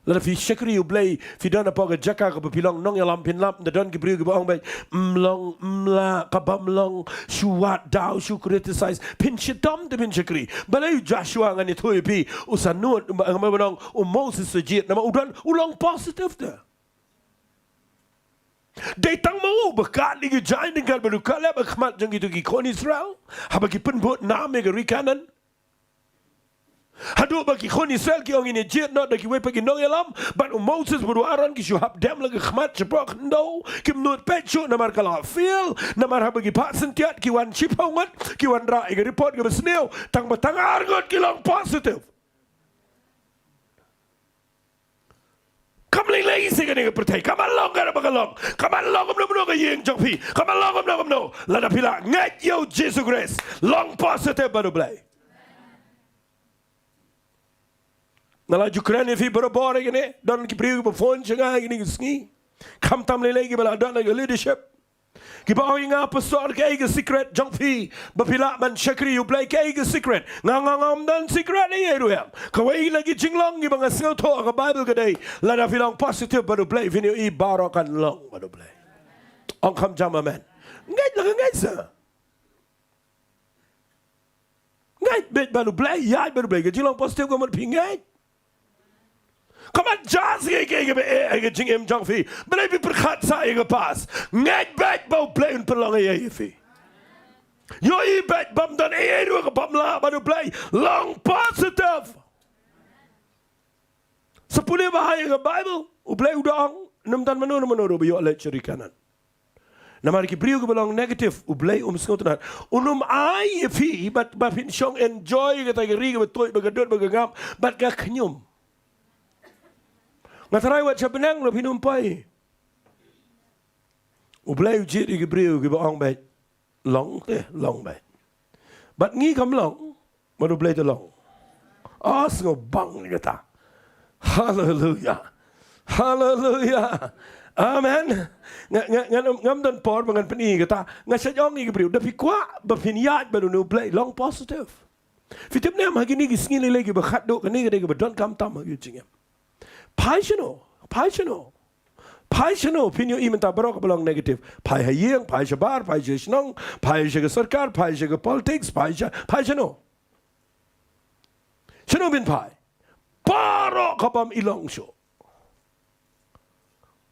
Lada phi shakri U Blei, phi don hapoh ka jaka kaba phi long nongïalam, phin lap da don ki briew kiba ong beit, ym long, ym lah, ka bym long, shu wad daw, shu criticize, phin shitom te phin shakri. Balei u Joshua, ngan ïathuh ïa phi, u sa nud, namar ba nong u Moses u jied, namar u don, u long positive te. Dei tang ma u ba kat ïa ki giant ryngkat bad u Kaleb ha khmat jong kito ki khun Israel, haba ki pynbud nam ïa ka ri Kanaan. Haduh ba ki khun Israel ki ong ngin ïa jied noh da kiwei pat ki nongïalam, bad u Moses bad u Aaron ki shu hap dem la ka khmat shapoh khyndew, kim nud peit shuh namar ka la fail, namar haba ki phah syntiat ki wan shiphew ngut, ki wanrah ïa ka report kaba sniew, tang ba tang ar ngut ki long positive. Kam lei lei sha kane ka pyrthei. Kam long kaba ka long. Kam long kumno kumno ka ïing jong phi. Kam long kumno kumno. Lada phi la ngeit ïa u Jisu Khrist, long positive bad U Blei. Nga la ju kren ïa phi barabor ïa kane. Don ki briew kiba phone sha nga ïa kine ki sngi. Khamtam lei lei kiba la don ha ka leadership. Kiba ong ïa nga, pastor, kaei ka secret jong phi ba phi lah ban shakri U Blei, kaei ka secret? Nga nga ngam don secret ei ei ruh em. Kawei na ki jinglong kiba nga sngewthuh ha ka Bible ka dei, lada phi long positive bad U Blei, phin ïohi baroh kan long bad U Blei. Ong kham jam amen. Ngeit la ka ngeit sa. Ngeit beit bad U Blei, ïaid bad U Blei. Ka jinglong positive ka mut phi ngeit. Ka mat jas ïa kaei kaei kaba eh ha ka jingim jong phi. Balei phi pyrkhat sa ïa ka past? Ngeit beit ba U Blei un pynlong ïa phi. Ïohi beit bym don ei ei ruh ka bym lah bad U Blei. Long positive. Sa pule bha ïa ka Bible, U Blei u da ong, ym don mano mano ruh ba ïoh leit sha ri Kanaan. Namar ki briew kiba long negative, U Blei um sngewtynnat. Un ym ai ïa phi bad ba phin shong enjoy kata ka ri kaba tuid, ba ka dud, ba ka ngam, bad ka khñium. Nga tharai wat sha bneng ruh phin ym poi. U Blei u jied ïa ki briew kiba ong beit, long te long beit. Bad ngi kam long, bad U Blei te long. Ah, sngewbang ïa kata. Haleluya. Haleluya. Amen. Nga, nga, nga, ngam don por ba ngan pyni kata. Nga shait ong ïa ki briew, da phi kwah ba phin ïaid bad une u Blei, long positive. Phi tip ne em, ha kine ki sngi lei lei kiba khatduh, kane ka dei kaba donkam tam ha ki jingim. Phai shano, phai shano, phai shano, phin ïohi mynta baroh kaba long negative. Phai ha ïing, phai shabar, phai sha shnong, phai sha ka sorkar, phai sha ka politics, phai sha, phai shano. Shano phin phai? Baroh ka bym i long shuh.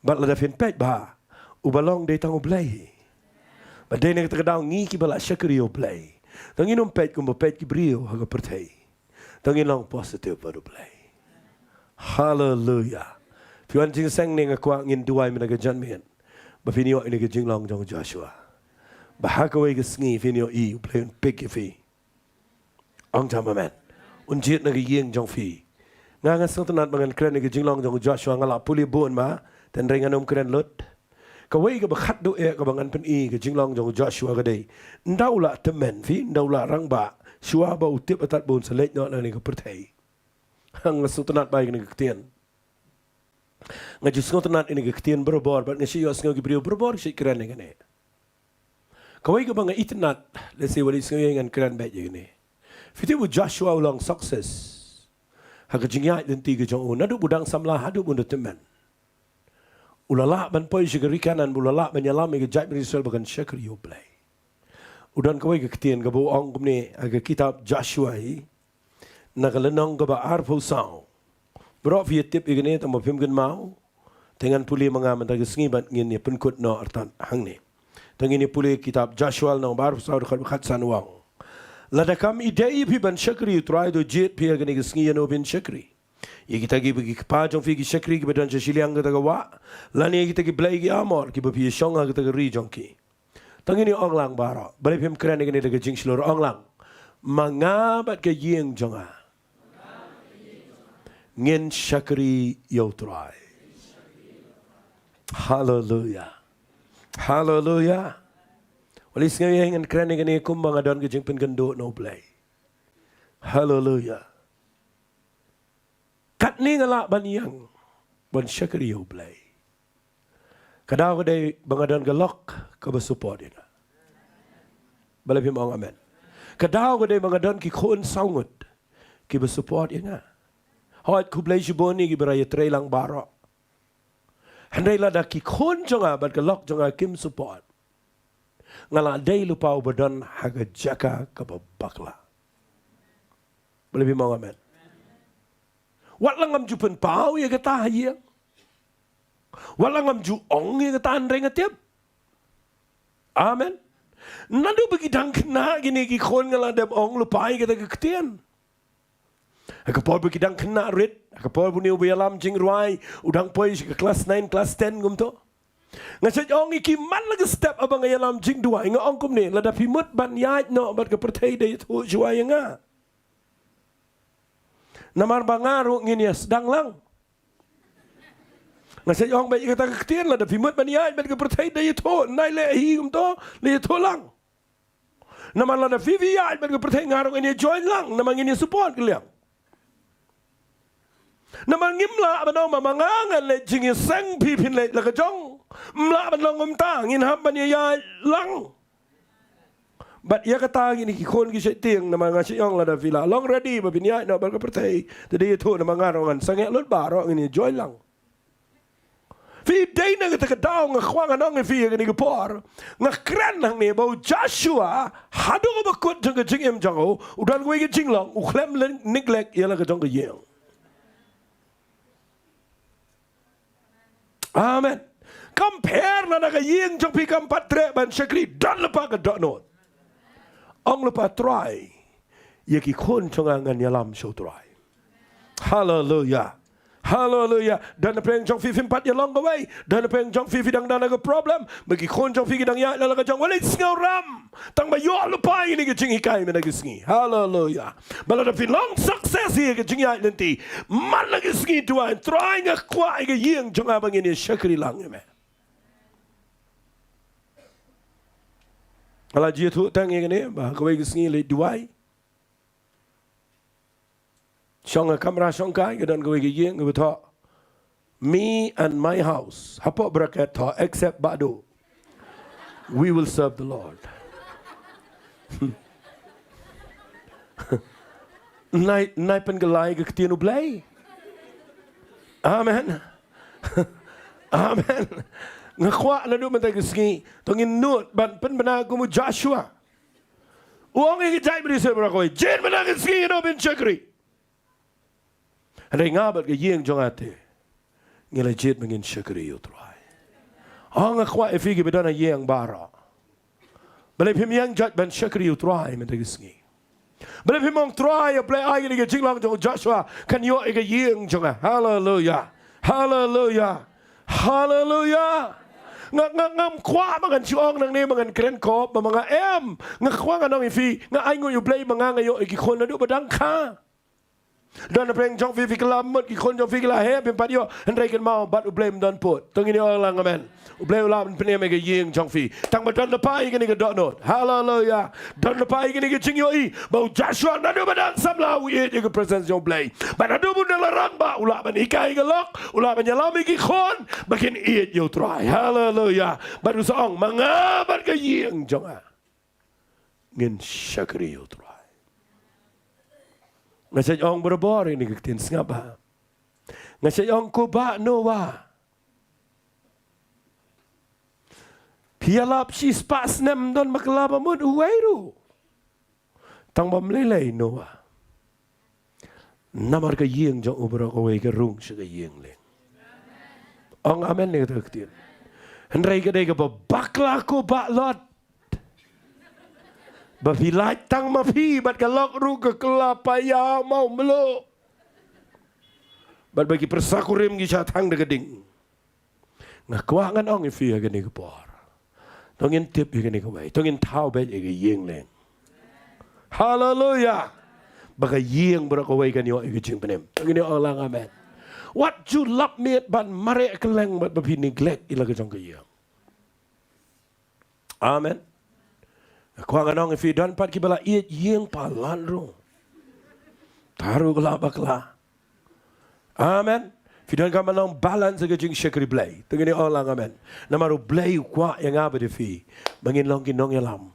Bad lada phin peit bha, uba long dei tang u Blei. Bad dei na kata ka daw ngi kiba la shakri ïa u Blei, tang ngin ym peit kumba peit ki briew ha ka pyrthei. Tang ngin long positive bad u Blei. Haleluia. Phi wan jingïaseng ne, nga kwah ngin duwai mynta ka janmiet ba phin ïoh ïa kane ka jinglong jong u Joshua, ba ha kawei ka sngi phin ïohi u Blei un pick ïa phi. Ong jam amen. Un jied na ka ïing jong phi. Nga, nga sngewtynnat ba ngan kren ïa ka jinglong jong u Joshua, nga la pule bun ma, hynrei ngan ym kren lut. Kawei kaba khatduh eh kaba ngan pyni ïa ka jinglong jong u Joshua ka dei, ynda u la tymmen, phi, ynda u la rangbah, shuwa ba u tip hatat ba un sa leit noh na kane ka pyrthei. Nga sngewtynnat ba ïa kane ka ktien, nga ju sngewtynnat ïa kane ka ktien barabor, bad nga shu ïohsngew ki briew barabor ki shait kren ïa kane. Kawei kaba nga itynnat, lehse wat leit sngew ïa ngan kren beit ïa kane. Phi tip, u Joshua u long success ha ka jingïaid lynti ka jong u, naduh ba u dang samla haduh ba un da tymmen. U la lah ban poi sha ka ri Kanaan, ba u la lah ban ïalam ïa ka jaitbynriew Israel ba kan shakri ïa u Blei. U don kawei ka ktien kaba u ong kumne ha ka kitab Joshua hi, na ka lynnong kaba arphew saw. Baroh phi ïa tip ïa kane, tang ba phim kynmaw, te ngan pule ma nga mynta ka sngi bad ngin ïa pynkut noh artat hangne. Te ngin ïa pule kitab Joshua lynnong ba arphew saw, dkhot ba khatsan, u ong: Lada kam ïadei ïa phi ban shakri ïa u Trai, to jied phi ha kane ka sngi ïano phin shakri: ïa kita kiba ki kpa jong phi ki shakri kiba don sha shiliang kata ka wah, lane ïa kita ki blei ki Amor kiba phi ïashong ha kata ka ri jong ki? Tang ngin ïa ong lang baroh. Balei phim kren ïa kane da ka jingshlur? Ong lang: Ma nga bad ka ïing jong nga, ngin shakri ïa u Trai. Haleluia. Haleluia. Wat leit sngew ïa ngan kren ïa kane kumba nga don ka jingpynkynduh na u Blei. Haleluia. Katne nga lah ban ïeng ban shakri ïa u Blei. Ka daw ka dei ba nga don ka lok kaba support ïa nga. Balei phim ong amen? Ka daw ka dei ba nga don ki khun saw ngut kiba support ïa nga. Hooid, khublei shibun ïa kiba la ïatrei lang baroh. Hynrei lada ki khun jong nga bad ka lok jong nga kim support, nga la dei lypa uba don ha ka jaka kaba bakla. Balei phim ong amen? Wat la ngam ju pynpaw ïa kata ha ïing, wat la ngam ju ong ïa kata, hynrei nga tip. Amen. Naduh ba ki dang khynnah kine ki khun, nga la dep ong lypa ïa kata ka ktien. Ha ka por ba ki dang khynnah rit, ha ka por ba une uba ïalam jingrwai u dang poi sha ka klas nine, klas ten kumto, nga shait ong ïa ki man la ka step haba nga ïalam jingduwai, nga ong kumne: Lada phi mut ban ïaid noh bad ka pyrthei, da ïathuh shuwa ïa nga. Namar ba nga ruh ngin ïa sdang lang. Nga shait ong beit ïa kata ka ktien: Lada phi mut ban ïaid bad ka pyrthei, da ïathuh. Nai leh hi kumto, da ïathuh lang. Namar lada phi, phi ïaid bad ka pyrthei, nga ruh ngin ïa join lang, namar ngin ïa support kylliang. Namar ngim lah ban ong ba ma nga ngan leit jingïaseng, phi phin leit la ka jong. Ym lah ban long kumta, ngin hap ban ïa ïaid lang. Bad ïa kata kine ki khun ki shait tieng, namar nga shait ong lada phi la long ready ba phin ïaid noh bad ka pyrthei, te da ïathuh, namar nga ruh ngan sangeh lut baroh, ngin ïa join lang. Phi, dei na kata ka daw nga kwah ngan ong ïa phi ha kane ka por. Nga kren hangne ba u Joshua, haduh ba kut jong ka jingim jong u, u don kawei ka jinglong, u khlem leh neglect ïa la ka jong ka ïing. Amen. Kam pher lada ka ïing jong phi kam pat treh ban shakri, don lypa ka dohnud. Ong lypa: Trai, ïa ki khun jong nga ngan ïalam sha u Trai. Haleluia. Haleluia. Don na pdeng jong phi phim pat ïalong kawei. Don na pdeng jong phi, phi dang don ha ka problem. Ba ki khun jong phi ki dang ïaid la ka jong. Wat leit sngewrem. Tang ba ïoh lypa ïa kine ki jinghikai mynta ki sngi. Haleluia. Ba lada phi long success ïa ka jingïaid lynti, man la ki sngi duwai: Trai, nga kwah ïa ka ïing jong nga ba ngin ïa shakri lang ïa me. Nga la ju ïathuh tang ïa kane ba kawei ka sngi leit duwai, shong ha kamra shongkai, ka don kawei ka ïing kaba thoh "Me and my house," hapoh bracket, "tho except Bah Duh, we will serve the Lord." Nai, nai pynkylla ïa ka ktien U Blei. Amen. Amen. Nga kwah naduh mynta ka sngi to ngin nud ban pynbna kum u Joshua. U ong ïa ki jaitbynriew baroh kawei, jied mynta ka sngi, ngin ïoh ban shakri. Hynrei nga bad ka ïing jong nga te, ngi la jied ba ngin shakri ïa U Trai. Ong, nga kwah ïa phi kiba don ha ïing baroh, balei phim ïeng jait ban shakri ïa U Trai mynta ka sngi? Balei phim ong, Trai, ïa, Blei, ai kane ka jinglong jong u Joshua kan ïoh ïa ka ïing jong nga? Haleluya. Haleluya. Haleluya. Nga, nga, ngam kwah ba ngan shu ong nangne ba ngan kren khop, ba ma nga em. Nga kwah ngan ong ïa phi, nga ainguh ïa U Blei ba nga, nga ïoh ïa ki khun naduh ba dang kha. Don na pdeng jong phi, phi kylla mut ki khun jong phi ki la heh, phim pat ïoh, hynrei kynmaw, bad U Blei ym don pud. To ngin ïa ong lang amen. U Blei u lah ban pynim ïa ka ïing jong phi. Tang ba don lypa ïa kane ka dohnud. Haleluya. Don lypa ïa kane ka jingïohi ba u Joshua naduh ba dang samla u ïeit ïa ka presence jong U Blei. Bad naduh ba u dang la rangbah u lah ban hikai ïa ka lok, u lah ban ïalam ïa ki khun ba kin ïeit ïa U Trai. Haleluya. Bad u sa ong, ma nga bad ka ïing jong nga, ngin shakri ïa U Trai. Nga sa ong barabor ïa kane ka ktien, sngap bha. Nga sa ong, ko Bah Noah, phi ïalap shispah snem, don ba kylla ba mut uwei ruh. Tang ba ym lei lei Noah, namar ka ïing jong u baroh kawei ka rung sha ka ïing leng. Ong amen ïa kata ka ktien. Hynrei ka dei kaba bakla, ko Bah Lot, ba phi lait tang ma phi bad ka lok ruh ka kylla paia mawmluh, bad ba ki pyrsa kurim ki shah thang da ka ding. Nga kwah ngan ong ïa phi ha kane ka por, to ngin tip ïa kane kawei, to ngin thaw beit ïa ka ïing leng. Haleluya. Ba ka ïing baroh kawei kan ïoh ïa ka jingpynim. To ngin ïa ong lang amen. Wat ju lap miet ban mareh kylleng bad ba phi neglect ïa la ka jong ka ïing. Amen. Nga kwah ngan ong ïa phi, don pat kiba la ïeit ïing palat ruh, ta ruh ka la bakla. Amen. Phi donkam ban long balance ha ka jingshakri Blei. To ngin ïa ong lang amen. Namar U Blei u kwah ïa nga bad ïa phi ba ngin long ki nongïalam.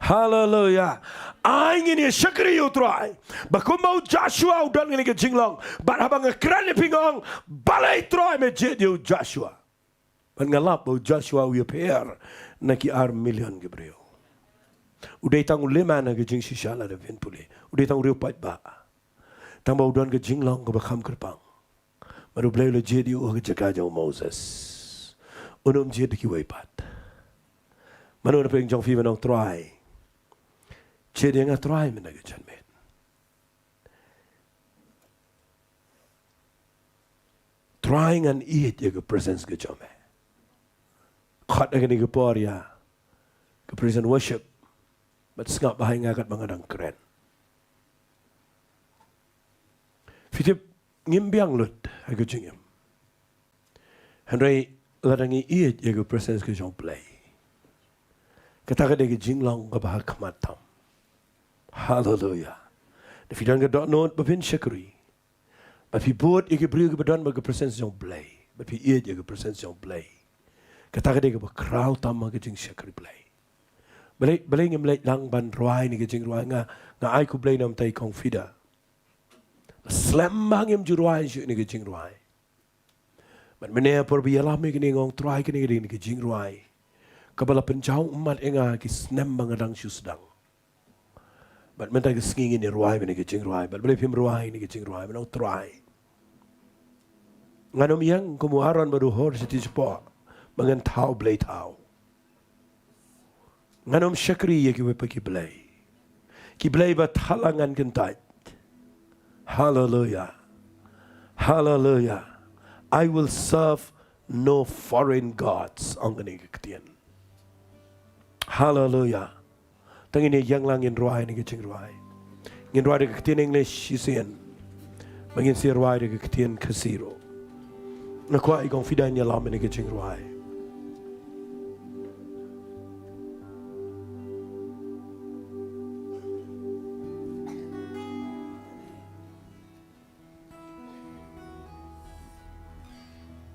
Haleluya. Ai ngin ïa shakri ïa U Trai, ba kumba u Joshua u don kane ka jinglong. Bad haba nga kren ïa phi nga ong, balei Trai me jied ïa u Joshua? Bad nga lap ba u Joshua u ïapher na ki ar million ki briew. U dei tang u layman ha ka jingshisha lada phin pule. U dei tang u riew paidbah. Tang ba u don ka jinglong kaba kham kyrpang. Bad U Blei u la jied ïa u ha ka jaka jong u Moses. Un ym jied da kiwei pat. Mano na pdeng jong phi ban ong, Trai, jied ïa nga Trai mynta ka janmiet. Trai, ngan ïeit ïa ka presence ka jong me. Khot ha kane ka por ïa ka praise and worship. Bad sngap bha ïa nga katba nga dang kren. Phi tip, ngim biang lut ha ka jingim. Hynrei lada ngi ïeit ïa ka presence ka jong U Blei, kata ka dei ka jinglong kaba ha khmat tam. Haleluya. Da phi don ka dohnud ba phin shakri, ba phi bud ïa ki briew kiba don bad ka presence jong U Blei, ba phi ïeit ïa ka presence jong U Blei, kata ka dei kaba khraw tam ha ka jingshakri Blei. Balei, balei ngim leit lang ban rwai ïa kane ka jingrwai? Nga, nga ai khublei namar ïa i Kong Fida. Slem ba ngim ju rwai shuh ïa kane ka jingrwai. Bad mynne por ba ïalam ïa kane nga ong, Trai, kane ka dei kane ka jingrwai kaba la pynjaw ummat ïa nga ki snem ba nga dang shu sdang. Bad mynta ka sngi ngin ïa rwai ïa kane ka jingrwai. Bad balei phim rwai ïa kane ka jingrwai? Mynta, Trai, ngan ym ïeng kum u Aaron bad u Hur sha tieng shapoh ba ngan thaw blei thaw. Ngan ym shakri ïa kiwei pat ki blei, ki blei ba thala ngan kyntait. Haleluya. Haleluya. I will serve no foreign gods, ong kane ka ktien. Haleluya. To ngin ïeng lang, ngin rwai ïa kane ka jingrwai. Ngin rwai da ka ktien English shisien, ba ngin sa rwai da ka ktien Khasi ruh. Nga kwah i Kong Fida in ïalam ïa kane ka jingrwai.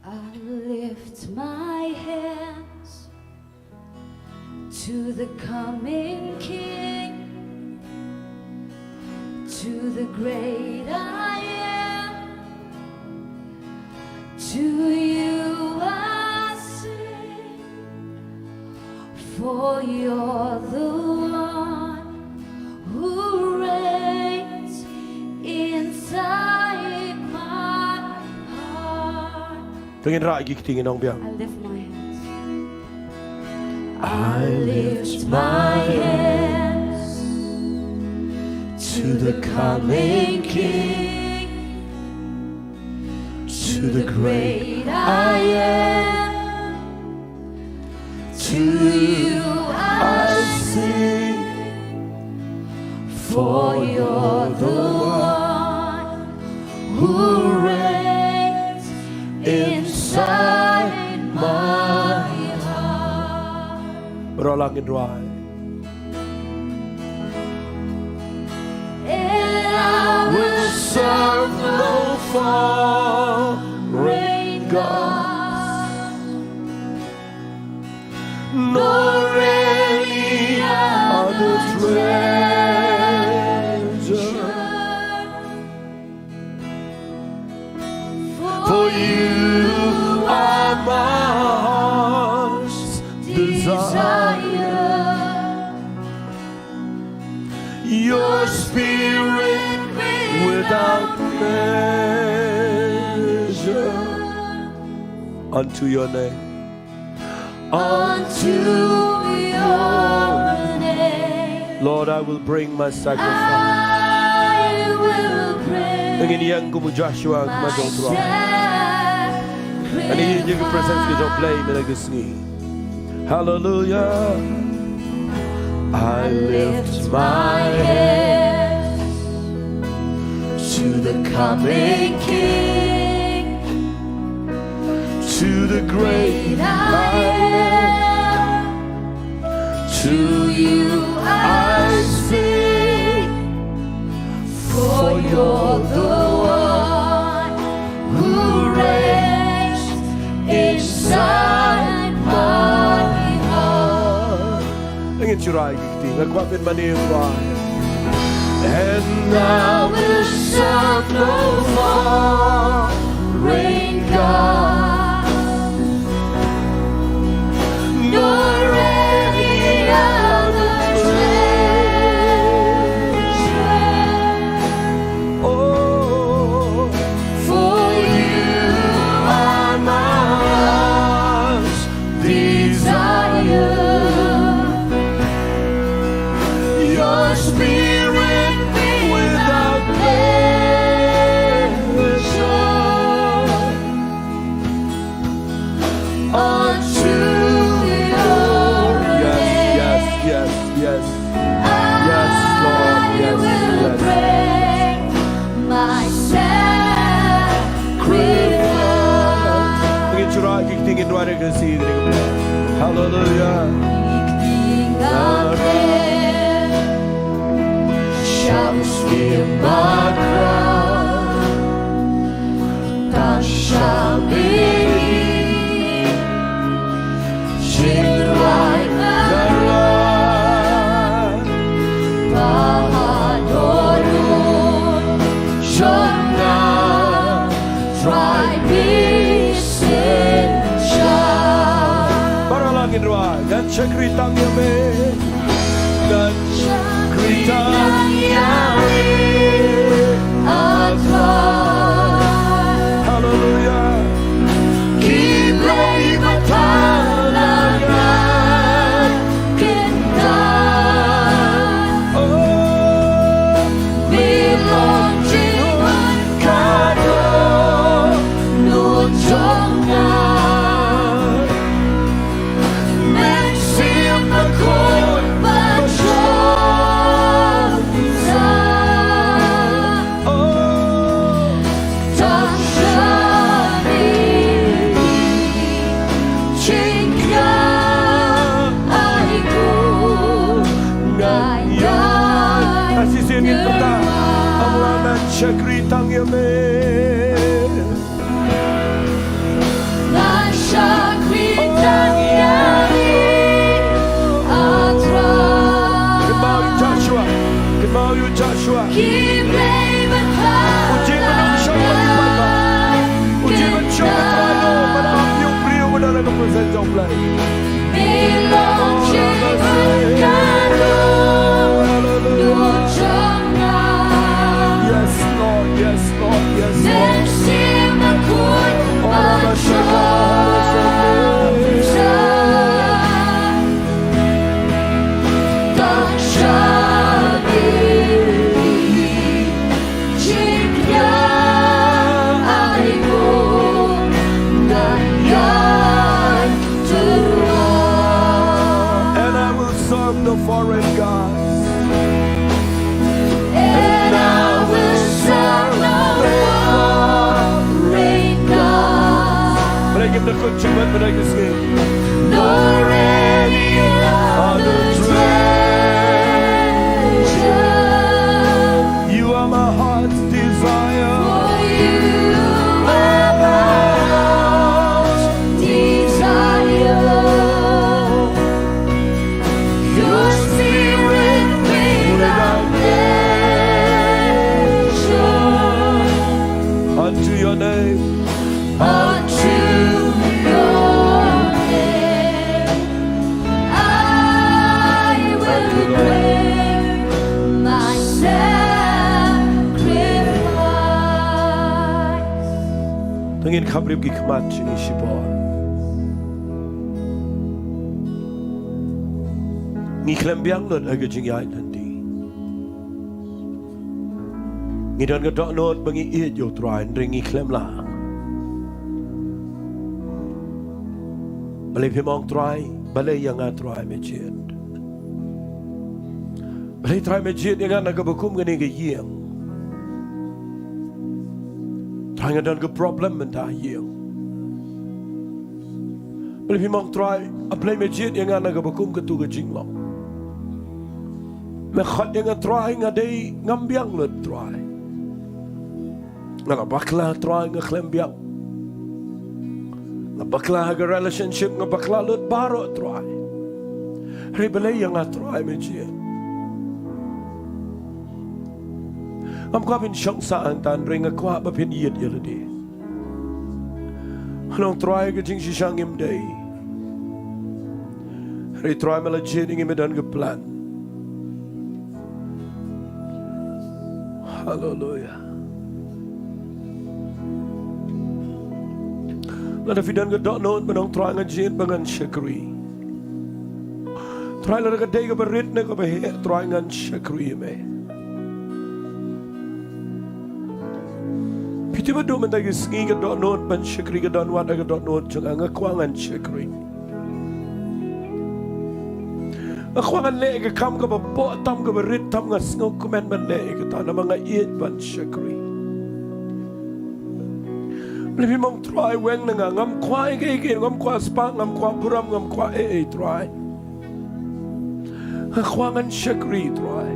I lift my hands to the coming King, to the great I am. To you I sing, for you're the one who reigns inside my heart. To ngin rah ïa ki kti, ngin ong biang. I lift my hands. I lift my hands to the coming King, to the great I am. To you I sing, for you're the one who reigns inside my heart. Baroh lang ngin duwai. And I will serve no foreign God, nor any other treasure. For you are my heart's desire. Your spirit without measure. Unto your name. Unto your name. Lord, I will bring my sacrifice. I will bring. Ngin ïeng kum u Joshua, kum u Joshua. Ani ïa ki presence ki jong U Blei mynta ka sngi. Hallelujah. I lift my hands to the coming King, to the great I am. To you I sing, for you're the one who reigns inside my heart. Ngin shu rai ki kti, nga kwah pynmane ïa u Trai. And I will serve no foreign God, nor any other treasure. Oh, for you are my heart's desire. Your spirit without measure. Unto your name. Yes, yes, yes, yes. Yes, Lord, yes, yes. I will bring my sacrifice. Ngin shu rai ki kti, ngin duwai ïa ka sngi. Hallelujah. Shall be my crown. Kan sha bini, shin wai kara, ba ha dohnud jong nga, Trai, bi synshar. Baroh lang ngin duwai, ngan shakri tang ïa me. Ngan shakri tang ïa me, ah Trai. Hallelujah. Ki blei ba thala ngan kyntait. Oh. Ki long jingmut ka dohnud jong nga. Shakri tang ïa me. Unto your name. Unto your name I will bring my sacrifice. To ngin kham rim ki khmat jong ngi shipor. Ngi khlem biang lut ha ka jingïaid lynti. Ngi don ka dohnud ba ngi ïeit ïa u Trai, hynrei ngi khlem lah. Balei phi mong Trai, balei ïa nga Trai me jied. Balei Trai me jied ïa nga na kaba kum kane ka ïing. Trai nga don ka problem mynta ha ïing. Balei phi mong Trai, balei me jied ïa nga na kaba kum katu ka jinglong. Me khot ïa nga Trai, nga dei ngam biang lut Trai. Nga la bakla Trai, nga khlem biang. Nga bakla ha ka relationship, nga bakla lut baroh Trai. Hynrei balei ïa nga Trai me jied. Ngam kwah phin shong sah hangta hynrei nga kwah ba phin ïeit ïa lade. Ngan ong Trai ka jingshisha ngim dei. Hynrei Trai me la jied ïa ngi, me don ka plan. Haleluia. Lada phi don ka dohnud ban ong Trai ngan jied ba ngan shakri. Trai lada ka dei kaba rit ne kaba heh Trai ngan shakri ïa me. Phi tip haduh mynta ki sngi ka dohnud ban shakri ka don wat ha ka dohnud jong nga, nga kwah ngan shakri. Nga kwah ngan leh ka kam kaba poh tam kaba rit tam, nga sngewkmen ban leh kata namar nga ïeit ban shakri. Balei phi mong Trai weng na nga, ngam kwah ei ei, ngam kwah spah, ngam kwah burom, ngam kwah ei ei Trai. Nga kwah ngan shakri Trai.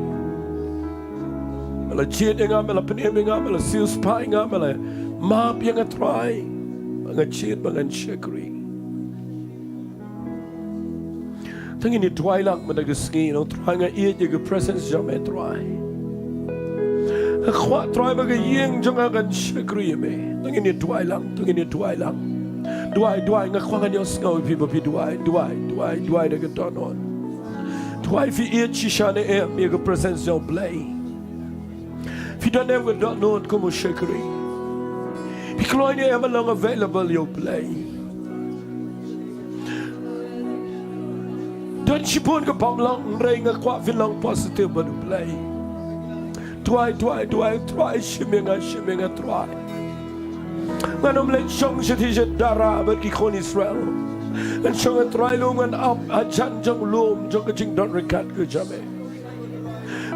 Me la jied ïa nga, me la pynim ïa nga, me la siew spah ïa nga, me la map ïa nga Trai. Nga jied ba ngan shakri. To ngin ïa duwai lang mynta ka sngi, ngan ong Trai nga ïeit ïa ka presence jong me Trai. Nga kwah Trai ba ka ïing jong nga kan shakri ïa me. To ngin ïa duwai lang, to ngin ïa duwai lang. Duwai, duwai, nga kwah ngan ïohsngew ïa phi ba phi duwai, duwai, duwai, duwai da ka dohnud. Duwai phi ïeit shisha ne em ïa ka presence jong U Blei. Phi don em ka dohnud kum u shakri. Phi kloi ne em ban long available ïa U Blei. Don shibun ka bym long, hynrei nga kwah phin long positive bad U Blei. Duwai, duwai, duwai, Trai shim ïa nga, shim ïa nga Trai. Ngan ym leit shong shatei shatara bad ki khun Israel. Ngan shong ha trai lum, ngan ap hajan jong lum jong ka jingdon ryngkat ka jong me.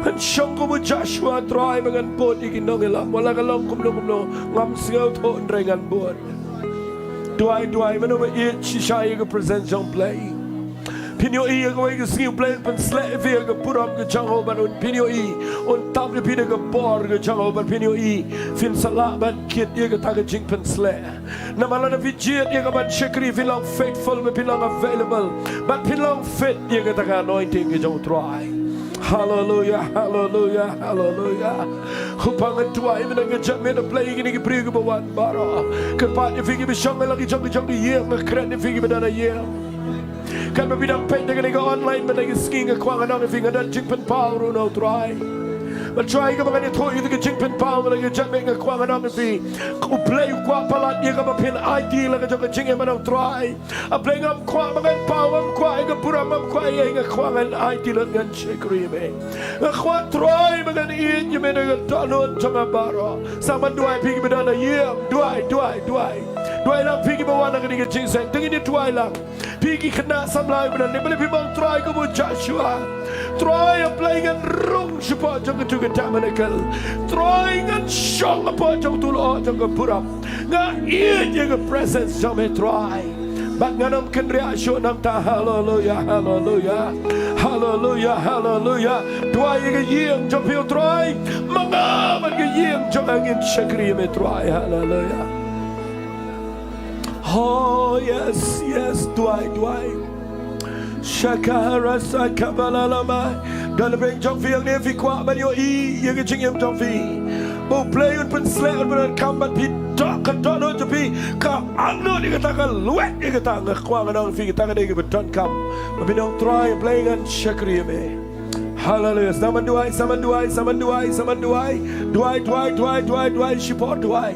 Ngan shong kum u Joshua Trai ba ngan bud ïa ki nongïalam. Wat la ka long kumno kumno ngam sngewthuh hynrei ngan bud. Duwai, duwai, mano ba ïeit shisha ïa ka presence jong U Blei. Phin ïohi ïa kawei ka sngi U Blei un pynsleh ïa phi ïa ka burom ka jong u, bad un, phin ïohi un tap ïa phi da ka bor ka jong u, bad phin ïohi phin sa lah ban kit ïa kata ka jingpynsleh. Namar lada phi jied ïa ka ban shakri, phin long faithful, bad phin long available, bad phin long fit ïa kata ka anointing ka jong U Trai. Haleluia, haleluia, haleluia. Khublei, nga duwai mynta ka janmiet, U Blei, ïa kine ki briew kiba wan baroh. Kyrpad ïa phi kiba shong ha la ki jong ki jong ki ïing, nga kren ïa phi kiba don ha ïing. Katba phi dang peit da kane ka online mynta ka sngi, nga kwah ngan ong ïa phi, nga don jingpynpaw ruh na U Trai. Bad Trai, kaba ngan ïathuh ïa ka jingpynpaw mynta ka janmiet, nga kwah ngan ong ïa phi, U Blei u kwah palat ïa kaba phin aiti la ka jong ka jingim ha U Trai. A Blei, ngam kwah ba ngan paw, ngam kwah ïa ka burom, ngam kwah ïa, nga kwah ngan aiti lut, ngan shakri ïa me. Nga kwah Trai ba ngan ïeit ïa me da ka dohnud jong nga baroh. Sa ban duwai phi kiba don ha ïing, duwai, duwai, duwai. Duwai lang phi kiba wan ha kane ka jingïaseng, to ngin ïa duwai lang. Phi ki khynnah samla kiba don, balei phi mong Trai kum u Joshua. Trai, A Blei, ngan rung shapoh jong katu ka tabernacle. Trai, ngan shong hapoh jong utu u lyoh jong ka burom. Nga ïeit ïa ka presence jong me Trai. Bad ngan ym kynriah shuh nangta. Haleluia, haleluia. Haleluia, haleluia. Duwai ïa ka ïing jong phi, Trai. Ma nga bad ka ïing jong nga ngin shakri ïa me Trai. Haleluia. Oh yes, yes, duwai, duwai. Shakara sakabalalama. Don ha pdeng jong phi hangne phi kwah ban ïohi ïa ka jingim jong phi. Ba U Blei un pynsleh, un pyndonkam bad phi Angnud ïa kata, ka lwet ïa kata. Nga kwah ngan ong ïa phi, kita ka dei kiba donkam. Ba phin ong, Trai Blei, ngan shakri ïa me. Haleluia. Sa man duwai, sa man duwai, sa man duwai, sa man duwai. Duwai, duwai, duwai, duwai, duwai shipor, duwai.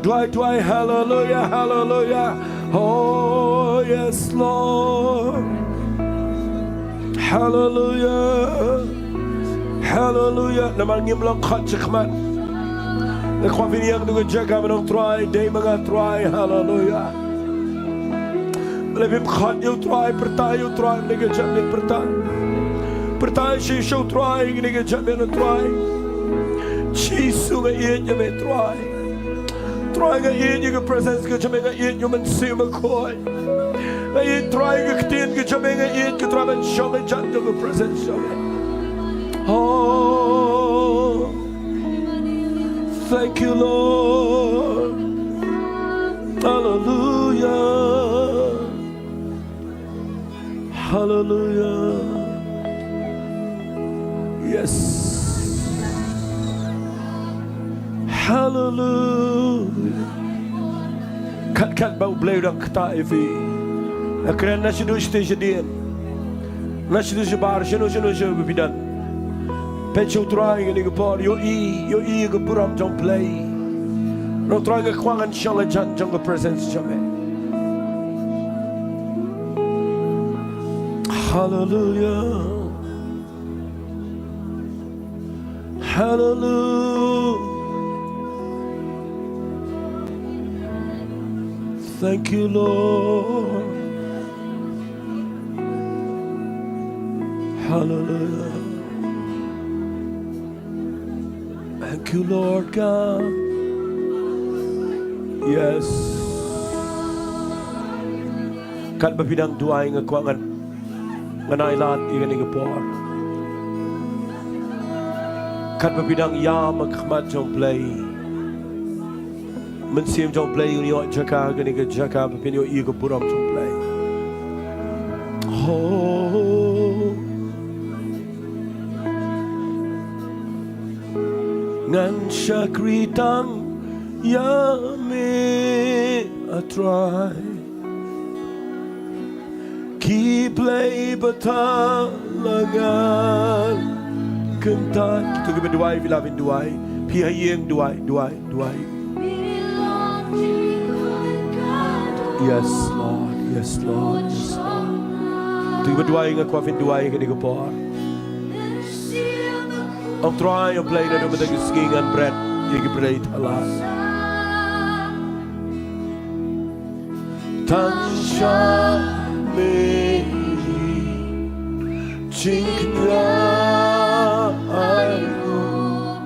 Duwai, duwai, haleluia, haleluia. Oh yes, Lord. Haleluia. Haleluia. Namar ngim long khot shakhmat. Nga kwah phin ïeng ha ka jaka ban ong, Trai, dei ma nga, Trai. Haleluia. Lada phim khot ïa u Trai, pyrta ïa u Trai ha kane ka janmiet, pyrta. Pyrta shisha ïa u Trai ha kane ka janmiet, Trai. Jisu, nga ïeit ïa me, Trai. Trai, nga ïeit ïa ka presence ka jong me, nga ïeit ïa u Mynsiem Bakhuid. Nga ïeit, Trai, ïa ka ktien ka jong me, nga ïeit, Trai, ban shong hajan jong ka presence jong me. Oh, thank you, Lord. Hallelujah. Hallelujah. Yes. Hallelujah. Kat kat ba U Blei u dang ktah ïa phi. Nga kren na shaduh shatei shadien, na shaduh shabar, shano shano sha ba phi don. Peit sha U Trai ha kane ka por, ïohi, ïohi ïa ka burom jong U Blei. Ong, Trai, nga kwah ngan shong hajan jong ka presence jong me. Hallelujah. Hallelujah. Thank you, Lord. Hallelujah. Thank you, Lord God. Yes. Katba phi dang duwai, nga kwah ngan, ngan ai lad ïa kane ka por. Katba phi dang ïam ha khmat jong U Blei, Mynsiem jong U Blei un ïoh jaka ha kane ka jaka ba phin ïohi ïa ka burom jong U Blei. Oh. Ngan shakri tang ïa me, A Trai. Ki blei bathal la ngan kyntait. Kito kiba duwai, phi lah ban duwai. Phi ha ïing, duwai, duwai, duwai. Yes, Lord. Yes, Lord. Yes, Lord. Kito kiba duwai, nga kwah phin duwai ha kane ka por. Ong, Trai, ong Blei, naduh mynta ka sngi ngan bret ïa ki briew thala. Tang sha me hi jingkñia, ai nguh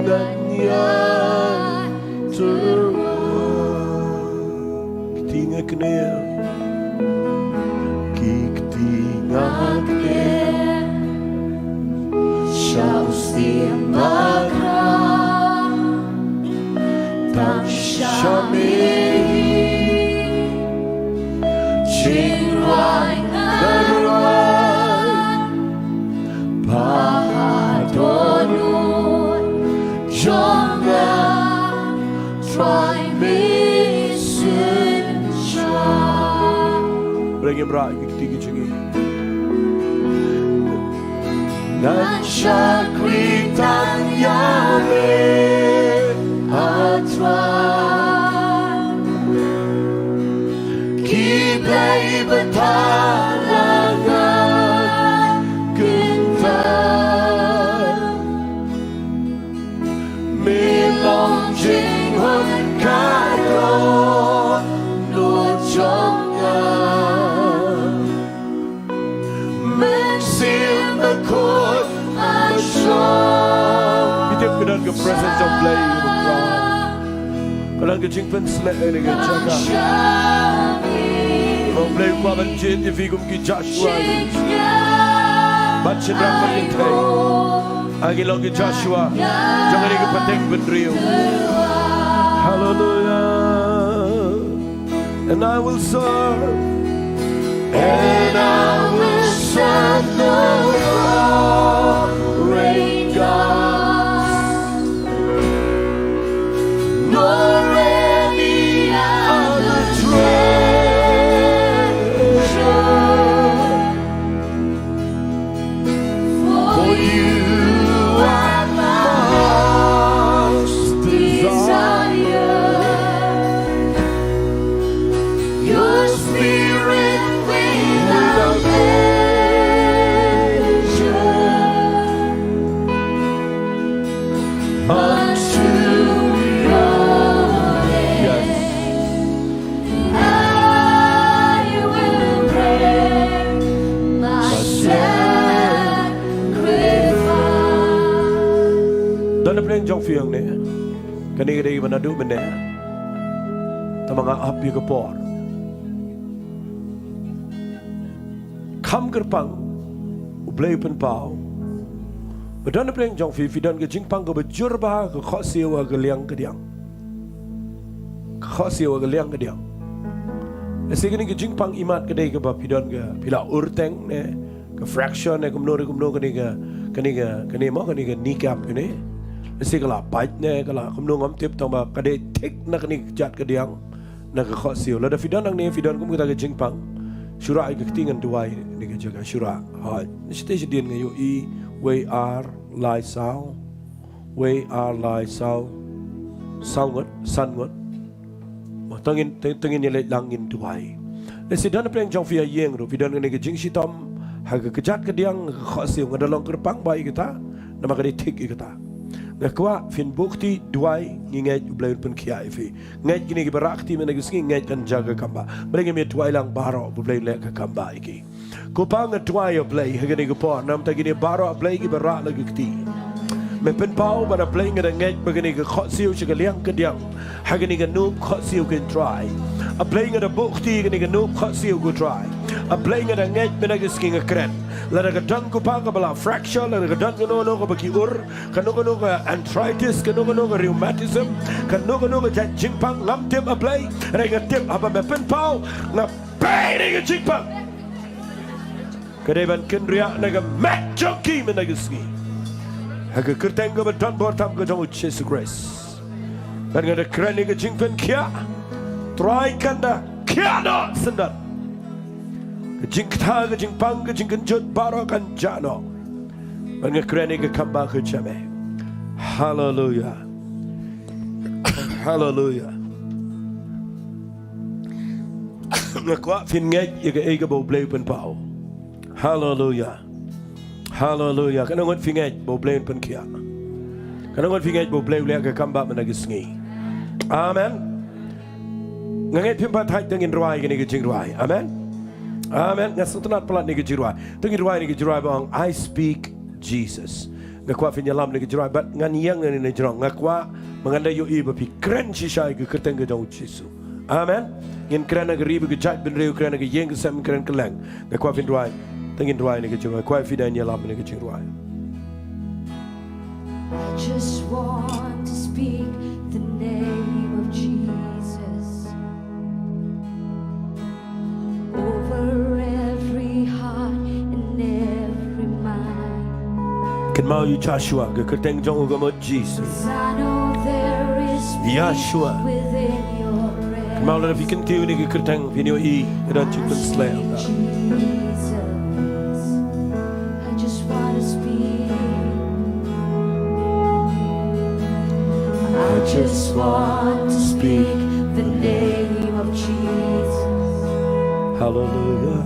ngan ïaid tyrwa. Ki kti nga kner, ki kti nga kner, sha u Syiem Bakhraw. Tang sha me hi jingrwai ngan rwai, bad ha dohnud jong nga, Trai, me synshar. Ring im rah ki kti ki jong ngi. Ngan shakri tang ïa me, A Trai. Ki blei bathal la ngan kyntait. Me long jinghun ka dohnud jong nga. Mynsiem Bakhuid, ma shong. Phi tip, ka don ka presence jong U Blei, ka don ka jingpynshlur ha kane ka jaka. U Blei u kwah ban jied ïa phi kum ki Joshua bad Shadrach bad Meshach. Ngi long ki Joshua jong kane ka pateng bynriew. Hallelujah. And I will serve. And I will serve no foreign gods, nor any other Phi ong ne, kane ka dei ba naduh mynne. Tangba nga ap ïa ka por. Kham kyrpang, U Blei u pynpaw. Ba don na pdeng jong phi, phi don ka jingpang kaba jur bha, ka khohsiew ha ka liang ka diang. Ka khohsiew ha ka liang ka diang. Lehse kane ka jingpang imat ka dei kaba phi don ka, phi la urteng ne, ka fracture ne kumno re kumno kane ka, kane ka, kane mo, kane ka kneecap kane. Lehse ka la pait ne, ka la kumno ngam tip, tangba ka dei thik na kane ka jait ka diang, na ka khohsiew. Lada phi don nangne, phi don kum kata ka jingpang, shu rah ïa ka kti, ngan duwai na ka jaka, shu rah. Hooid. Ngi shu tei shadien, nga ïohi wei, ar, lai, saw. Wei, ar, lai, saw. Saw ngut, san ngut. Mo, to ngin, to, to ngin ïaleit lang, ngin duwai. Lehse don na pdeng jong phi ha ïing ruh, phi don kane ka jingshitom ha ka kjat ka diang, ka khohsiew. Nga da long kyrpang bha ïa kata, namar ka dei thik ïa kata. Nga kwah phin buh kti, duwai, ngi ngeit U Blei un pynkhiah ïa phi. Ngeit kine kiba rah kti mynta ka sngi, ngeit kan jia ka kambah. Balei ngim ïa duwai lang baroh, ba U Blei un leh ka kambah ïa ki. Ko Pa, nga duwai, A Blei, ha kane ka por, namar kine baroh, A Blei, kiba rah la ka kti. Me pynpaw ba, A Blei, nga da ngeit ba kane ka khohsiew sha ka liang ka diang, ha kane ka noob khohsiew, ko Trai. A Blei, nga da buh kti kane ka noob khohsiew, ko Trai. A Blei, nga da ngeit mynta ka sngi, nga kren. Lada ka don, ko Pa, kaba la fracture, lada ka don kano kano kaba ki ur, kano kano ka arthritis, kano kano ka rheumatism, kano kano ka jait jingpang, ngam tip, A Blei, hynrei nga tip haba me pynpaw, nga bei ïa ka jingpang. Ka dei ban kynriah na ka met jong ki mynta ka sngi, ha ka kyrteng kaba don bor tam ka jong U Jisu Khrist. Bad nga da kren ïa ka jingpynkhiah, Trai, kan da khiah noh syndon. Ka jingkta, ka jingpang, ka jingkynjut baroh kan jah noh. Bad nga kren ïa ka kambah, ko Trai. Haleluya. Haleluya. Nga kwah phin ngeit ïa kaei kaba U Blei u pynpaw. Haleluya. Haleluya. Katno ngut phi ngeit ba U Blei un pynkhiah? Katno ngut phi ngeit ba U Blei u leh ka kambah mynta ka sngi? Amen. Nga ngeit phim pat thait, to ngin rwai kane ka jingrwai. Amen. Amen. Nga sngewtynnat palat ïa kane ka jingrwai. To ngin rwai ïa kane ka jingrwai ba ong, "I speak Jesus." Nga kwah phin ïalam ïa kane ka jingrwai, bad ngan ïeng ïa kane ka jingrwai. Nga kwah ba ngan da ïohi ba phi kren shisha ïa ka kyrteng ka jong U Jisu. Amen. Ngin kren ha ka ri bad ka jaitbynriew, kren ha ka ïing ka sem, kren kylleng. Nga kwah phin rwai. To ngin rwai ïa kane ka jingrwai. Kwah phi da ïalam ïa kane ka jingrwai. I just want to speak the name of Jesus over every heart and every mind. Kynmaw ïa u Joshua, ka kyrteng jong u ka mut Jisu. 'Cause I know there is peace Yahshua. Within your presence. Kynmaw lada phi kyntiew ïa kane ka kyrteng, phin ïohi ka don jingpynsleh. Jesus, I just want to speak. I just want to speak the name of Jesus. Hallelujah.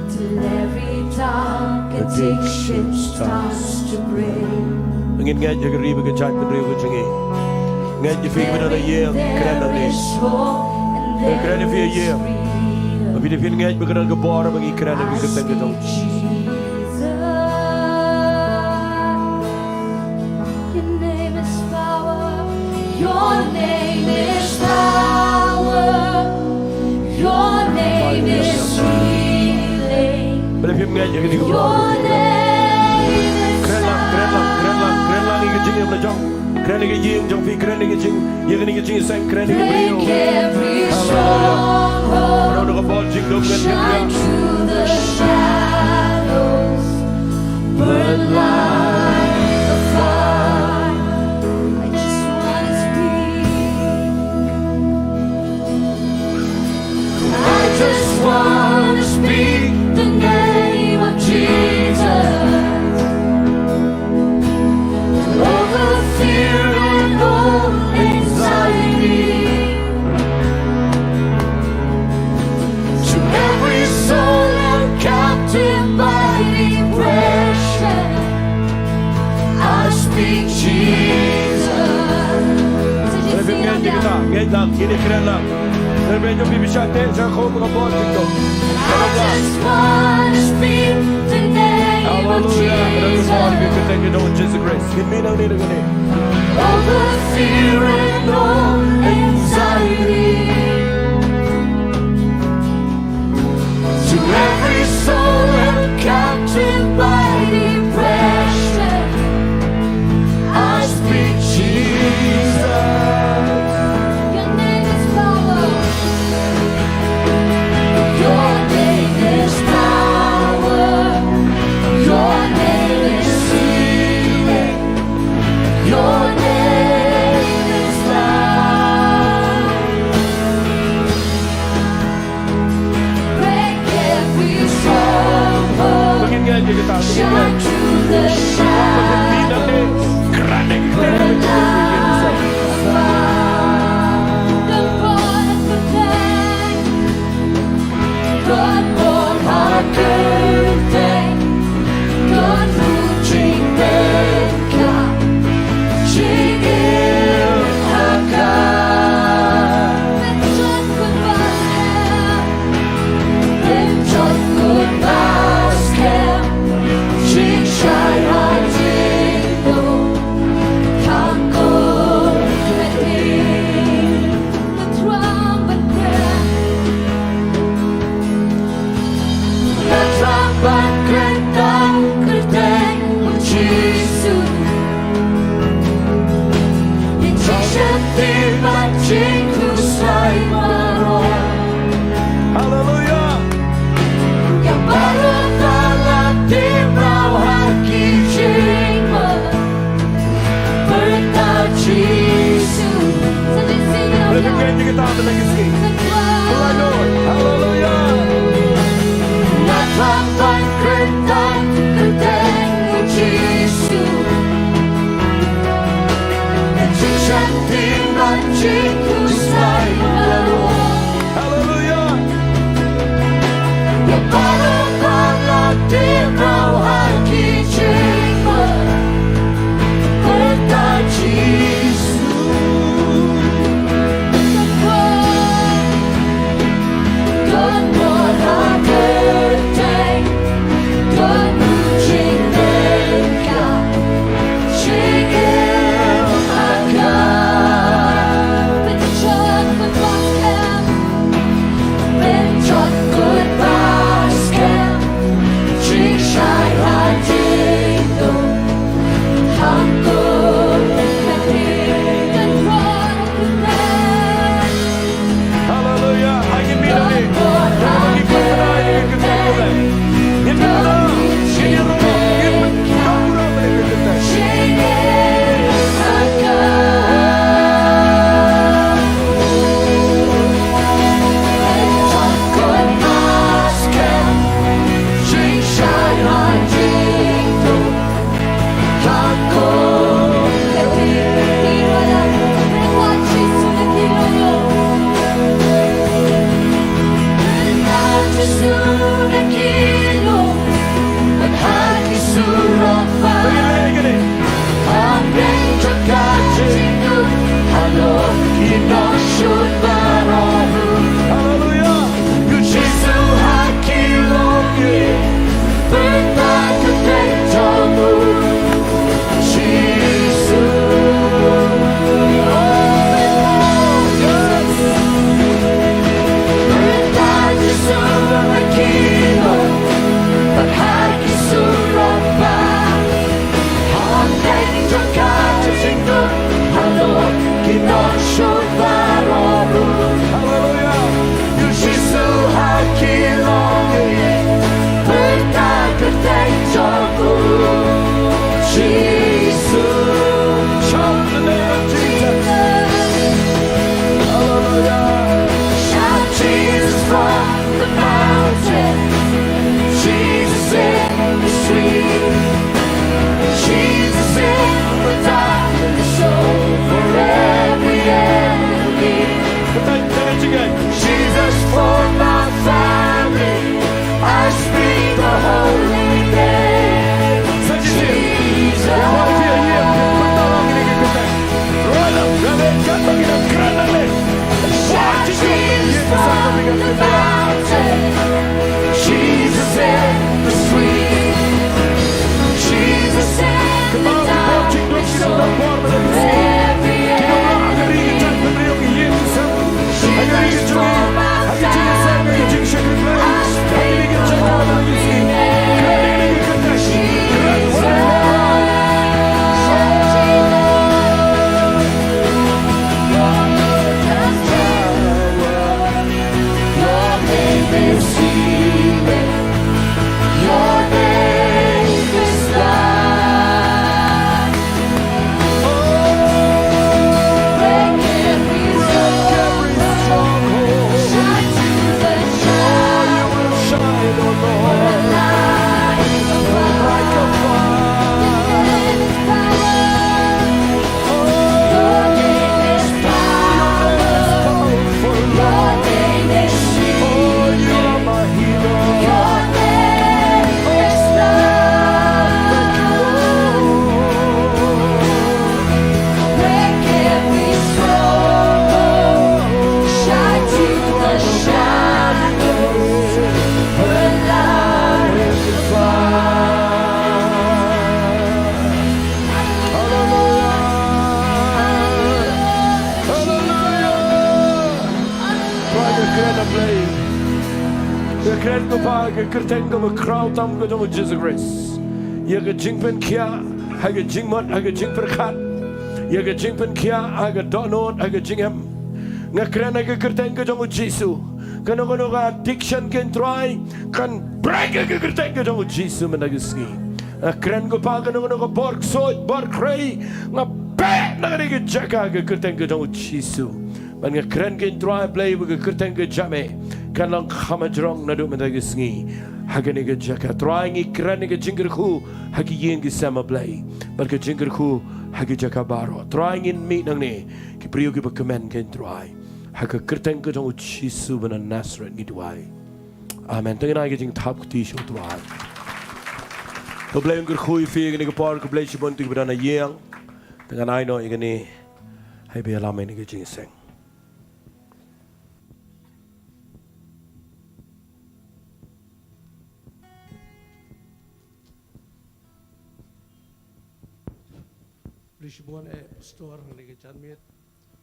Till every dark addiction starts to break. Ngin ngeit ïa ka ri bad ka jaitbynriew ka jong ngi. Ngeit ïa phi kiba don ha ïing, kren nangne. Kren ïa phi ha ïing. Ba phi da phin ngeit ba ka don ka bor ba ngi kren ha ka kyrteng ka jong. Jesus, your name is power. Your name is power. Your name is healing. Balei phim ngeit ïa kane ka bor? Your name is kren lang, kren lang, kren lang, kren lang ïa ka jingim la jong. Kren ïa ka jingim jong phi, kren ïa ka jing, ïa kane ka jingïaseng, kren ïa ka briew. Break every stronghold. Hallelujah. Kren ïa ka bor jingdum, kren ïa ka. Shine through the shadows. Burn like a fire. I just wanna speak. I just wanna speak the name of Jesus. Over fear and all anxiety. To every soul held captive by depression, I speak Jesus. Ngeit lang, ngeit lang, ngeit lang. Hallelujah. Ka don ka bor ha ka kyrteng ka jong U Jisu Khrist. Ngin mih nangne nangne. Over fear and all anxiety. To every soul held captive by depression, I speak Jesus. Your name is power. Your name is power. Your name is healing. Your name is love. Break every stronghold. Shine through the shadows. Burn like a fire. The blood of the Lamb. Don mor ha kyrteng, don ruh jingpynkha, jingim ha ka. Pynjot kut ba skhem, pynjot kut ba skhem, jingshai ha jingdum, ha kut ka ding. Hallelujah. Pyrta Jisu. Pynlong ïa kita ha la ki sngi. Pynlong, Lord. Haleluya. Nga thrang ban kren tang kyrteng u Jisu. Ka jingshem tim ban jingkhuslai baroh. Haleluya. Ïa baroh ba la dep rau ha ki jingmut, pyrta Jisu. Don mor ha kyrteng, don ruh jingpynkha. Haleluya. Ai, ngin mih na phi. Ngin mih na phi. Ngin mih na phi. Ngin mih na phi. Haleluya. Ïa u Jisu ha ki longïing. Pynban ka kyrteng jong u Jisu. Oh, yes. Pynban Jisu ha ki longïing. Pynban Jisu ha ki longïing. Haleluya. Ïa u Jisu ha ki longïing. Pynban ka kyrteng jong u Jisu. Shout the name of Jesus. Haleluya. Shout Jesus from the mountain, Jesus in the street, Jesus in the darkness over every enemy. Kata, kata juga. Jesus for my family, I speak the holy name. Sa Jesus. Jesus. Shout Jesus from the mountain. Jesus in the street. Jesus in the darkness. Blei. Nga kren ko Pa ha ka kyrteng kaba khraw tam ka jong u Jisu Khrist. Ïa ka jingpynkhiah ha ka jingmut ha ka jingpyrkhat, ïa ka jingpynkhiah ha ka dohnud ha ka jingim. Nga kren ha ka kyrteng ka jong u Jisu. Kano kano ka addiction, ko Trai, kan break ha ka kyrteng ka jong u Jisu mynta ka sngi. Nga kren ko Pa kano kano ka bor ksuid, bor khrei, nga beh na kane ka jaka ha ka kyrteng ka jong u Jisu. Bad nga kren ko Trai Blei ba ka kyrteng ka jong me kan long kham hajrong naduh mynta ka sngi ha kane ka jaka. Trai, ngi kren ïa ka jingkyrkhu ha ki ïing ki sem, A Blei, bad ka jingkyrkhu ha ki jaka baroh. Trai, ngin mih nangne ki briew kiba kmen, ko Trai, ha ka kyrteng ka jong u Jisu ba na Nasareth ngi duwai. Amen. Te ngin ai ka jingthap kti sha u Trai. Khublei, ngi kyrkhu ïa phi ha kane ka por, khublei shibun ïa phi kiba don ha ïing. Te ngan ai noh ïa kane ha iba ïalam ïa kane ka jingïaseng. Khublei shibun, eh, Pastor, ha kane ka janmiet.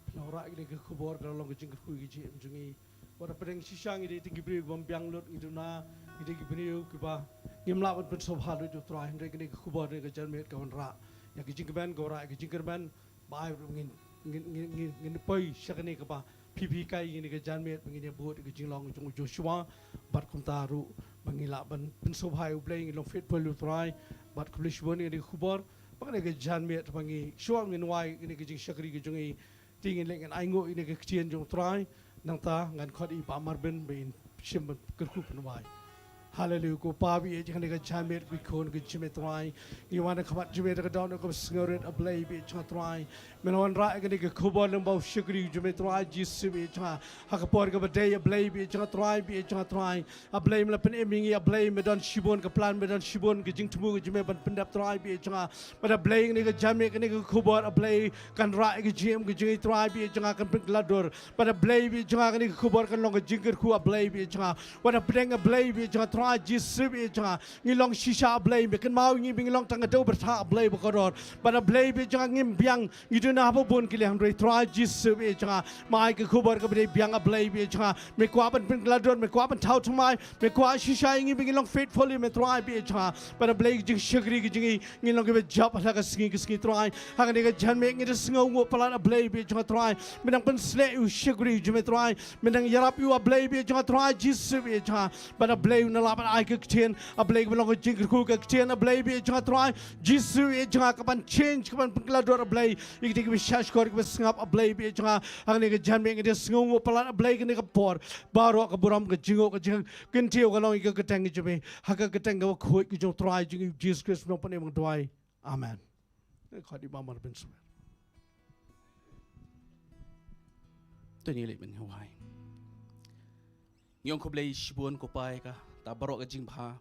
Phi la wanrah ïa kane ka khubor, ka la long ka jingkyrkhu ïa ka jingim jong ngi. Wat hapdeng shisha ngi dei tang ki briew kiba biang lut, ngi duna, ngi dei ki briew kiba ngim lah ban pynsngewbha lut ïa u Trai, hynrei kane ka khubor, kane ka janmiet ka wanrah ïa ka jingkmen, ka wanrah ïa ka jingkyrmen. Ba ai ruh ngin, ngin, ngin, ngin, ngin poi sha kane kaba phi phi hikai ïa kane ka janmiet, ba ngin ïa bud ïa ka jinglong jong u Joshua. Bad kumta ruh ba ngin lah ban pynsngewbha ïa u Blei, ngin long faithful ïa u Trai. Bad khublei shibun ïa kane ka khubor ba kane ka janmiet ba ngi shuwa ngin wai ïa kane ka jingshakri ka jong ngi. Te ngin leit ngin ainguh ïa kane ka ktien jong u Trai. Nangta ngan khot ïa i Bah Marbin ba in shim ban kyrkhu pynwai. Haleluya. Ko Pa, ba ïeit jong kane ka janmiet, ko khun ka jong me Trai. Ngi wan ha khmat jong me da ka dohnud kaba sngewrit, A Blei ba ïeit jong nga Trai. Me la wanrah ïa kane ka khubor lyngba u shakri jong me Trai Jisu ba ïeit jong nga. Ha ka por kaba dei, A Blei ba ïeit jong nga Trai, ba ïeit jong nga Trai. A Blei, me la pynim ïa ngi, A Blei, me don shibun ka plan, me don shibun ka jingthmu ka jong me ban pyndep Trai ba ïeit jong nga. Bad A Blei, kane ka janmiet, kane ka khubor, A Blei, kan rah ïa ka jingim ka jong ngi Trai ba ïeit jong nga, kan pynkylla dur. Bad A Blei ba ïeit jong nga, kane ka khubor kan long ka jingkyrkhu, A Blei ba ïeit jong nga. Wat hapdeng, A Blei ba ïeit jong nga, Trai Jisu ba ïeit jong nga, ngi long shisha, A Blei, me kynmaw ïa ngi ba ngi long tang ka dewbyrtha, A Blei bakordor. Bad A Blei ba ïeit jong nga, ngim biang, ngi duna ha ba bun ki liang, hynrei Trai Jisu ba ïeit jong nga, me ai ka khubor kaba dei biang, A Blei ba ïeit jong nga. Me kwah ban pynkylla dur, me kwah ban thaw thymmai, me kwah shisha ïa ngi ba ngi long faithful ïa me Trai ba ïeit jong nga. Bad A Blei, ka jingshakri ka jong ngi, ngin long kiba jop ha la ka sngi ka sngi Trai. Ha kane ka janmiet ngi da sngewnguh palat, A Blei ba ïeit jong nga Trai. Me dang pynshlei ïa u shakri jong me Trai. Me dang ïarap ïa u, A Blei ba ïeit jong nga Trai Jisu ba ïeit jong nga. Bad A Blei, u na lah ban ai ka ktien, A Blei, kaba long ka jingkyrkhu, ka ktien, A Blei ba ïeit jong nga Trai Jisu ba ïeit jong nga, kaban change, kaban pynkylla dur, A Blei, ïa kita kiba shahshkor, kiba sngap, A Blei ba ïeit jong nga. Ha kane ka janmiet ngi da sngewnguh palat, A Blei, kane ka por. Baroh ka burom, ka jingnguh, ka jingkyntiew ka long ïa ka kyrteng ka jong me. Ha ka kyrteng kaba khuid ka jong u Trai jong ngi Jisu Khrist, ngi ong, ngi duwai. Amen. Khot ïa i Bah Marbin Swer. To ngin leit ban duwai. Ngi ong khublei shibun ko Pa ïa kata baroh ka jingbha,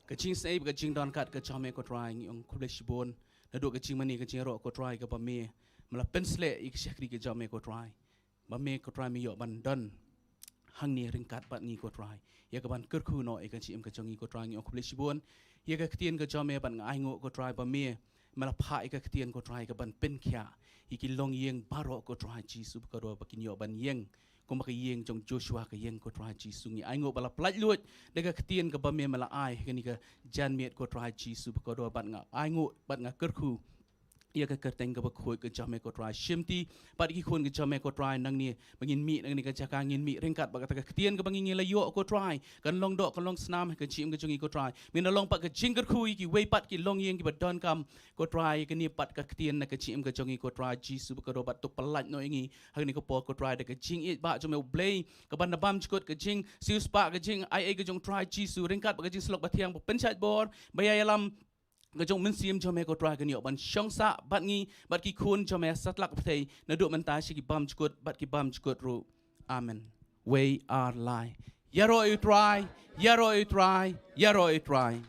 ka jingisynei bad ka jingdonkam ka jong me ko Trai. Ngi ong khublei shibun naduh ka jingmane ka jingïaroh ko Trai, kaba me, me la pynshlei ïa ka shakri ka jong me ko Trai. Ba me ko Trai me ïoh ban don hangne ryngkat bad ngi ko Trai, ïa kaban kyrkhu noh ïa ka jingim ka jong ngi ko Trai. Ngi ong khublei shibun ïa ka ktien ka jong me, bad nga ainguh ko Trai ba me, me la phah ïa ka ktien ko Trai, kaban pynkhiah ïa ki longïing baroh ko Trai Jisu bakordor, ba kin ïoh ban ïeng kumba ka ïing jong u Joshua ka ïeng ko Trai Jisu. Ngi ainguh ba la pyllait luid da ka ktien kaba me, me la ai ha kane ka janmiet ko Trai Jisu bakordor, bad nga ainguh bad nga kyrkhu ïa ka kyrteng kaba khuid ka jong me ko Trai. Shimti bad ki khun ka jong me ko Trai nangne, ba ngin mih nangne ka jaka, ngin mih ryngkat bad kata ka ktien kaba ngi ngi la ïoh ko Trai. Kan long doh, kan long snam ha ka jingim ka jong ngi ko Trai. Me na long pat ka jingkyrkhu ïa kiwei pat ki longïing kiba donkam ko Trai, kane pat ka ktien na ka jingim ka jong ngi ko Trai Jisu bakordor, bad to pyllait noh ïa ngi ha kane ka por ko Trai da ka jingïeit ba jong me, U Blei, kaban da bam jukut, ka jingsiewspah, ka jingai ei ka jong u Trai Jisu, ryngkat bad ka jingsylluk bathiang ba pynshait bor, ba ïa ïalam ka jong u Mynsiem jong me ko Trai, kan ïoh ban shong sah bad ngi bad ki khun jong me satlak pyrthei, naduh mynta sha ki bymjukut bad ki bymjukut ruh. Amen. Wei ar lai. Ïaroh ïa u Trai, ïaroh ïa u Trai, ïaroh ïa u Trai.